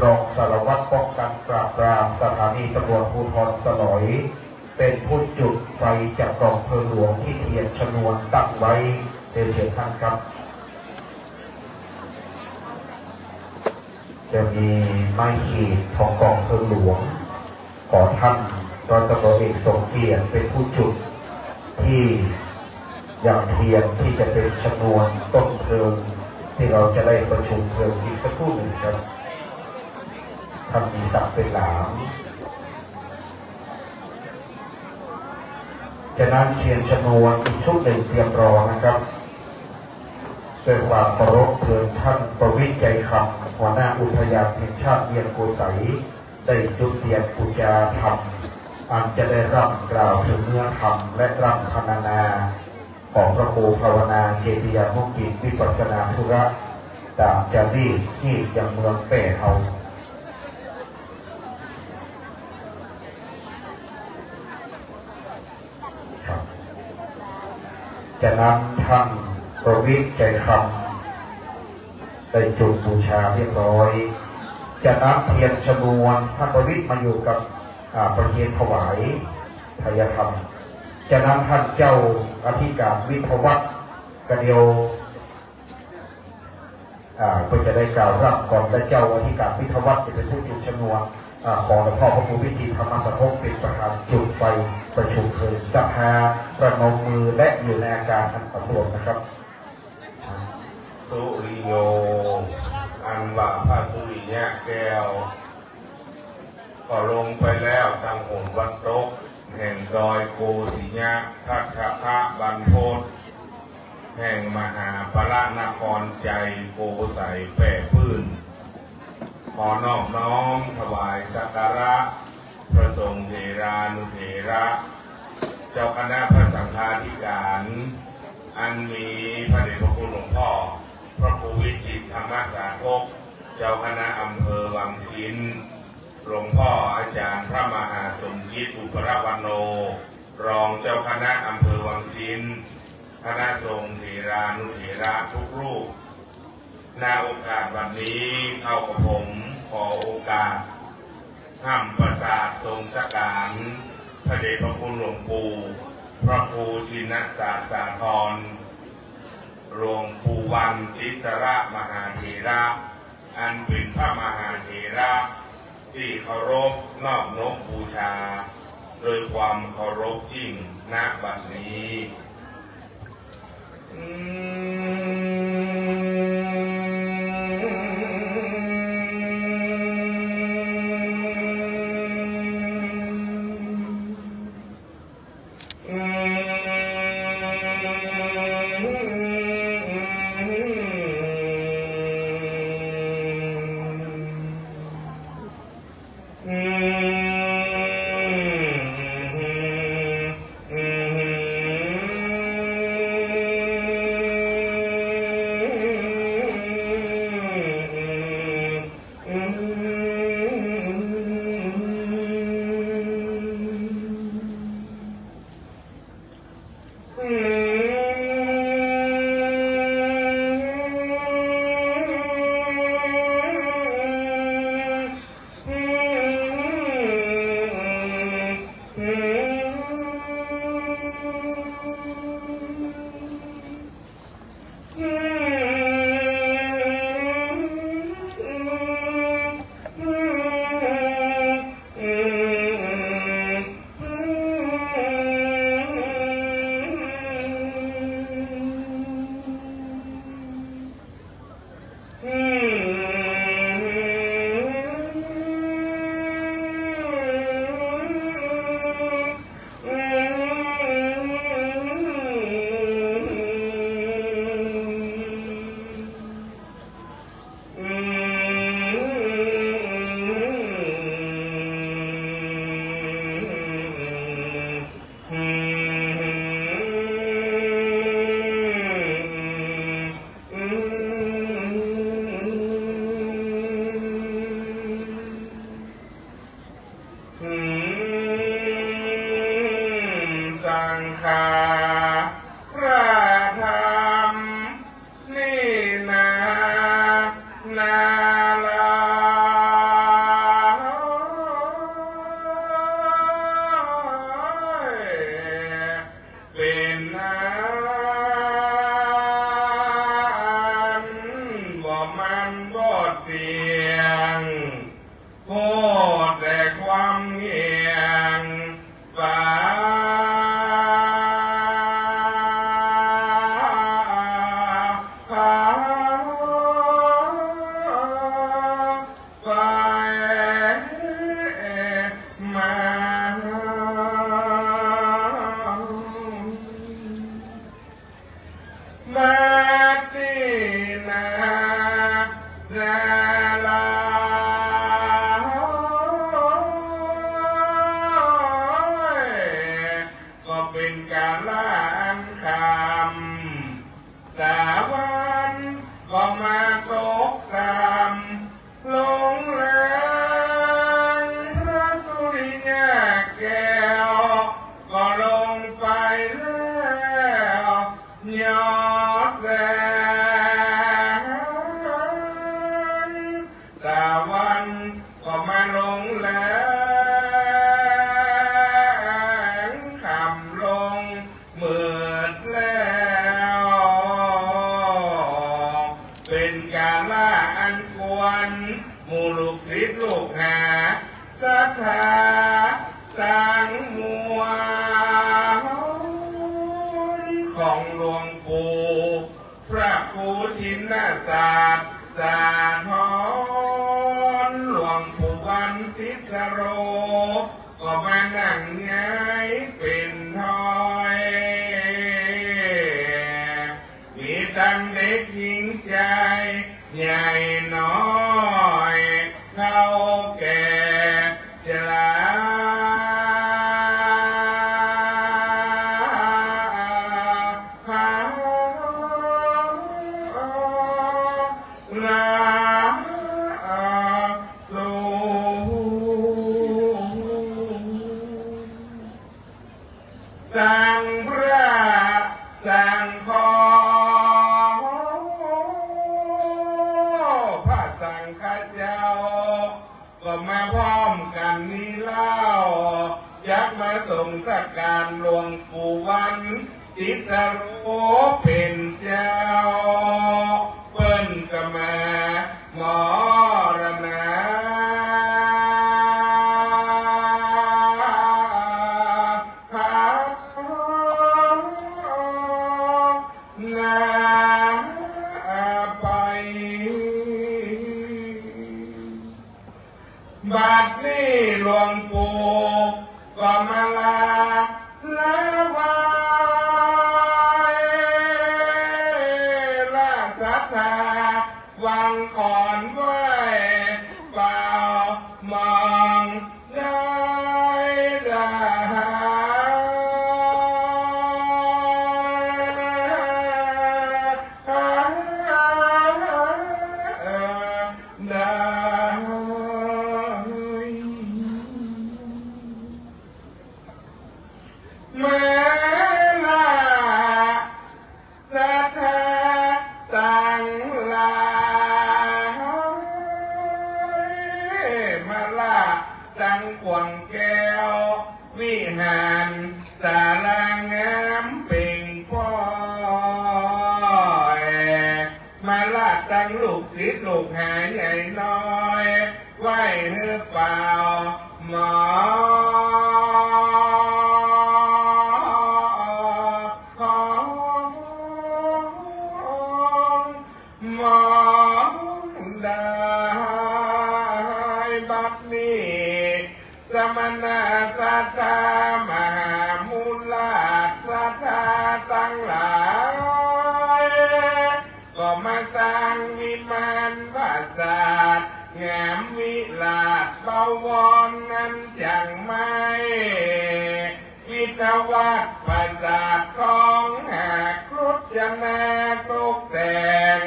รองสารวัตรป้องกันปราบปรามสถานีตำรวจภูธรสลอย เป๋นผู้จุดไฟจากกล่องเพลิงหลวงตี้เทียนชนวนตั้งไว้ เรียนเชิญท่านครับ จะมีไม้ขีดของกล่องเพลิงหลวง ขอท่านร้อยตำรวจเอกสมเกียรติเป๋นผู้จุด ตี้ยังเทียนตี้จะเป๋นชนวนต้นเพลิง ตี้เฮาจะได้ประชุมเพลิงอีกสักครู่นึ่งครับ ท่านมีศักดิ์เป๋นหลาน ฉะนั้นเทียนชนวนอีกชุดนึ่งเตรียมรอนะครับ ด้วยความเคารพ เชิญท่านประวิตร ใจคำ หัวหน้าอุทยานแห่งชาติเวียงโกไสย ได้จุดเตียนปู๋จาธรรม อันจะได้ร่ำกล่าวเถิงเนื้อธรรมและร่ำพรรณนา ของพระครูภาวนาเจติยานุกิจวิปัสสนาธุระ ต๋ามจารีตฮีตยังเมืองแป้เฮา ครับ จากนั้นท่านประวิตร ใจคำ ได้จุดบูชาเรียบร้อย จากนั้นเทียนชนวน ท่านประวิตรมาอยู่กับ อ่า ประเคนถวายไทยธรรม จากนั้นท่านเจ้าอธิการวิทยาวัฒน์ กระเดียว อ่า เปิ้นจะได้กล่าวร่ำก่อน และเจ้าอธิการวิทยาวัฒน์จะเป๋นผู้จุดชนวน อ่า ขอหลวงพ่อพระครูวิจิตรธรรมสาธกเป๋นประธานจุดไฟประชุมเพลิง ศรัทธาประนมมือและอยู่ในอาการอันสำรวมนะครับ สุริโย อันว่าพระสุริยะแก้ว ก็ลงไปแล้วตางหนตะวันตก แห่งดอยโกสิยะทัตถะบรรพต แห่งมหาปรนครใจ๋โกไสยแป้ปื้น ขอนอบน้อมถวายสักการะพระสงฆ์เถรานุเถระ เจ้าคณะพระสังฆาธิการ อันมีพระเดชพระคุณหลวงพ่อพระครูวิจิตรธรรมสาธก เจ้าคณะอำเภอวังชิ้น หลวงพ่ออาจารย์พระมหาสมคิด อุปรวันโณ รองเจ้าคณะอำเภอวังชิ้น คณะสงฆ์เถรานุเถระทุกรูป ณ โอกาสบัดนี้ ข้าพระผมขอโอกาส ฮ่ำประสาททรงสักการ พระเดชพระคุณหลวงปู่ พระครูชินสาสาธร หลวงปู่วันติสระมหาเถระ อันเป๋นพระมหาเถระตี้เคารพนอบน้อมบูชา ด้วยความเคารพยิ่ง ณ บัดนี้ สังฆา พระธรรมนี่นา นาลา เป๋นอันบ่มั่นบ่เตี้ยง โพดแต่ความเหี่ยง ปา ไปมา มาตี้ ลงแลง ค่ำลงมืดแล้ว เป๋นกาละอันควร หมู่ลูกศิษย์ลูกหาศรัทธาตังมวล ของหลวงปู่ พระครูทินนาศาสตร์ สาธร หลวงปู่วันติสโร ก็มานั่งย้ายเป๋นถ้อย มีตังเด็กญิงจาย ใหญ่น้อย เฒ่าแก่จรา ตังพระสังฆ พระสังฆเจ้า ก็มาพร้อมกั๋นนี้เล่า จักมาส่งสักการหลวงปู่วันติสโรเป๋นเจ้า เปิ้นก็มามรณา นาไป บัดนี้หลวงปู่ก็มาลา ลาไหว้ ลาศรัทธา วางขอนไหว้ เป่าหม่อง ได้ ได้ ได้ มาละ ศรัทธาตังหลาย มาละตังกว้างแก้ว วิหารศาลางามเป่งป้อย มาละตังลูกศิษย์ลูกหาใหญ่น้อย ไหว้หื้อเป่าหม่อง หม่องได้ บัดนี้ สมณะศรัทธา มหามูลาศรัทธาตังหลาย ก็มาสร้างวิมานปราสาท งามวิลาศบวรนั้นจักไม้ วิทยาวัตรปราสาททอง หากรุจนาตกแต่ง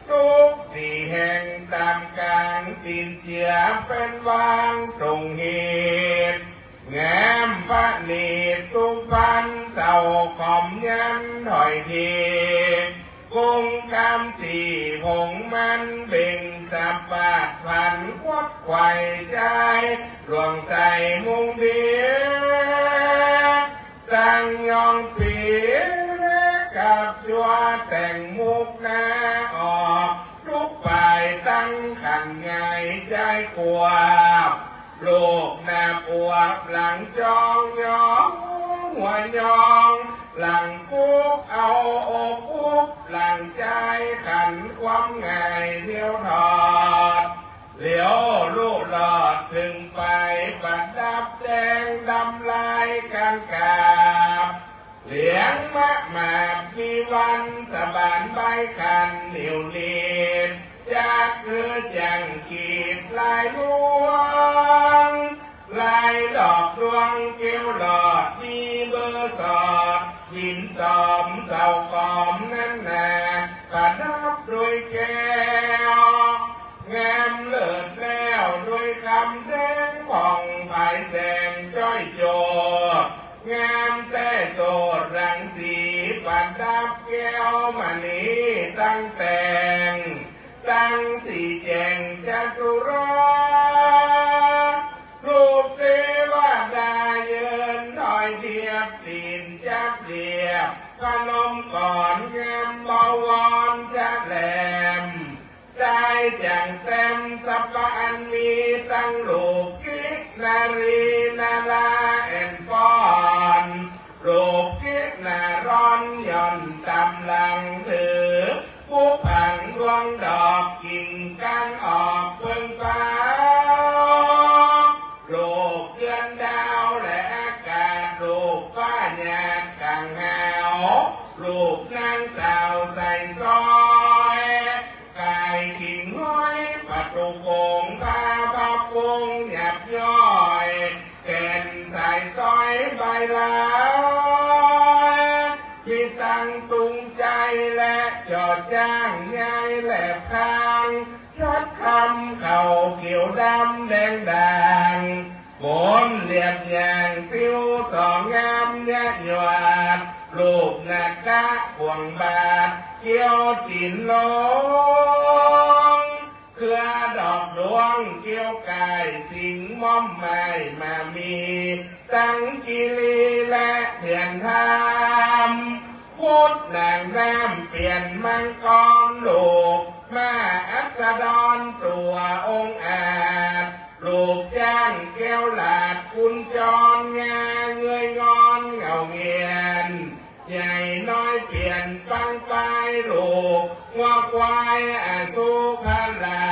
ทุกตี้แห่งต๋ามก๋างตี๋นเจียเป๋นวางตรงหีบ งามประณีตสุพรรณ เศร้าขอมยันถ้อยที กรุงคำตี้ผงมันเบ่งสะปาดผัน ควักไขว่จาย หลวงใสมุงดี ตั้งยองปี๋ และกับจั่วแต่งมุกหน้าออก ทุกป่ายตั้งขันไงจายกวาบ ลูกหน้าปวกหลังจองยอง หัวยอง หลังกุกเอาอกอุบ หลังจายขันความไงเที่ยวทอด เหลียวลู่ลอดเถิงไป ประดับแดงดำลายกานกาบ เหลียงมะหมาบมีวันสะบานใบขันเหนียวลีด จักหื้อจั่งขีดลายลวง ลายดอกดวงแก้วหลอด มีเบอร์สอด หินต๋อมเศร้าขอมนั้นนา ประดับด้วยแก้ว งามเลิศแล้วด้วยคำแดงผ่อง ผายแสงจ้อยโจด งามแต๊โสดรังสี ประดับแก้วมณีตั้งแต่ง ตั้งสีแจ่งจัตุรัส รีนาราแอ่นฟ้อน ลูกเกศนาร้อนหย่อนต๋ามหลังหือ ผู้ผังดวงดอกกิ่งก้านออกเปิ้งฟ้า ลูกเดือนดาวและอากาศ ลูกฟ้าหยาดก๋างหาว ลูกนางสาวใส่สร้อย ก๋ายขิงห้อยประตู๋โขง ผ้าพับวงหยาบย้อย แก่นสายสร้อยใบลาย มีตังตุงใจ๋และจ่อจ้าง ยายแหลบข้าง ชัดคำเขาเขียวดำแดงด่าง บนเลียบยางซิ้วสองงามยะหยวด ลูกนาคาบ่วงบาท เกี้ยวตี๋นลง เครือดอกดวงเกี้ยวก๋าย สิงห์ม้อมไม้มามี ตังคีรีและเถื่อนธรรม ครุฑนางน้ำเปียรมังกร ลูกม้าอัสดรตั๋วองอาจ ลูกจ๊างแก้วหลาดกุญจร งาเงยงอนเหงาเงียน ใหญ่น้อยเปลี่ยนปังปาย ลูกงัวควายอสุภรา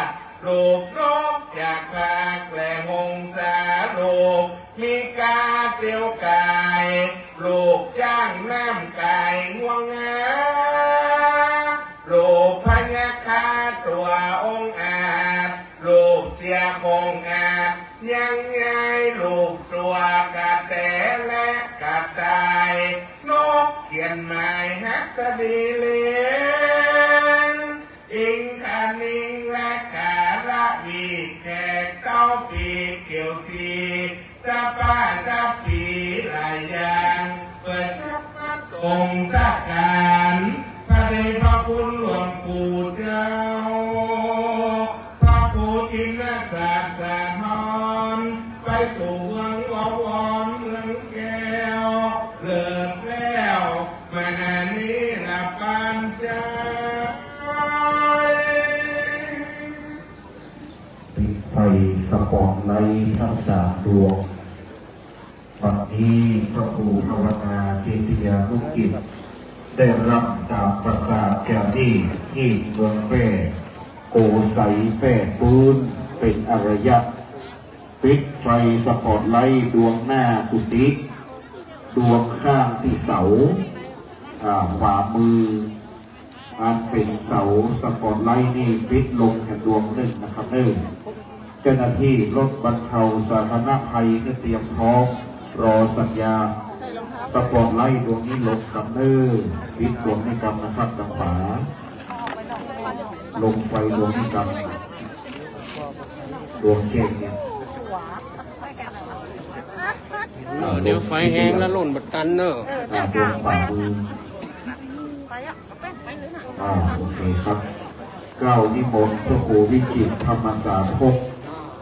ช ลูกนกจากผากและหงสา ลูกมีกาเตียวก๋าย ลูกจ๊างน้ำก๋ายง่วงงา ลูกพญาคาตั๋วองอาจ ลูกเสียคงอาจยังยาย ลูกตั๋วกระแตและกระต่าย นกเขียนหมายหัสดีลิง อิงคณิงและกาละวี แขกเต้าปีเขียวสี สะป้าสะปีหลายอย่าง เปื้อจะมาส่งสักก๋าน พระเดชพระคุณหลวงปู่เจ้า พระครูจินนศาสตร์สาธร ไปสู่เมืองบวรเมืองแก้ว เลิกแล้ว มาหานี้ละปานใจ ปิดไฟสปอตไลท์ทั้งสามดวง บัดนี้พระครูภาวนาเกติยานุกิจ ได้ร่ำตามประสาทจารีต ที่เมืองแป้ โกใสแป้ปื๊น เป๋นอารยักษ์ ปิดไฟสปอตไลท์ดวงหน้ากุฏิ ดวงข้างตี้เสา อ่า ขวามือ อันเป๋นเสาสปอตไลท์นี่ปิดลงแหมดวงนึ่งนะครับเน่อ เจ้าหน้าตี้รถบรรเทาสาธารณภัยก็เตรียมพร้อมรอสัญญาณ สปอตไลท์ดวงนี้ลงกำเน่อ ปิดดวงนี้กำนะครับ ตางขวา ลงไฟดวงนี้กำ ดวงแจ้งเนี่ย เออ เดี๋ยวไฟแฮงแล้วล่นบ่ตันเน่อ อ่า ดวงขวามือ อ่า โอเคครับ เกล้านิมนต์พระครูวิจิตรธรรมสาธก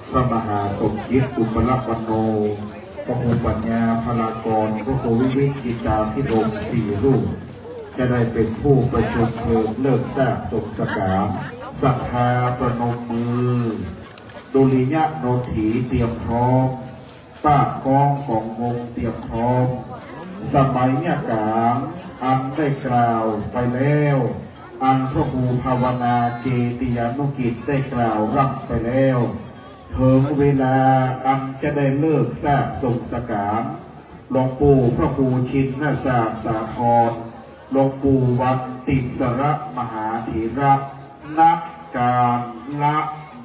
พระมหาสมจิตอุปรวันโณ พระครูปัญญาพลากร พระครูวิวิตจิตตาภิรมย์ สี่รูป จะได้เป๋นผู้ประชุมเพลิงเลิกซากส่งสกาน ศรัทธาประนมมือ ดุริยะนนถีเตรียมพร้อม ปาดกองของวงเตรียมพร้อม สมัยก๋านอันได้กล่าวไปแล้ว อันพระครูภาวนาเกติยานุกิจได้กล่าวร่ำไปแล้ว เถิงเวลาอันจะได้เลิกซากส่งสกาน หลวงปู่พระครูชินนศาสตร์สาธร หลวงปู่วันติสระมหาเถระ ณ กาละ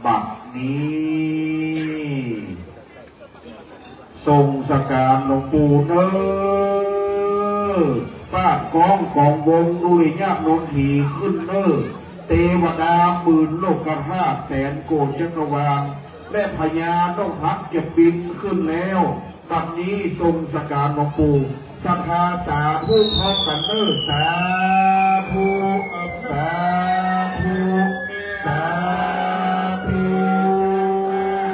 บัดนี้ ส่งสกานหลวงปู่เน่อ ปาดกองของวง ดุริยะนนถีขึ้นเน่อ เตวดาหมื่นโลกธาตุ แสนโกฏจักรวาล และพญานกหักจะบินขึ้นแล้ว บัดนี้ส่งสกานหลวงปู่ ศรัทธาสาธุพร้อมกั๋นเน่อ สาธุ สาธุ สาธุ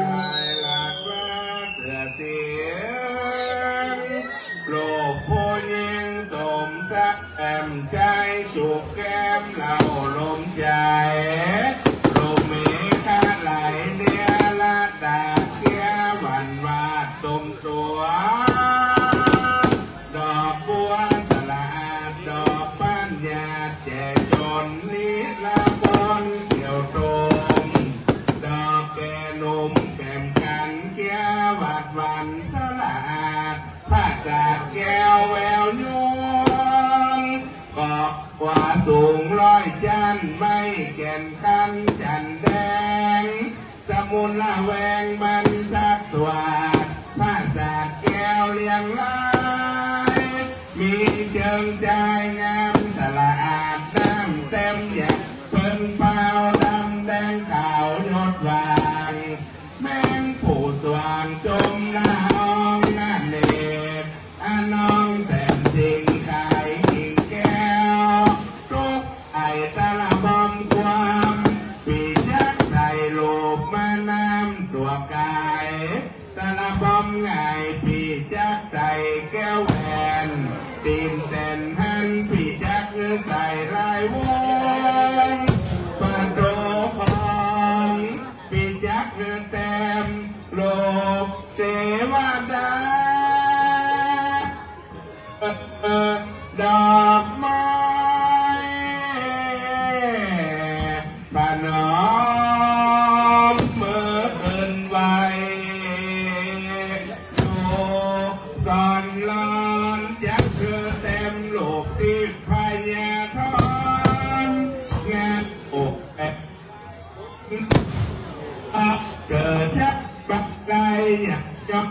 หลากหลากเสือเสียง ลูกผู้หญิงสมศักดิ์แอมใจ๋ จูบแก้มเล่าลมใจ๋ ลูกมีค่าหลายเดียละดาเกียหวาน วาดสมสวย ดอกบัวสะอาด ดอกปัญญาแจ่จ๋น นิรมนเขียวตม ดอกแก่หนุ่มแก้มกั๋น เกี้ยวหวาดหวันสะอาด ผาสาทแก้วแววยุง เกาะกว่าสูงร้อยจั๊น ไม้แก่นคันจั๋นแดง สมุนละแวงบรรทัดสวัสดิ์ ผาสาทแก้วเรียงราย มีเจิงจายงามสะอาด น้ำเต็มแหยะ เปิ้งเปาดำแดงขาวหยดหว่าง แมงผู้สว่างจมหน้าอ่องหน้าเนตร อะนองแสนสิงขายกิ่งแก้ว ตุ๊กไอ่ตะละบอมความ ปี้จั๊กใส่ลูกมาน้ำตั๋วก๋าย ตะละบอมหงายปี้จั๊กใส่แก้วแหวน ตี๋นแต๋นหันปี้จั๊กใส่ลายวง ปะโตของ ปี้จั๊กแต้ม ลูกเตวดา ดอกไม้ ประนอมมือขึ้นไหว้ ลูกก่อนลอนจั๊กแต้ม ลูกทิพยธร งานอก เกิดจั๊กบักไก่อยากจับ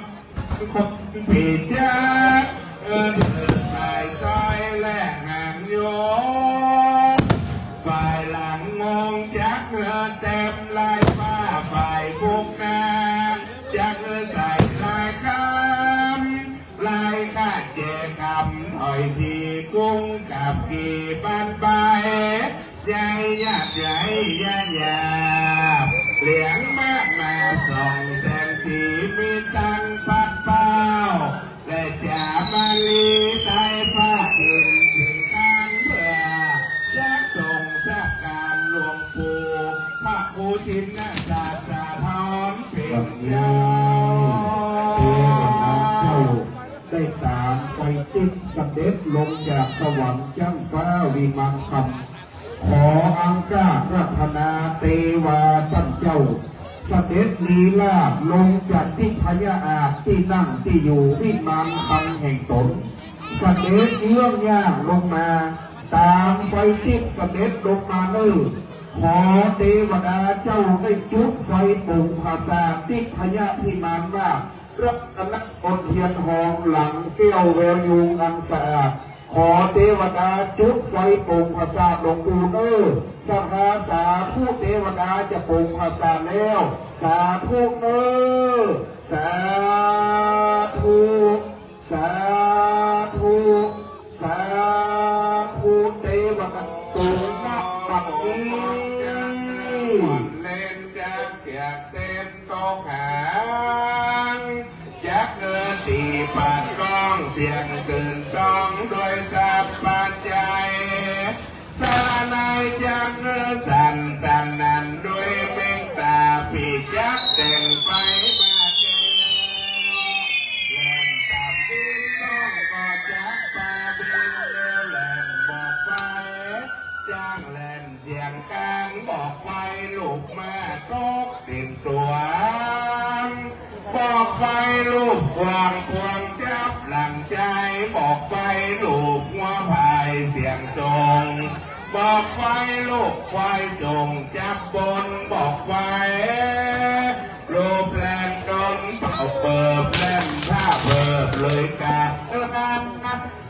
คนปี้จั๊ก เออ เดินสายซอยและหางโยง ฝ่ายหลังงงจั๊กเออแต้มลายฟ้า ฝ่ายบุกหน้าจั๊กเออใส่ลายคำ ลายคาดแจกำ ถ้อยตี้กุ้งกับกี่บ้านไป ใหญ่ยาดใหญ่ยาหยาบ เหลียงมากมาส่องแสงสี มีตังปัดเป้า และจ๋ามาลีใต้ผ้าเอ็นถึงข้างเพื่อ จั๊กส่งจั๊กก๋านหลวงปู่ พระครูชินนาถสถาธรเป๋นเจ้า เทวดาเจ้า ได้ต๋ามไปติ๊บเสด็จลงจากสวรรค์จั้งฟ้าวิมานคำ ขออังคารัตนาเตวาต้านเจ้า เสด็จลีลาศลงจากทิพยอาสน์ตี้นั่งตี้อยู่วิมานคำแห่งต๋น เสด็จเยื้องย่างลงมา ต๋ามไปติ๊บเสด็จลงมาเน่อ ขอเตวดาเจ้าได้จุดไฟปงผสาททิพยพิมานว่า รัตนมนเทียนหอมหลังแก้วแววยุงอันสะอาด ขอเตวดาจุดไฟปงผสาทหลวงปู่เน่อ สาธุ เตวดาจะปงผสาทแล้ว สาธุเน่อ สาธุ สาธุ สาธุ เตวดาปงณบัดนี้ เล่นจั๊กเปียกเต็ม ตกหาง จั๊กเออตี้ปัดก้อง เสียงตื่นต้องด้วยทรัพย์ปัจจัย สะหนายจั๊กเออสั่นสนั่นด้วยเมตต๋า ปี้จั๊กแต่งไปมาแก้ว แล่นต๋ามบินต้องก็จั๊กปาบินเร็ว แล่นบอกไฟ จั๊กแล่น เสียงกลางบอกไฟลูกมาตกเต็มตั๋ว บอกไฟลูกกวางพวงจับหลังใจ บอกไฟลูกหัวพายเสียงจง บอกไฟลูกควายจงจับบน บอกไฟลูกแปลงตนเป่าเปิบแล่นผ้าเปิบเลยกาด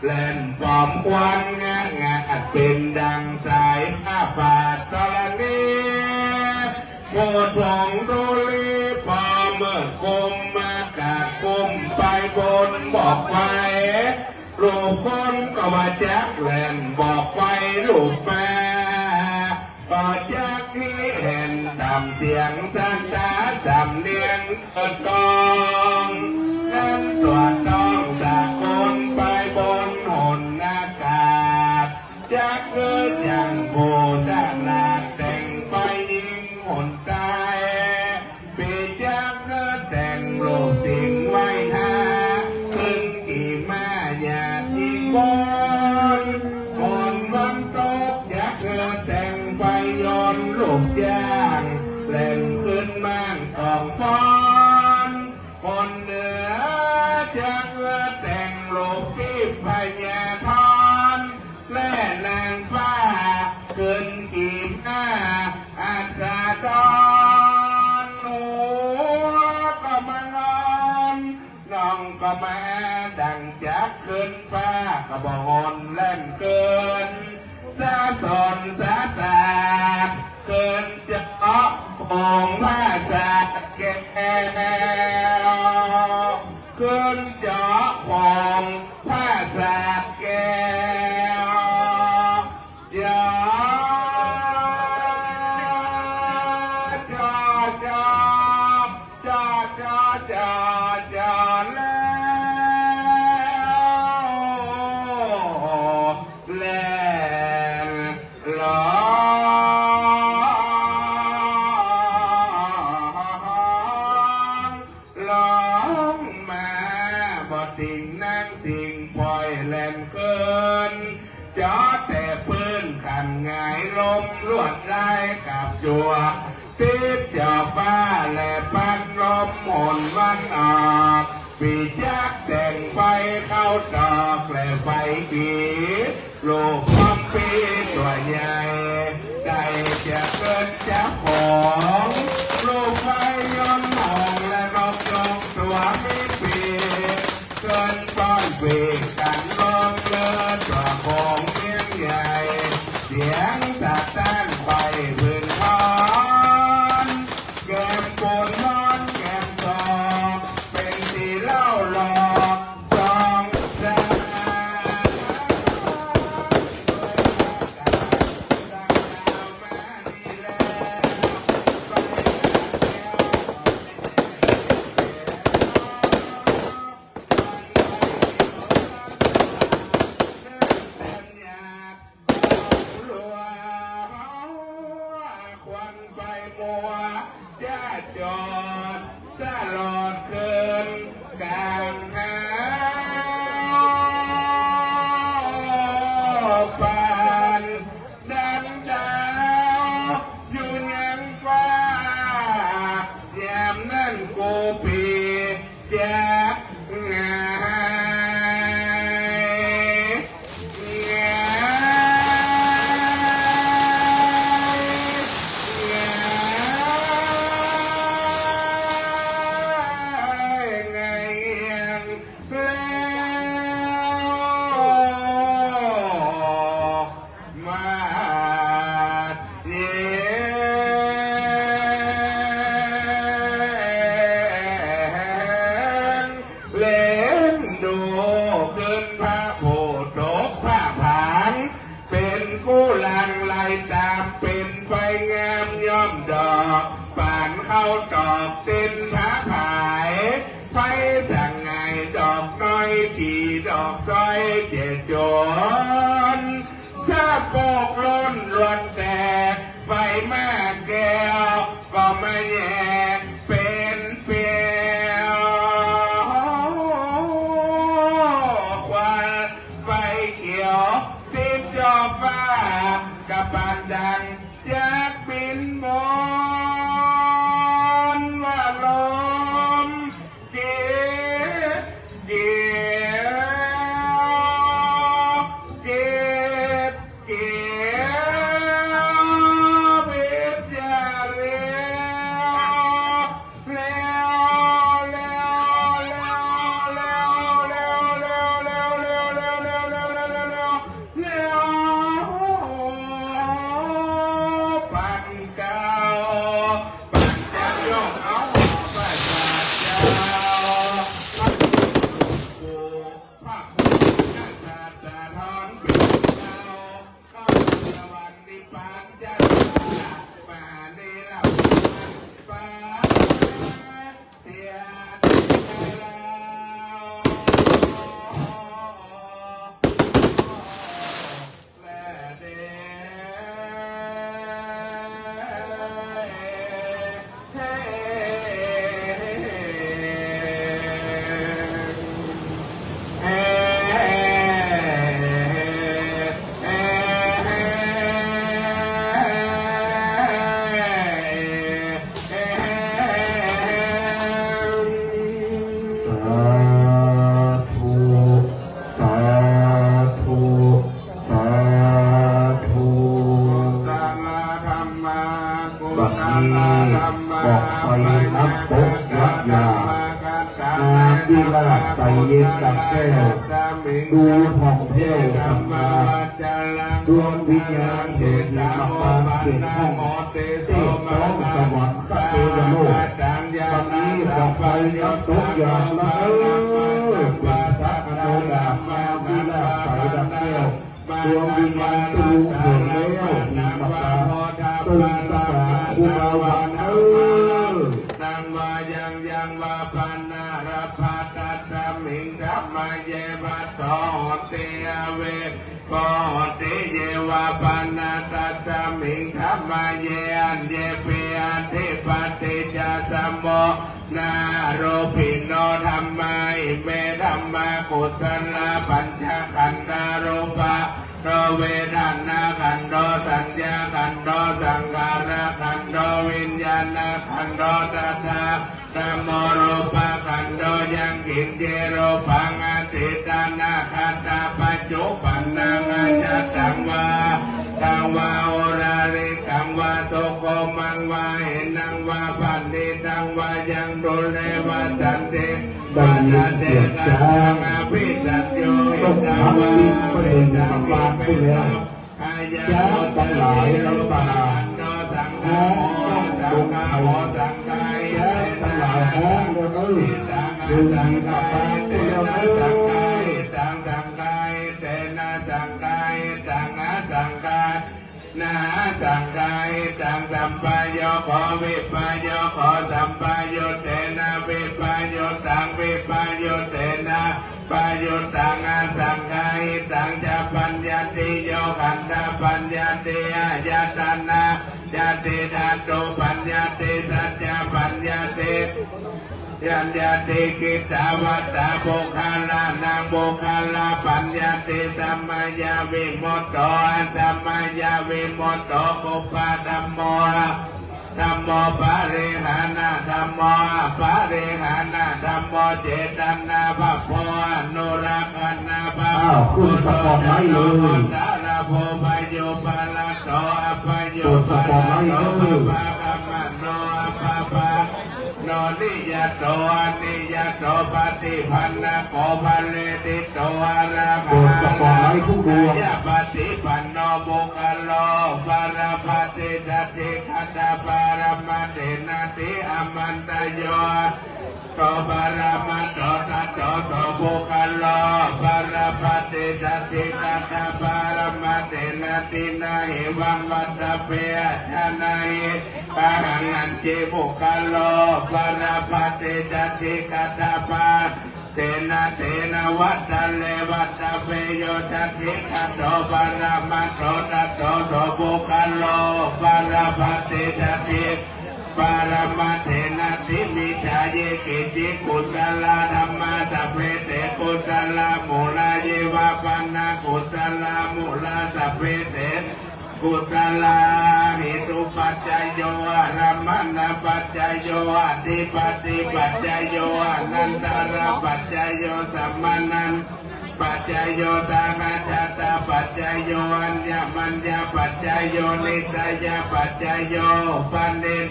แล่นปอมควันงะงะเป๋นดังสายผ้าบาทธรณี โพธิ์ทองธุลี ปอเมิดกุมมากาดกุมไปบน บอกไฟลูกคนก็ว่าจั๊กแล่น บอกไฟลูกมา ก็จั๊กนี้แห่นต่ำเสียงสันตาสำเนียงเกิดกอง นั้นตัวต้องตะโกนไปบนหนอากาศ จั๊กเกิดอย่างโบสถ์นาแต่งไปยิงหนใต้ ปี้จั๊กเกิดแต่งโลกสี เหนือจักแต่งลูกทิพย์พญาธร และนางฟ้าขึ้นกีบหน้าอัสดร หัวก็มานอน น้องก็มาดังจักขึ้นฟ้า ก็บ่หอนแล่นเกิน สะสนสะสาดเกินเจาะของพระสาแก้ว เกินเจาะของพระสาแก้ว เจาะ เจาะ เจาะ เจาะ เจาะ เจาะ เจาะแล้ว แล่นลอง ลองมา บ่ติ่งนั่งติ่งปล่อยแล่นเกิน เจาะแต่ปืนขันหงายลมลวดลายกับจั่ว ติดจอบฟ้าและปัดลมหนวันออก ปีจักแต่งไฟเข้าตอกและไฟปี ลูกคอมปีตัวใหญ่ ได้จะเกิดเจ้าของ ลูกไฟย้อนหองและนกยกตัวมีปีก เกินป้อนปีกกันลองเลิศตัวของเมียงใหญ่ เสียงสะท้านไฟพื้นทอน แก้มปูนนอนแก้มตอก เป็นตีเหล้าหลอกสองสาม ควันไฟมัวจะจอดตลอดคืนกลางหาวปานดังดาวอยู่ยังฟ้า ยามนั้นกูปี จักหงาย หงาย หงายเอียงแล้ว มาเย็น เล่นดูขึ้นพระผู้ตกพระผาง เป็นกู้หลังไหลต๋าม เป็นไฟงามย้อมดอก ปานเข้าตอกเต้นพระผาย ไฟสังหงายดอกน้อย กี่ดอกซ้อยเจ๋จวน สะโพกล้นล้วนแตก ไฟมาแก้วก็มาแยกเป็นเปลว ควันไฟเขียวติดจอบฟ้า กะปานดังจักบินบน ว่าลม เจ็บ เจ็บ เจ็บ เจ็ สาธุ สาธุ สาธุ บัดนี้ก็ไปนับตกยอดญาติ งามวิลาศใสเย็นดังแก้ว ดูผ่องแผ้วสง่า ดวงวิญญาณเทพนิยมปานเขียนห้อง เทพฟ้องสวรรค์พระเทวโลก บัดนี้ก็ไปนับตกยอดแล้วเด้อ เป็นพระอนุดาตงามวิลาศใสดังแก้ว ดวงวิญญาณตะลุงเถิงแล้ว มีมาตาตึงตะกาอุบาวันเอ้อ นังวายังยังวาปะนะระพะทัสสมิงธัมมะเยวะโสติอเว โพธิเยวาปะนะทัสสมิงธัมมะเย อัญเยปิอธิปติจจะสมโม นาโรปิโนธัมมา อิเมธัมมากุศลา ปัญจขันธารูปะ โนเวทนาขันโธ สัญญาขันโธ สังขารขันโธ วิญญาณขันโธ ตถา ธัมโมรูปะขันโธ ยังกิญจิรูปังอตีตานาคตาปัจจุปันนังอนาคตังวา ตังวาโอราริกังวาสุขุมังวาหินังวาปัณฑิตังวายังดุเรวะสันติวาสะเตกะตังอภิสัญโยหิตาวา เจ้าทั้งหลายในป่า ฮ้องดงไพร เจ้าทั้งหลายฮ้องแล้วเอ้อ เดินดีกลับบ้านไปแล้วเอ้อ นาสังคาหิตังสัมปะโยโควิปะโยโคสัมปะยุตเตนะวิปะยุตตังวิปะยุตเตนะปะยุตตังอสังคาหิตังจะปัญญัตติโยขันธปัญญัตติอายตนะปัญญัตติธาตุปัญญัตติสัจจะปัญญัตติ ปัญญัตติกิตตาวัตตาปุคคลานังปุคคลปัญญัตติสัมมายาวิมุตโตอสัมมายาวิมุตโต ปุพพะธัมโม ธัมโม ปะริหานะธัมโม อะปะริหานะธัมโม เจตนาบาโพ อนุรักขณาบาโพ อ้าว ขึ้นสปอตไลท์เลย โพธารโพ ปะยุปะละโต อะปะยุปะละโต เปิดสปอตไลท์เลย ปะปะกะมะโน อะปะปะ โน นิยโต อนิยโต ปะติปันนะโก ปะเรติโต อะระหะ เปิดสปอตไลท์ทุกดวง ยะปะติปันโน ปุคคโล ปะระปะติสัทธิขัตตะปะระมะเถนะติอะมันตโย โต ปะระมะโต ทัตโต โส ปุคคโล ปะระปะติสัทธิขัตตะปะระมะเถนะติ นะหิวัง วัตตะเป อะจานะหิ อะหัง อัญจิ ปุคคโล ปะระปะติสัทธิขัตตะปะระมะเถนะ เตนะ วัตตะเร วัตตะเป โย สัทธิขัตโต ปะระมะโต ทัตโต โส ปุคคโล ปะระปะติสัทธิปะระมะเถนะติ มิจฉา เย เก จิ กุศลา ธัมมา สัพเพ เต กุศลา มูลา เยวาปะนะ กุศลา มูลา สัพเพ เต กุศลา เหตุปัจจโย อะรมมณปัจจโย อะธิปติปัจจโย อะนันตระปัจจโย สัมมานันตระปัจจโย สหชาตปัจจโย อัญญมัญญปัจจโย นิสสยปัจจโย ปณิธ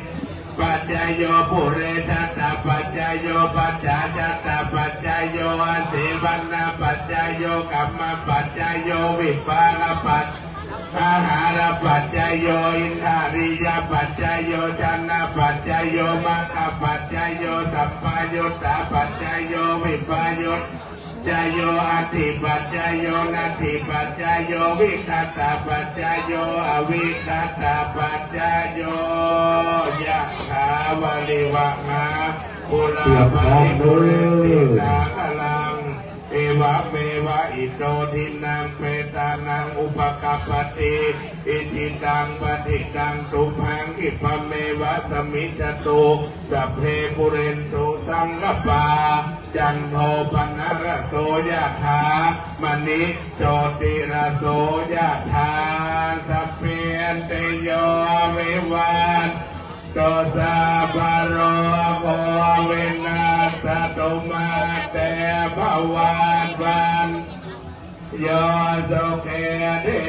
ปัจจโย ปุเรชาตปัจจโย ปัจฉาชาตปัจจโย อาสีวรรณปัจจโย กรรมปัจจโย วิปากปัจจโย อาหารปัจจโย อินทรียปัจจโย ฌานปัจจโย มรรคปัจจโย สัมปยุตตปัจจโย วิปยุตตปัจจโย อธิปัจจโย นัตถิปัจจโย วิคตปัจจโย อวิคตปัจจโย ยะถาวาริวะหาปูราปะริปูเรนติสาคารัง เอวะเมวะ อิโต ทินนัง เปตานัง อุปะกัปปะติ อิจิตัง ปัตถิตัง ตุมหัง ขิปปะเมวะ สะมิชฌะตุ สัพเพ ปูเรนตุ สังกัปปา จันโท ปะนะระโส ยะถา มะณิ โชติระโส ยะถา สัพพีติโย วิวัช ตุ สัพพะโรโค วินัสสะตุ มา เต ภะวัตวัน โย สุขี ที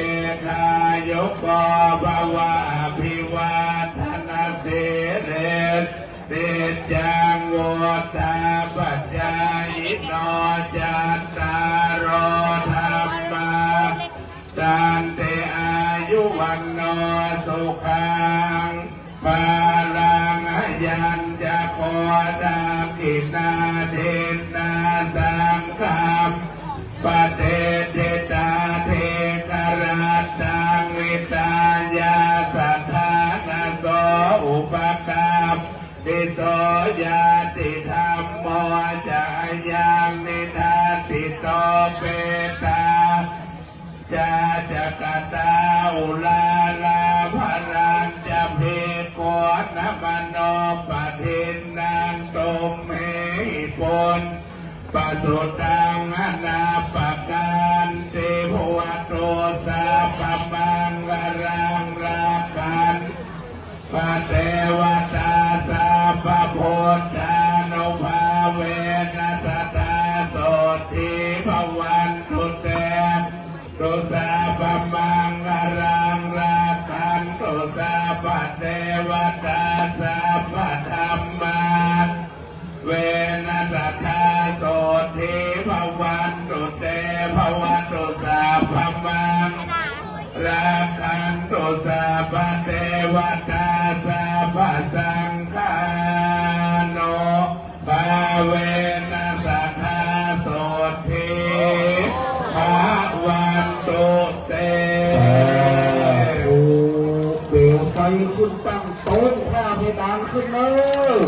ฆายุโก ภะวะ อะภิวาทะนะสีลิส นิจจัง วุฑฒาปะจายิโน จัตตาโร ธัมมา สันติ อายุ วัณโณ สุขัง พะลัง อะยัญจะโก ทักขิณาทินนา สังฆัม ปะติฏฐิตา ทีฆะรัตตัง หิตายะ สัทธานะโส อุปกัปปิโต ญาติธัมโม จะ อะยัง นิทัสสิโต เปตา จะ จะกะตา อุรารา ภะรัญจะ ภิกขุนะ มะโน ปะทินนัง ตุมเหหิ ปุญญะ ปะสุตัง อะนาปะกันติ ภะวะตุ สัพพะมังคะลัง รักขัน ปะเตวะตา สัพพะพุทธานุภาเวนะ สะดาโสตถี ภะวันตุเต ตุ สัพพะมังคะลัง รักขันตุ สัพพะเตวะตา สัพพะธัมมา เวนะ สะดาโสตถี ภะวันตุเต ภะวะตุ สัพพะมัง รักขันตุ สัพพะเตวะตา สัพพะสังฆานุภาเวนะ สะดาโสตถี ภะวันตุเต สาธุ เปลวไฟขึ้นตั้งโต๊ง ผ้าเพดานขึ้นเน้อ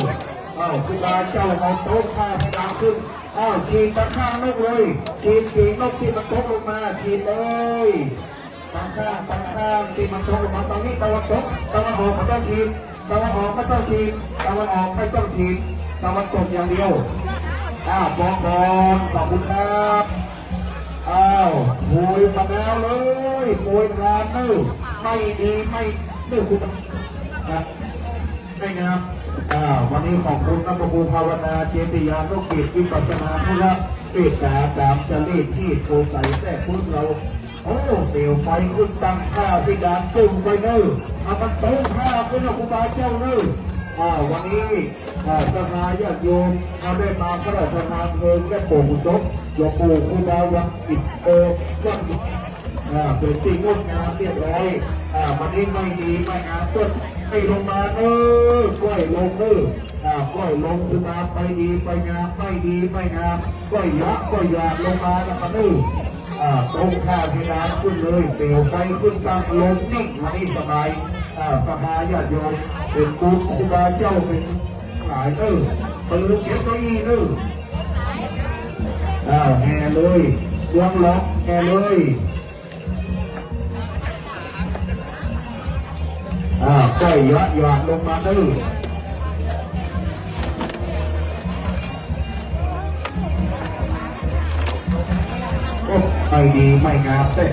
อ้าว ครูบาเจ้าเอาโต๊งผ้าเพดานขึ้น อ้าว ฉีดตะข้างนกเลย ฉีดปีกนกตี้มันตกลงมา ฉีดเลย ตะข้าง ตะข้างตี้มันตกลงมา ตรงนี้ตะวันตก ตะวันออกไม่ต้องฉีด ตะวันออกไม่ต้องฉีด ตะวันออกไม่ต้องฉีด ตะวันตกอย่างเดียว อ้าว บอกก่อน ขอบคุณครับ อ้าว โปรยมะนาวเลย โปรยทานเน้อ ไม่ดีไม่ เน้อคุณ ครับ ไม่งาม อ่า วันนี้ขอบคุณนะ พระครูภาวนา เจติยานุกิจ วิปัสสนาธุระ เมตตาตามจริตที่โพธิ์ใสแทรกพื้นเรา โอ้ เปลวไฟขึ้นตั้งผ้าเพดานตุ้มไปเน้อ เอามันตุ้มผ้าไปเน้อ ครูบาเจ้าเน้อ อ่า วันนี้ อ่า ศรัทธาญาติโยม เราได้มาพระราชทานเพลิงและโปงศพหลวงปู่ครูบาวังอิตโต วัด อ่า เป็นที่งดงามเรียบร้อย อ่า วันนี้ไม่ดีไม่งามก็ให้ลงมาเน้อ ก้อยลงเน้อ อ่า ก้อยลงขึ้นมา ไปดีไปงาม ไม่ดีไม่งาม ก้อยยะ ก้อยหยาดลงมาแล้วก็เน้อ อ่า โต๊งผ้าเพดานขึ้นเลย เปลวไฟขึ้นตั้ง ลมนิ่ง วันนี้สบาย อ่า ศรัทธาญาติโยม เป็นครูบาเจ้าเป็นหลายเน้อ ปืนเก็บเก้าอี้เน้อ อ่า แห่เลย ดวงล็อก แห่เลย อ่า ก้อยหยาดหยาดลงมาเน้อ โอ้ ไม่ดีไม่งามเต้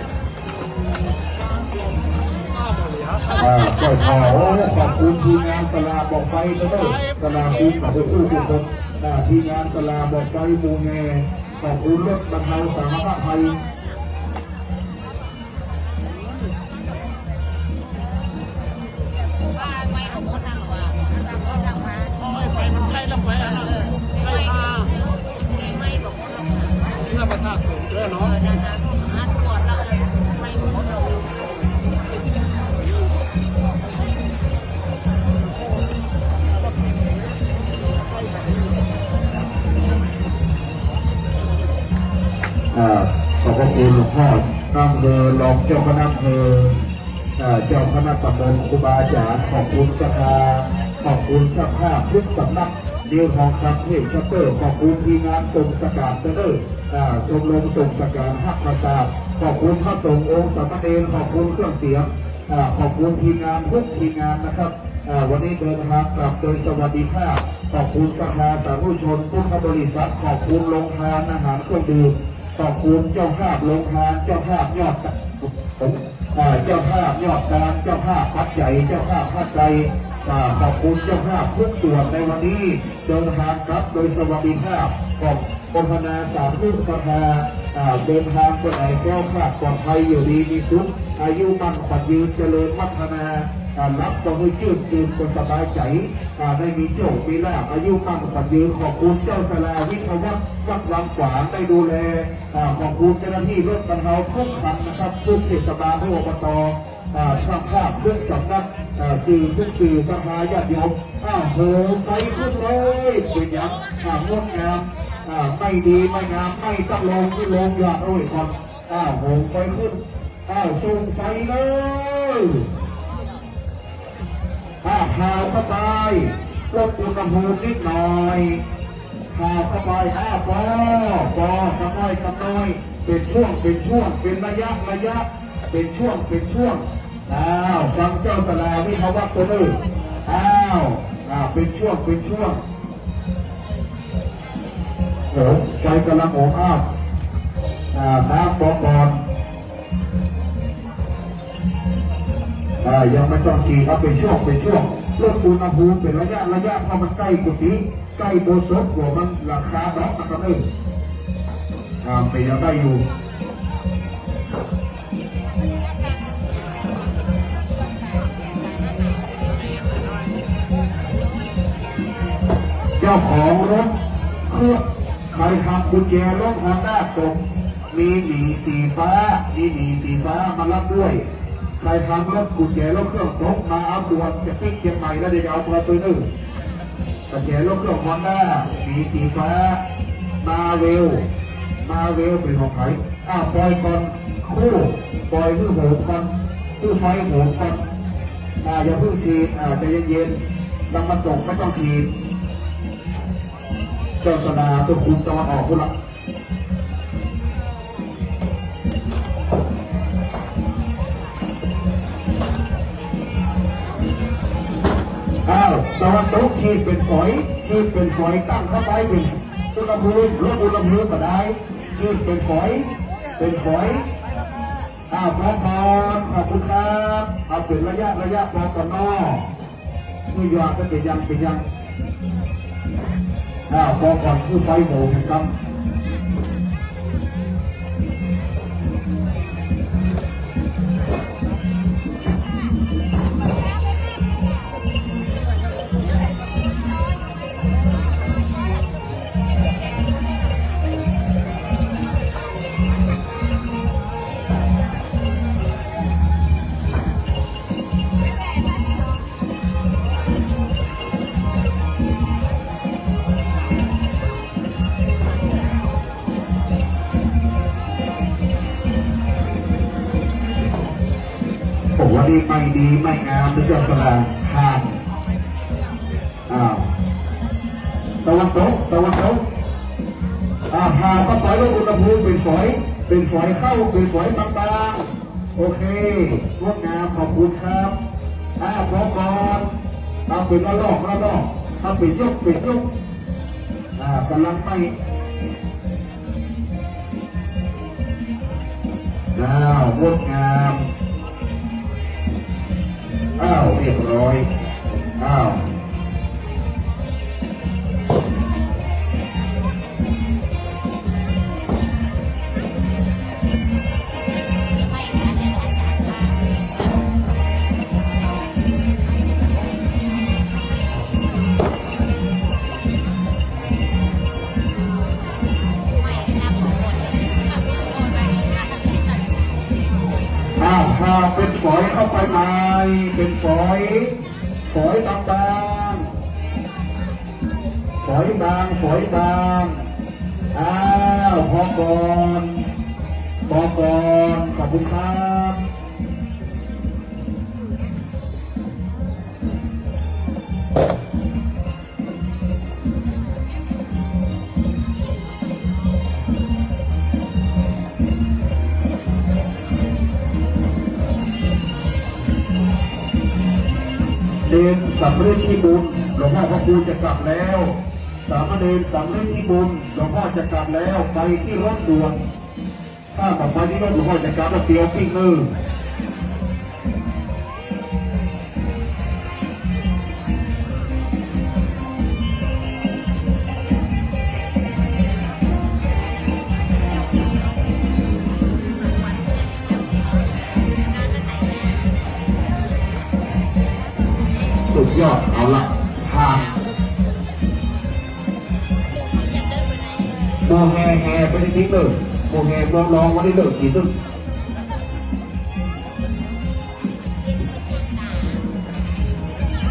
อ่า ก้อยขอ โอ้ ขอบคุณทีมงานตลาดบอกไปเน้อ ตลาดคุณขอบคุณทุกคน อ่า ทีมงานตลาดบอกไป หมู่แห่ ขอบคุณรถบรรเทาสาธารณภัย ไฟมันใกล้แล้ว ไฟอันนั้น ไฟฟ้า นี่เราประสาทสูงเกินเนาะ อ่า ขอบพระคุณหลวงพ่อ อำเภอ รองเจ้าคณะอำเภอ อ่า เจ้าคณะตำบล ครูบาอาจารย์ ขอบคุณศรัทธา ขอบคุณเจ้าภาพทุกสำนัก นิวทองคำ เทพชัตเตอร์ ขอบคุณทีมงานส่งสกาดเตอร์ อ่า ชมรมส่งสกาดฮักประสาท ขอบคุณพระสงฆ์องค์สามเณร ขอบคุณเครื่องเสียง อ่า ขอบคุณทีมงานทุกทีมงานนะครับ อ่า วันนี้เดินทางกลับโดยสวัสดิภาพ ขอบคุณศรัทธาสาธุชนพุทธบริษัท ขอบคุณโรงทานอาหารเครื่องดื่ม ขอบคุณเจ้าภาพโรงทาน เจ้าภาพยอด อ่า เจ้าภาพยอดทาน เจ้าภาพปัจจัย เจ้าภาพปัจจัย อ่า ขอบคุณเจ้าภาพทุกส่วนในวันนี้ เดินทางกลับโดยสวัสดิภาพ ขออนุโมทนาสาธุศรัทธา อ่า เดินทางไปไหนแคล้วคลาดปลอดภัยอยู่ดีมีสุข อายุมั่นขวัญยืนเจริญวัฒนา อ่า หลับก็หื้อจื้น ตื่นก็สบายใจ๋ อ่า ได้มีโชคมีลาภ อายุมั่นขวัญยืน ขอบคุณเจ้าศาลาวิทยาวัฒน์วัดวังขวางได้ดูแล อ่า ขอบคุณเจ้าหน้าที่รถบรรเทาทุกคันนะครับ ทุกเทศบาล ทุก อบต. อ่า ช่างภาพทุกสำนัก อ่า สื่อทุกสื่อ ศรัทธาญาติโยม อ้าว โหมไฟขึ้นเลย เป๋นหยัง อ่า งดงาม อ่า ไม่ดีไม่งาม ไม่ต้องลง ขึ้นลง อย่าเอาไว้ก่อน อ้าว โหมไฟขึ้น อ้าว ส่งไฟเลย อ่า ผ่าเข้าไป ลดอุณหภูมินิดหน่อย ผ่าเข้าไป อ่า ปอ ปอ กำน้อย กำน้อย เป๋นช่วง เป๋นช่วง เป๋นระยะ ระยะ เป๋นช่วง เป๋นช่วง อ้าว ฟังเจ้าศาลาวิทยาวัฒน์เปิ้น อ้าว อ่า เป๋นช่วง เป๋นช่วง โอ้ ไฟก่ำลังโหม อ้าว อ่า น้ำปอก่อน อ่า ยังไม่ต้องฉีด เอาเป๋นช่วง เป๋นช่วง ลดอุณหภูมิเป๋นระยะ ระยะ เพราะมันใก้กุฏิ ใก้อุโบสถ หัวมันหลังคาเนาะ มันก็เลย อ่า เป๋นยังได้อยู่ เจ้าของรถเครื่อง ใผทำกุญแจรถฮอนด้าตก มีหนีสีฟ้า มีหนีสีฟ้ามารับด้วย ใผทำรถกุญแจรถเครื่องตก มาเอาด่วน จะปิ๊กเจียงใหม่แล้ว เดี๋ยวจะเอาตัวไปนึ่ง กุญแจรถเครื่องฮอนด้า หนีสีฟ้า มาเวล มาเวล เป๋นของใผ อ่า ปล่อยก่อน คู่ ปล่อยหื้อโหมก่อน หื้อไฟโหมก่อน อ่า อย่าเพิ่งฉีด อ่า ใจเย็นๆ น้ำมันตกไม่ต้องฉีด เจ้าศาลาเปิ้นคุมตะวันออกพุ้นละ อ้าว ตะวันตกขีดเป๋นฝอย ขีดเป๋นฝอย ตั้งเข้าไปเป๋นอุณหภูมิ ลดอุณหภูมิก็ได้ ขีดเป๋นฝอย เป๋นฝอย อ้าว ปอก่อน ขอบคุณครับ เอาเป๋นระยะ ระยะ ปอก่อนเนาะ นี่ยอดก็เป๋นยัง เป๋นยัง อ้าว ปอก่อน หื้อไฟโหมครับ โอ้ วันนี้ไม่ดีไม่งามนะเจ้าศาลา ห้าม อ้าว ตะวันตก ตะวันตก อ่า ผ่าเข้าไป ลดอุณหภูมิ เป๋นฝอย เป๋นฝอยเข้า เป๋นฝอยบางๆ โอเค งดงาม ขอบคุณครับ อ่า ปอก่อน เอาเป๋นระลอก ระลอก เอาเป๋นยก เป๋นยก อ่า ก่ำลังไหม้ อ้าว งดงาม อ้าว เรียบร้อย อ้าว อ้าว อ้าว เป๋นฝอยเข้าไปใหม่ เป๋นฝอย ฝอยบางๆ ฝอยบาง ฝอยบาง อ้าว ปอก่อน ปอก่อน ขอบคุณครับ เณรสำเร็จที่บุญ หลวงพ่อพระครูจะกลับแล้ว สามเณรสำเร็จที่บุญ หลวงพ่อจะกลับแล้ว ไปที่รถด่วน ถ้าบ่ไปที่รถ หลวงพ่อจะกลับแล้ว เตียวปิ้งนึ่ง ยอด เอาละ ผ่าน หมู่แห่ แห่ไปได้ดีเลย หมู่แห่ หมู่รองมาได้เลย กี่ตึก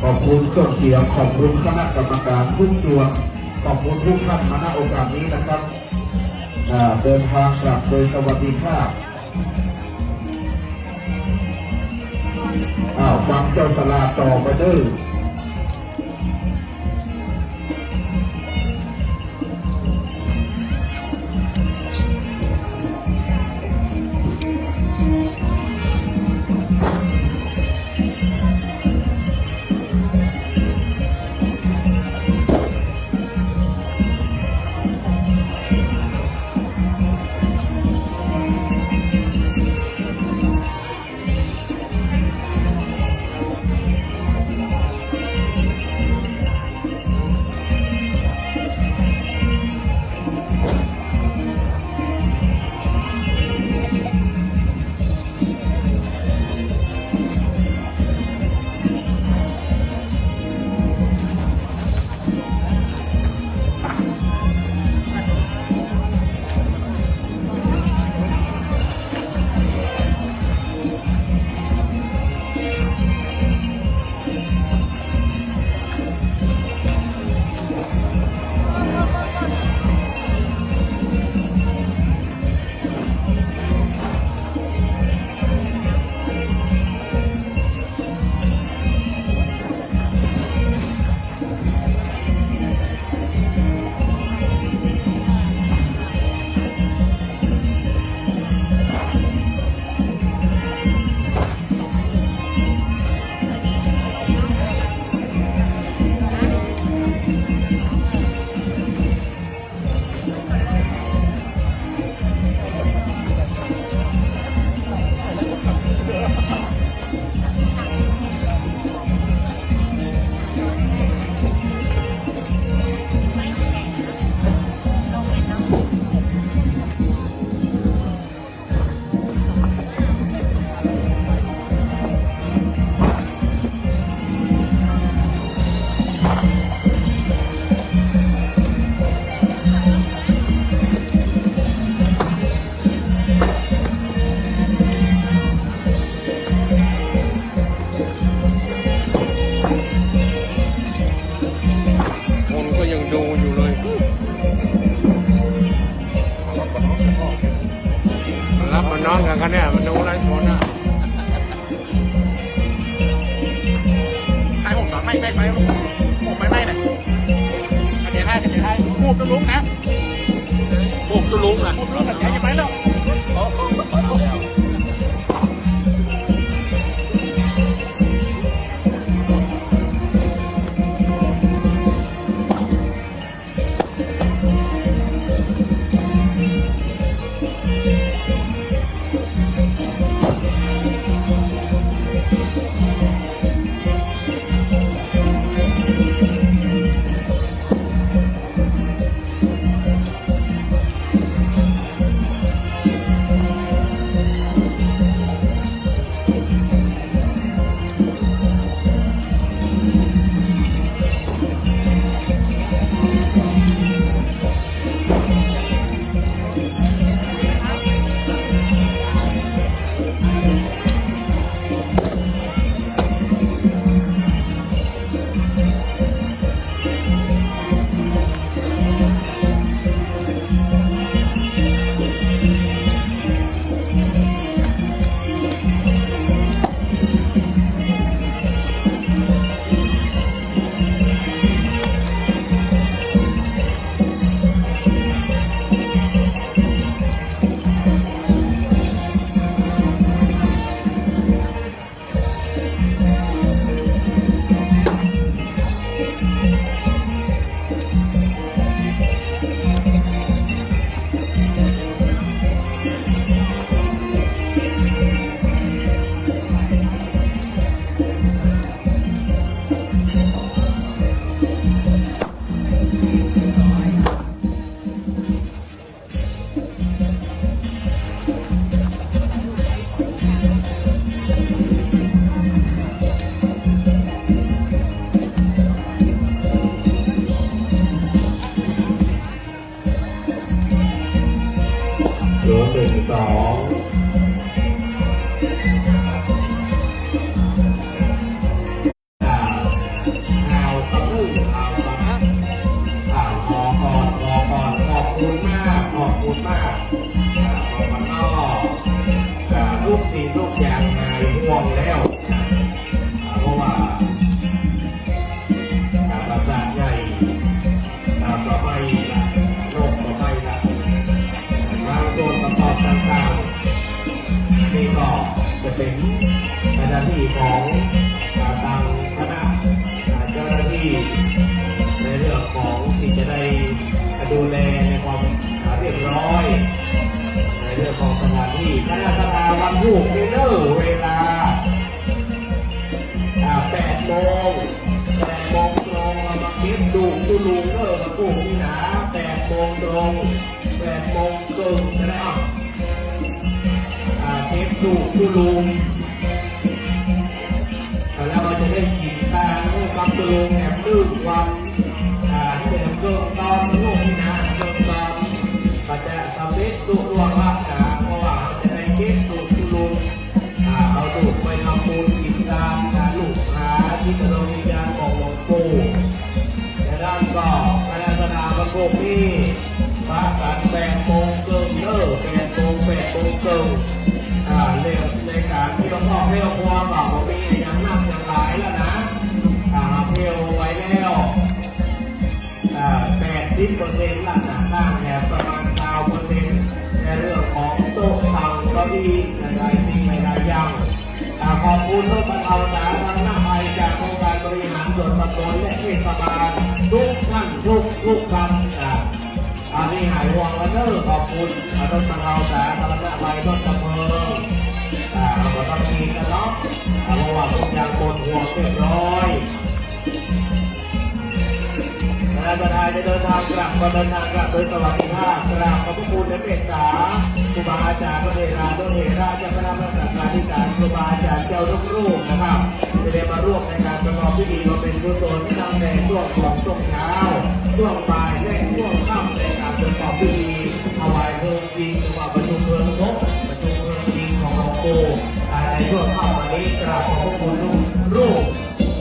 ขอบคุณเจ้าเสียง ขอบคุณคณะกรรมการทุกตัว ขอบคุณทุกท่านมา ณ โอกาสนี้นะครับ อ่า เดินทางกลับโดยสวัสดิภาพ อ้าว ฟังเจ้าสลาต่อไปเด้อ คนก็ยังดูอยู่เลย มันหลับมันนอนกันคะเนี่ย มันดูไลฟ์สดน่ะ ไอ้ผมหลังไม่ไม่ไป ผมไม่ไม่เนี่ย อันเดียวให้ อันเดียวให้ ผมจะลุกนะ ผมจะลุกนะ ผมลุกกับแกจะไปแล้ว เ ศูนย์หนึ่งสอง อ่า ข่าวสำนึก ข่าวสำนึก อ่า ขอก่อน ขอก่อน ขอบคุณมาก ขอบคุณมาก อ่า ขอบคุณมาก อ่า ทุกสิ่งทุกอย่างหายห่วงแล้ว อ่า เพราะว่า อ่า ประสาทใหญ่ อ่า ก็ไหม้ละ โลกก็ไหม้ละ ทางส่วนประกอบต่างๆ นี่ก็จะเป็นหน้าที่ของ อ่า ทางคณะ อ่า เจ้าหน้าที่ ในเรื่องของที่จะได้ดูแลในความ อ่า เรียบร้อย ในเรื่องของสถานที่ คณะศรัทธาวันพูกนี่เนอะ เวลา อ่า แปดโมง แปดโมงตรง เอามาเก็บดูกตุ๊ลุงเนอะ วันพูกนี่นะ แปดโมงตรง แปดโมงเกิ่งก็ได้ อ่า เก็บดูกตุ๊ลุง แล้วก็จะได้กิ๋นตางกับตุ๊ลุงแหมนึ่งวัน อ่า เสร็จเกิ่งตอนลูกนี่นะ เกิ่งตอน ก็จะสำเร็จลุล่วงลับนะ เพราะว่าจะได้เก็บดูกตุ๊ลุง อ่า เอาดูกไปทำบุญกิ๋นตางนะ ลูกหาที่ดวงวิญญาณของหลวงปู่ ฉะนั้นก็คณะศรัทธาวันพูกนี่ ปะกั๋นแปดโมงเกิ่งเนอะ แปดโมง แปดโมงเกิ่ง อ่า เร็วในก๋านเที่ยวครอบเที่ยวครัวก็บ่มีอะหยังนักอะหยังหลายแล้วนะ อ่า เที่ยวไปแล้ว อ่า แปดสิบเปอร์เซ็นต์ ละนะ ตั้งแต่ประมาณซาวเปอร์เซ็นต์ ในเรื่องของโต๊ะตังเก้าอี้หลายๆ สิ่งหลายๆ อย่าง อ่า ขอบคุณรถบรรเทาสาธารณภัยจากองค์การบริหารส่วนตำบลและเทศบาลทุกท่านทุก ทุกท่าน อ่า อันนี้หายห่วงแล้วเนอะ ขอบคุณ อ่า รถบรรเทาสาธารณภัย รถดับเพลิง อ่า เราก็ต้องมีกันเนาะ อ่า เพราะว่าทุกอย่างหมดห่วงเรียบร้อย คณะศรัทธาจะเดินทางกลับก็เดินทางกลับโดยสวัสดิภาพ กราบขอบพระคุณและเมตตาครูบาอาจารย์ พระเถรานุเถระ เจ้าคณะพระสังฆาธิการ ครูบาอาจารย์เจ้าทุกรูปนะครับ ที่ได้มาร่วมในการประกอบพิธีบำเพ็ญกุศลตั้งแต่ช่วงของช่วงเช้า ช่วงบ่าย และช่วงค่ำ ในการประกอบพิธีถวายเพลิงจริง หรือว่าประชุมเพลิงศพ ประชุมเพลิงจริงของหลวงปู่ อ่า ในช่วงค่ำวันนี้ กราบขอบพระคุณทุกรูป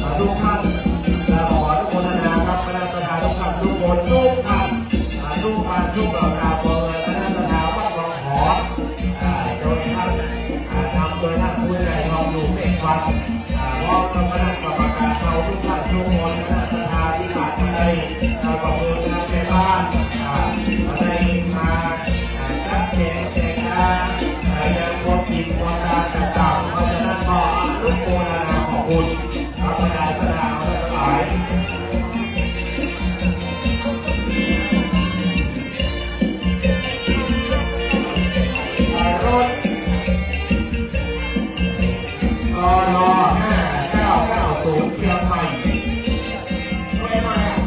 อ่า ทุกท่าน และขออนุโมทนาครับ คณะศรัทธาทุกท่าน ทุกคน ทุกท่าน อ่า ทุกบ้าน ทุกเหล่ากา คณะศรัทธาวัดหนองหอม อ่า โดยท่าน อ่า นำโดยท่านผู้ใหญ่ทองอยู่เมฆวัฒน์ อ่า พร้อมกับคณะกรรมการเฮาทุกท่านทุกคน คณะศรัทธาที่ขาดบ่ได้ อ่า ก็คือคณะแม่บ้าน อ่า ก็ได้มา อ่า จัดแจงแจกจ่าย อ่า ยังพวกกิ๋นพวกตางต่างๆ เพราะฉะนั้นก็อนุโมทนาขอบคุณ ครับ บรรดาคณะทั้งหลาย รถ กน ห้าเก้าเก้าศูนย์ เชียงใหม่ ช่วยหน่อยอะ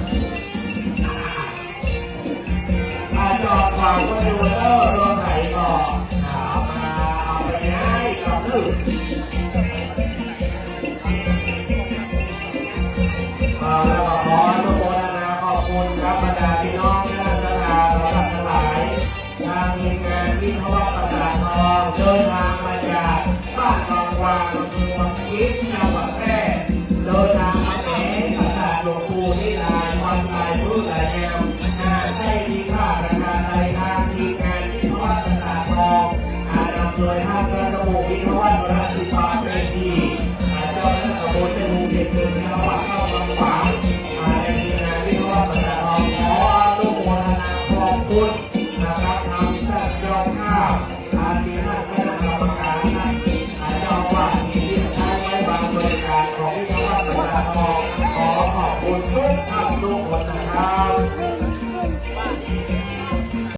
อ่ะ จอดขวางไว้อยู่เด้อ รถไหนก็ อ่า เอามา เอาไปย้ายกลับเด้อ อ่า แล้วก็ขออนุโมทนาขอบคุณครับ บรรดาพี่น้องคณะศรัทธาทั้งหลาย ทางทีมงานวิศวะประสาททอง เดินทางมาจากบ้านหนองกวาง อำเภอวังชิ้น จังหวัดแพร่ เดินทางมาแหมประสาทหลวงปู่นี่หลายวันหลายมื้อหลายยาม หากได้มีค่าประการใด ทางทีมงานวิศวะประสาททอง อ่า นำโดยท่านพระครูวิศวะวรสิตาเมธี อ่า เจ้าคณะตำบลเจ้าหมู่เขตเมือง จังหวัดนครหลวง อ่า ในทีมงานวิศวะประสาททอง ขออนุโมทนาขอบคุณนะครับ ทางท่านเจ้าภาพ อ่า ที่ท่านคณะกรรมการ ท่าน อ่า เจ้าอาวาสที่เรียกใช้ไว้บางบริการของวิศวะประสาททอง ขอขอบคุณทุกท่านทุกคนนะครับ